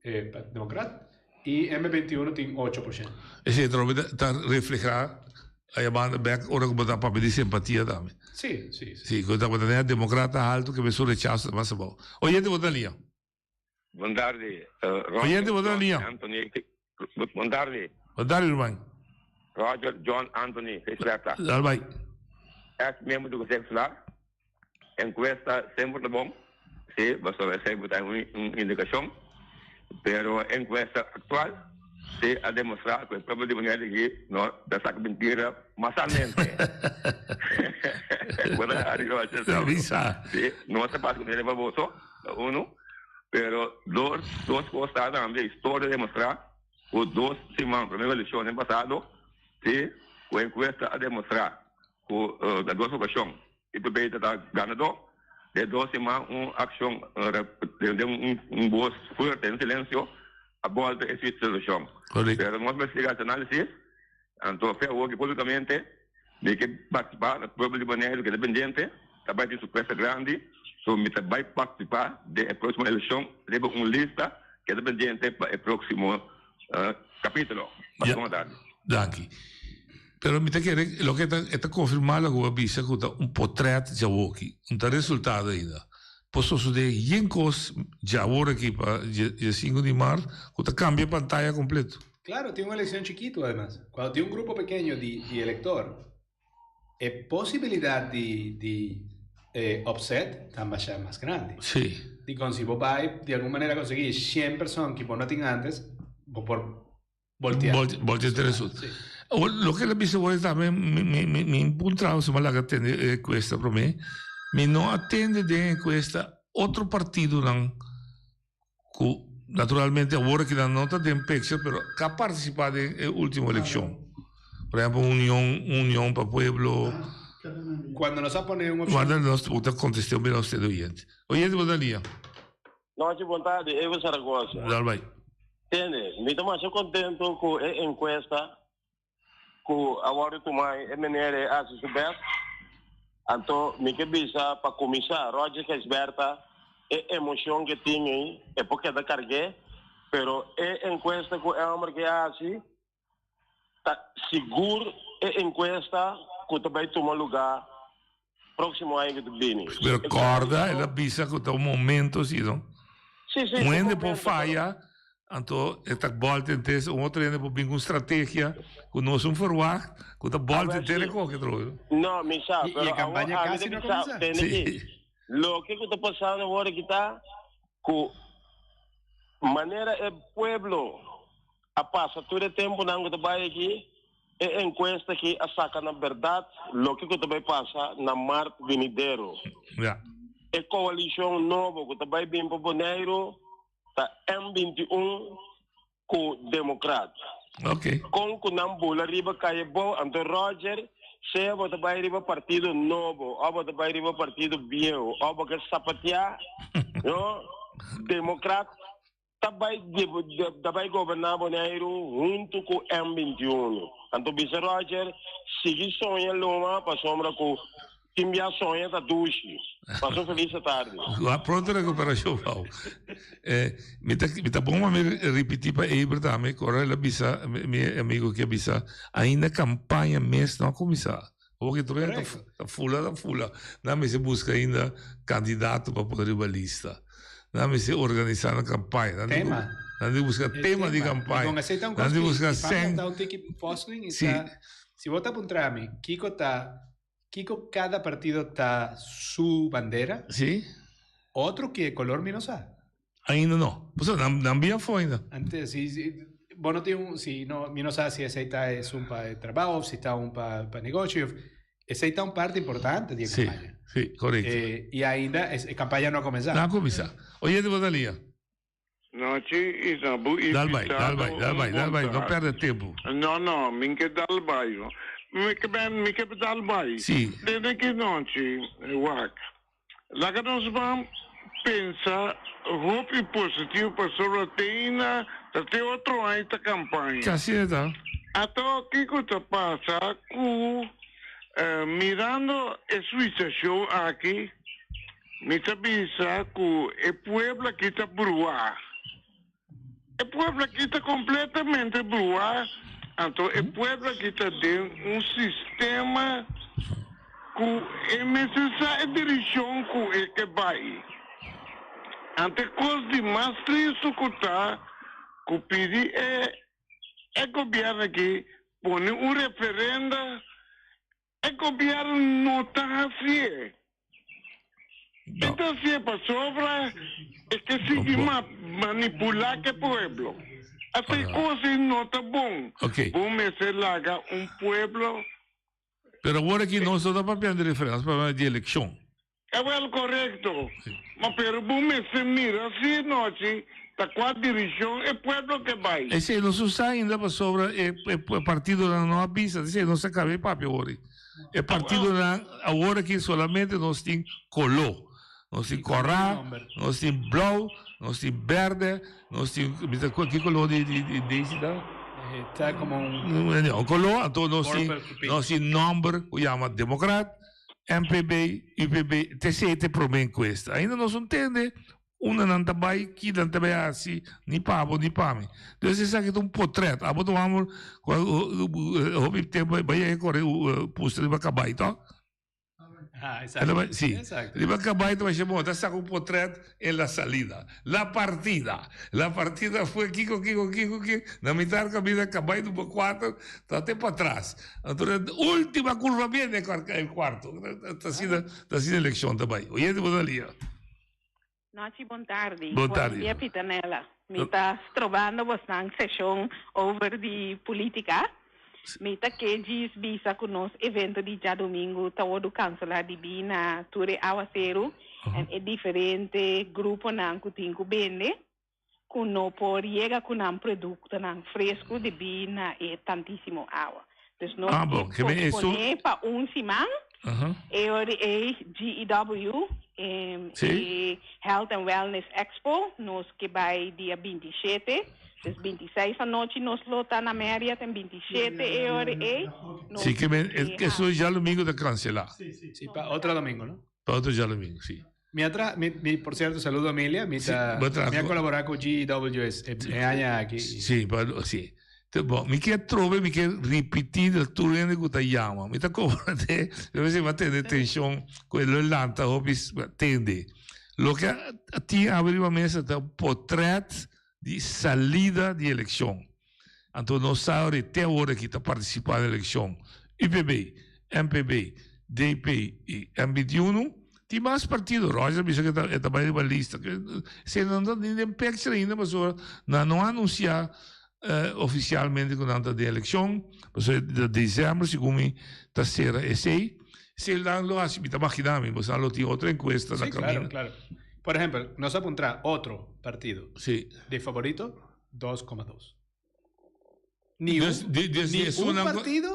Eh, Democrat. Y M21 tin 8%. Esei trobe ta refleha a banda bek ora ku bo ta papia di simpatia tambe. Sí, sí, sí. Sí, ku ta bo ta democrata haltu ke su rechaso ta mas abou. Oyente bo ta lia. Bon tardi, Roger Oyente bo ta John lia. Anthony. Bon tardi. Bon tardi ruman. Roger John Anthony Gisberta. Dal bai. Ex miembro di Consejo Insular. Encuesta semper ta bon. Si, pasobra esei bo ta un indicacion. Pero encuesta actual si a demostra cu e pueblo di Bonaire aki no ta saca mentira masalmente. Bo ta hari Roger. Si, no ta pasa cu mi riba boso. Ta uno, pero dos dos cos ta tambe historia demostra cu dos siman prome cu eleccion den pasado si cu encuesta a demostra cu na dos ocasion IPB ta ta ganador den dos siman un accion den un voz fuerte en silencio a bolta e situacion pero nos mester siga haci analisis anto fe awo ki publicamente Mi ke partisipá na pueblo di Boneiru keda pendiente, ta bai tin sorpresa grandi, so mi ta bai partisipá den e próksimo elekshon riba un lista, keda pendiente pa e próksimo kapítulo. Pasa bon tardi. Danki. Pero mi ta kere loke ta e ta konfirmá loke bo a bisa ku ta un potrèt djawoki, no ta resultado ainda. Por sosodé yen kos djawor aki pa dje sinku di mart ku ta kambia pantaya kompleto. Claro, tin un eleccion chikito ademas. Cuando tin un grupo pequeño di di elector, e posibilidad di di upset ta masha mas grandi. Sí. Dicon si bo bay di algun manera consegui cien person ki bo no tin antes, bo por voltea. Voltea te resulta. Sí. Awor, loke el a bisa awor tambe mi mi mi mi puntra si mi a laga tende e encuesta prome. Mi no a tende den e encuesta otro partidonan Cu naturalmente awor aki nan no ta den picture pero ca participa den e ultimo eleccion. Por ehemplo Union Union pa Pueblo. Cuando nos a pone un opcion. Guarda nos bo ta contesta un bira usted oyente. Oyente bo ta lia. Nochi bon tardi Evo Zaragoza. Dal bai. Tende, mi ta masha contento cu e encuesta cu a wordo tuma e meneer e haci su best. Anto mi ke bisa pa cuminsa Roger Gijsbertha e emocion ke tin ey e por keda cargue pero e encuesta cu e homber ke haci ta sigur e encuesta cu ta bay tuma lugar proximo aña cu ta bini. Pero corda el a bisa cu ta un momento si no. Si, si, Un un hende por momento, pero faya, anto e ta bolta entes, un otro hende por bin cu un strategia cu nos un verwacht, cu ta bolta A ver, enter si. e coge otro. No, mi sa, Y, y pero e awor campaña ami casi ta no bisa, cuminsa. tende Si. aki, loke cu ta pasando awor aki ta cu manera e pueblo a pasa tur e temponan cu ta bay aki, E enkuesta aki a saka na bèrdat loke ku ta bai pasa na mart binidero. Ja. E koalishon nobo ku ta bai bin pa Boneiru ta M 21 ku Demokrat. Ok. Kon ku nan bula riba Kaye Bou, anto Roger, sea bo ta bai riba partido nobo òf bo ta bai riba partido bieu òf bo ke sapateá, no, Demokrat Ta bai ta bai goberná Boneiru huntu ku M 21. Anto bisa Roger, sigui soña luma pasobra ku tin bia soña ta dushi. Pasa un felis atardi. Pronto recuperacion Pau. Eh, mi ta mi ta bon pa mi ripiti pa Eber tambe ku ora el a bisa mi amigo aki a bisa ainda campaña mes no a cuminsa. Awor ki tur hende ta fula ta fula. Nan mester busca ainda candidato pa pone riba lista. Nan mester organisa nan campaña. Tema. Nan tin buska tema di kampaña. Con esei ta un Nan tin kos buska ki pa mi sèn. ta un tiki puzzling i Sí. ta si bo ta puntra mi kiko ta kiko kada partido ta su bandera Sí. otro ki e color mi no sa. Ainda no. Pasobra nan nan bia afó ainda. Antes si si bo no tin un si no mi no sa si esei ta esun pa e trabao of si ta un pa pa negoshi of esei ta un parti importante di e Sí, kampaña. sí, korekto. Eh, i ainda es e kampaña no a kuminsá. No a kuminsá. Oyente bo ta lia. Nochi i na bu Dal bai, dal bai, invitado dal un bai, dal bai, no bon perde tardi. tempu. No, no, mi ke dal bai. Mi ke ben, mi ke dal bai. Sí. Dende ki nochi, wak. Laga nos ban pensa hopi positivo pasobra te ta te otro aña ta campaña. Ca asina ta. Ato kico ta pasa cu mirando e situacion aki mi ta bisa cu e pueblo aki ta brua. E pueblo aki ta completamente brua, anto e pueblo aki ta den un sistema cu e mester sa e direccion cu e ke bay. Anto e cos di mas tristo cu ta cu pidi e e gobierno aki pone un referenda E gobierno no ta hacié. E ta hacié pasobra e ke sigui manipula ke pueblo. Ata e cos ei no ta bon. Bo mester laga un pueblo. Pero awor aki nos no ta papiando di referendo, nos ta papiando di eleccion. Ewel korekto, ma pero bo mester mira si nochi ta kua dirishon e pueblo ke bai. Esei no su sa ainda pasobra e partidonan no a bisa, esei nos a kaba e papia awor. E partidonan awor aki solamente nos tin koló, nos tin kòrá, nos tin blou, nos tin bèrdè, nos tin mi ta ki koló di Daisy ta? Ta komo un Un koló, anto nos tin nos tin nòmber ku yama Demokrat, MPB, UPB, TC ta e prome encuesta. Ainda nos no tende unda nan ta bay, ki nan ta bay haci, ni pa bo ni pa mi. Entonces esaki ta un potret. Abo ta un homber cu hopi tempo bay yega core pusta riba cabay, toch? Ah, exacto. Sí. Exacto. Riba cabay ta bay bon, ta saca un potret en la salida. La partida. La partida fue kiko, kiko, kiko, kiko. Na mitad caminda cabay number cuatro ta te patras. Anto na ultima curva viene el cuarto. Ta asina, ta asina eleccion ta bay. Oyente bo ta lia. Nochi bon tardi. Bon tardi. Bon dia Pitanella. Mi ta strobando bosnan seshon over di politica. Mi ta ke djis bisa ku nos evento di djadumingu ta wordu kanselá dibí na tur e awaseru en e diferente gruponan ku tin ku bende ku no por yega ku nan produktonan fresku debí na e tantísimo awa. Dus nos Ah, bon. ke Ke men esun. posponé pa un siman e ora ei GEW, Sí. e Health and Wellness Expo, nos ke bai dia 27. Dus 26 anochi nos lo ta na Marriott en 27 e ora ei nos Sí, ke men, ke esun djadomingo ta kanselá. Sí, pa otro domingo, no? Pa otro djadomingo, sí. Mi a tra, mi, mi, por cierto, saludo Amelia, mi ta, bo tra mi a cu- colabora cu GEW es, e, e aña aki. Sí, pa, sí. Te, bon, mi ke trobe, mi ke ripití na tur hende ku ta yama. Mi ta komprendé, a veces mi a tene tenshon ku e lo lanta hopi, tende. Loke a tin awe riba mesa ta un potret di salida di elekshon. Anto nos sa ora te awor aki ta partisipá na elekshon UPB, MPB, DP i M21. Tin mas partido, Roger a bisa ku e ta bai riba lista. Esei nan ta ni den picture ainda pasobra nan no a anunsiá ofisialmente ku nan ta den elekshon. Pasobra di desèmber segun mi ta sera esei. Esei nan lo hasi, mi ta maginá mi, pasobra nan lo tin otro enkuesta na Sí, claro, kaminda. claro. Por ehempel, nos a puntra otro partido. Sí. De favorito, 2,2. Ni Dus, un, di, dus ni di un esunnan ku- partido,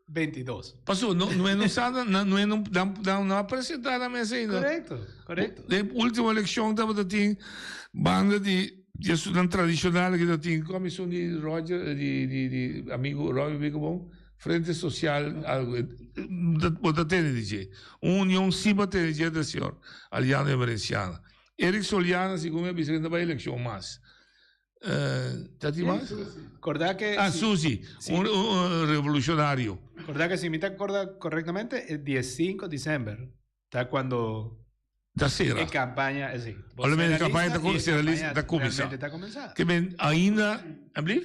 22. Paso, no, no, no sa, no, no, no, no, no a presentá nan mes ainda. Correcto, correcto. Den último eleccion tabata tin banda di di esunnan tradicional ki ta tin comisión di Roger, di, di, di amigo Robbie Bigobon, Frente Social, algo, bo ta tende di dje. Un union si bo a tende di dje ta señor Aliano Emerenciana. Eric Soliana segun mi a bisa ke no ta bai eleccion mas. Ta tin mas? Corda que Ah, si- Susi, si- un revolucionario. Corda que si mi ta acorda correctamente, el 15 de diciembre, ta cuando. Ta sera. E campaña, si. Solamente e campaña ta sera lista ta cuminsa. Realmente ta cuminsa. Ke men ainda, alblief?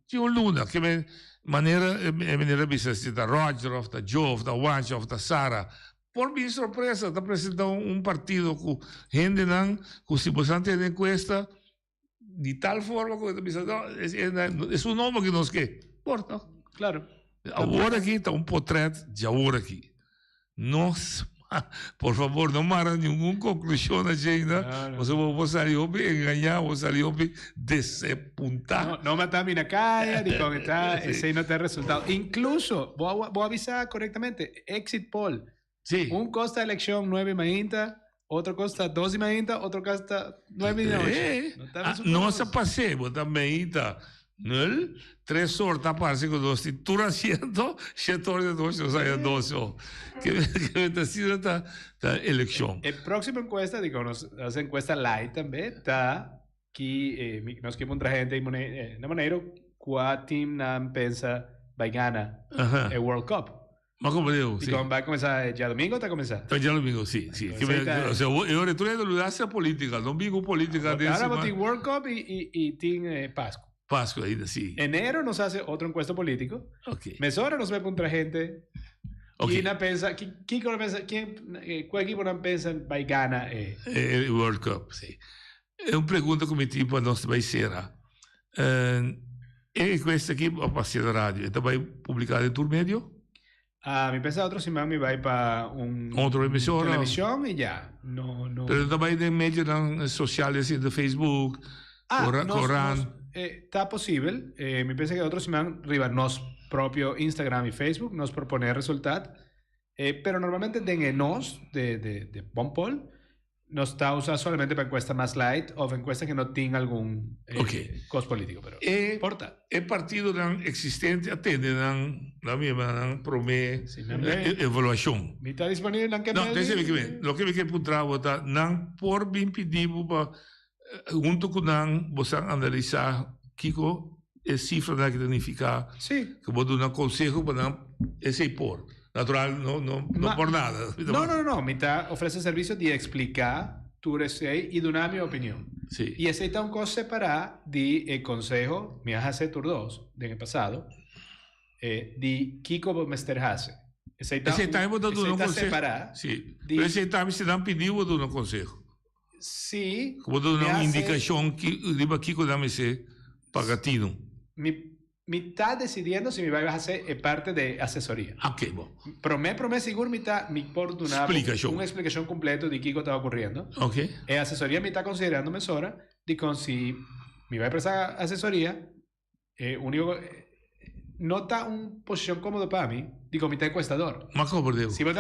Tin un luna. Ke men manera e meneer a bisa si ta Roger of ta Joe of ta Wancho of ta Sara. Por bin sorpresa ta presenta un partido cu hendenan cu si boso a tene encuesta di tal forma cu ta bisa no es un nomber cu nos ke. Por ta. Claro. Awor aki ta un potret di awor aki. Nos, por favor, no mara ningun conclusion na dje-na, pasobra bo por sali hopi engañá, bo por sali hopi desepuntá. No, no mata mi na caya, di con ta, esey no ta e resultado. Incluso, bo a, bo a bisa correctamente, exit poll. Sí. Un cos ta eleccion nuebe mainta, otro cos ta dos di mainta, otro cos ta nuebe di nochi. Eh, No ta ah, resultado. nos a pas'é, bo ta mainta nul, tres or ta parse ku nos tin tur asiento, shete or di anochi nos haya dos or. Ke ke ta asina ta ta eleccion. E próximo encuesta, digo, nos hace encuesta light tambe, ta ki eh, mi- nos ke puntra gente in Mone- eh, na Boneiru kua team nan pensa bai gana Aha. e World Cup. Ma como digo, sí. Dikon bai kuminsá djadomingo ta kuminsá? Ta djadomingo, sí, sí. Que me, ta- o sea, e ora tur hende lo hace política, no bingo política de Ahora encima. tin World Cup y, y, y tin eh, Pascu. Pascu ainda, sí. Enero nos hace otro encuesta político. Ok. Mesora nos ve contra gente. Ok. ¿Quién pensa, qui- quién pensa, quién, eh, cuál equipo no pensa vai gana? Eh? Eh, World Cup, sí. É uma pergunta que me tipo nos vai ser. Eh, e questa aqui a passar na rádio, então vai publicar em tur medio? Ah, mi pensa otro semana me vai para un Otro emisora. televisión y ya. No, no. Pero também de medio dan sociales de Facebook, Ah, Cora- nos- Corán. nos, eh, está posible. Eh, mi pensa que otro semana riba nos propio Instagram y Facebook nos propone resultado. Eh, pero normalmente de nos, de, de, de Bonpol, nos está usando solamente para encuesta más light o encuesta que no tenga algún eh, Ok. costo político. Pero E, importa. E partido dan existente atende dan la misma dan prome nan eh, evaluación. Mi está disponible en que No, déjeme que me, lo que me que puntra bota nan por bin pedibu pa eh, junto con nan bosan analisar kiko e cifra nan que significa. Sí. Que vos un consejo para nan ese por. Natural no no no Ma- por nada. No, no, no. Mitad ofrece servicio de explicar tu y y donar mi opinión. Sí. Y ese está un cosa separada de el consejo, mi hace tur 2, del pasado, eh, de Kiko Mester hace. Ese está Ese time vos ese un está consejo. separada. Sí. Di- Pero ese time se dan pedido un consejo. Sí. Como dando me una hace- indicación que riba Kiko dame ese pagatino. Mi, mi está decidiendo si mi va a hacer eh, parte de asesoría. Ok, bueno. Promé, promé, seguro, mi está, mi por donar Explicación. una explicación completa de Kiko estaba ocurriendo. Ok. Eh, asesoría me está considerando mesora de con si me va a prestar asesoría, eh, único, eh, no está una posición cómoda para mí, digo, mi está encuestador. Ma como digo? Si vos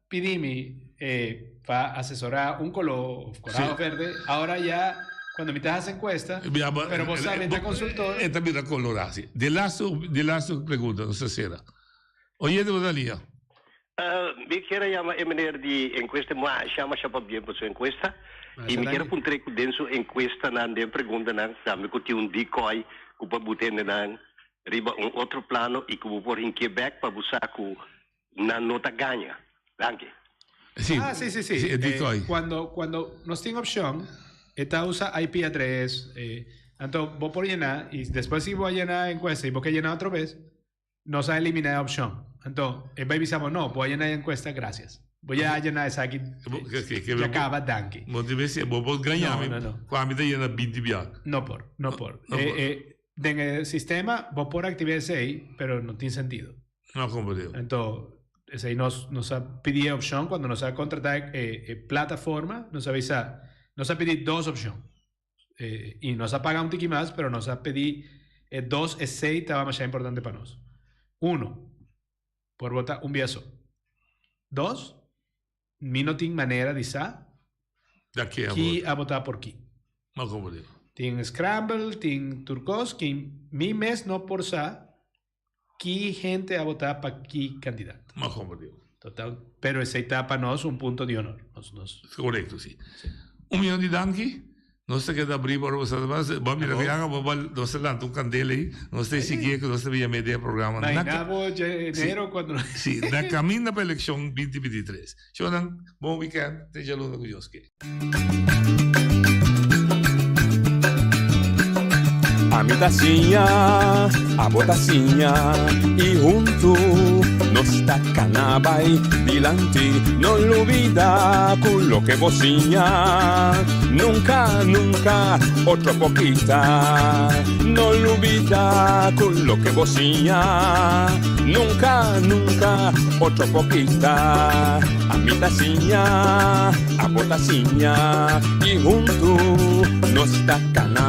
pedime eh, para asesorar un color colorado Sí. verde, ahora ya cuando me estás haciendo encuesta, Mira, ma- pero vos eh, sabes, eh, está consultor. Esta mira colorada, sí. De lazo, de lazo pregunta, no sé si era. Oye, de Dalia. Uh, mi quero llamar a meneer die encuesta, maar chama chapa bien por su encuesta. Ah, E mi quero puntre ku den su encuesta nan den pregunta nan, sabe ku ti un decoy ku pa butende nan riba un otro plano e ku por in Quebec pa buscar ku na nota ganha. Danke. Sí. Ah, sí, sí, sí. Sí, el decoy. Eh, cuando, cuando nos tiene opción, esta usa IP address, eh, entonces vos por llenar, y después si voy a llenar encuesta y vos que llenar otra vez, nos ha eliminado opción. Entonces, en baby avisamos, no, voy a llenar encuesta, gracias. Voy a llenar esa aquí. Que, que, que, Ya acaba, danke. Não deve ser, vou vou ganhar. No, no, no. Com a mida llena 20 biá. No por, no por. no Eh, por. eh, en el sistema, vos por activar ese ahí, pero no tiene sentido. No, como digo. Entonces, ese ahí nos, nos ha pedido opción cuando nos ha contratado eh, eh, plataforma, nos avisa, nos ha pedido dos opciones. Eh, y nos ha pagado un tiqui más, pero nos ha pedido eh, dos ese estaba más importante para nosotros. Uno, por votar un viazo. Dos, mi no tiene manera de sa Daqui a qui a votar por qui. No, como digo. Tin Scramble, tin Turcos, que mi mes no por sa, qui gente a votar pa qui candidato. No, como digo. Total. Pero esa etapa no es un punto de honor. Nos, nos... Correcto, sí. Un millón de danki. Nos ta keda abrí ora bo sa mas bo a mira ku yanga bo nos ta lanta un kandela ei nos ta esigí ku nos ta bin yam'é den e programa Na inabo dje enero cuando Si, na kaminda pa elekshon 2023. Shownan, bon weekend, te djaluna ku Dios ke. Ami ta siña, abo ta siña y huntu nos ta cana bay dilanti. No lubida cu loke bo siña nunca, nunca otro por kita. No lubida cu loke bo siña nunca, nunca otro por kita. Ami ta siña, abo ta siña y huntu nos ta cana.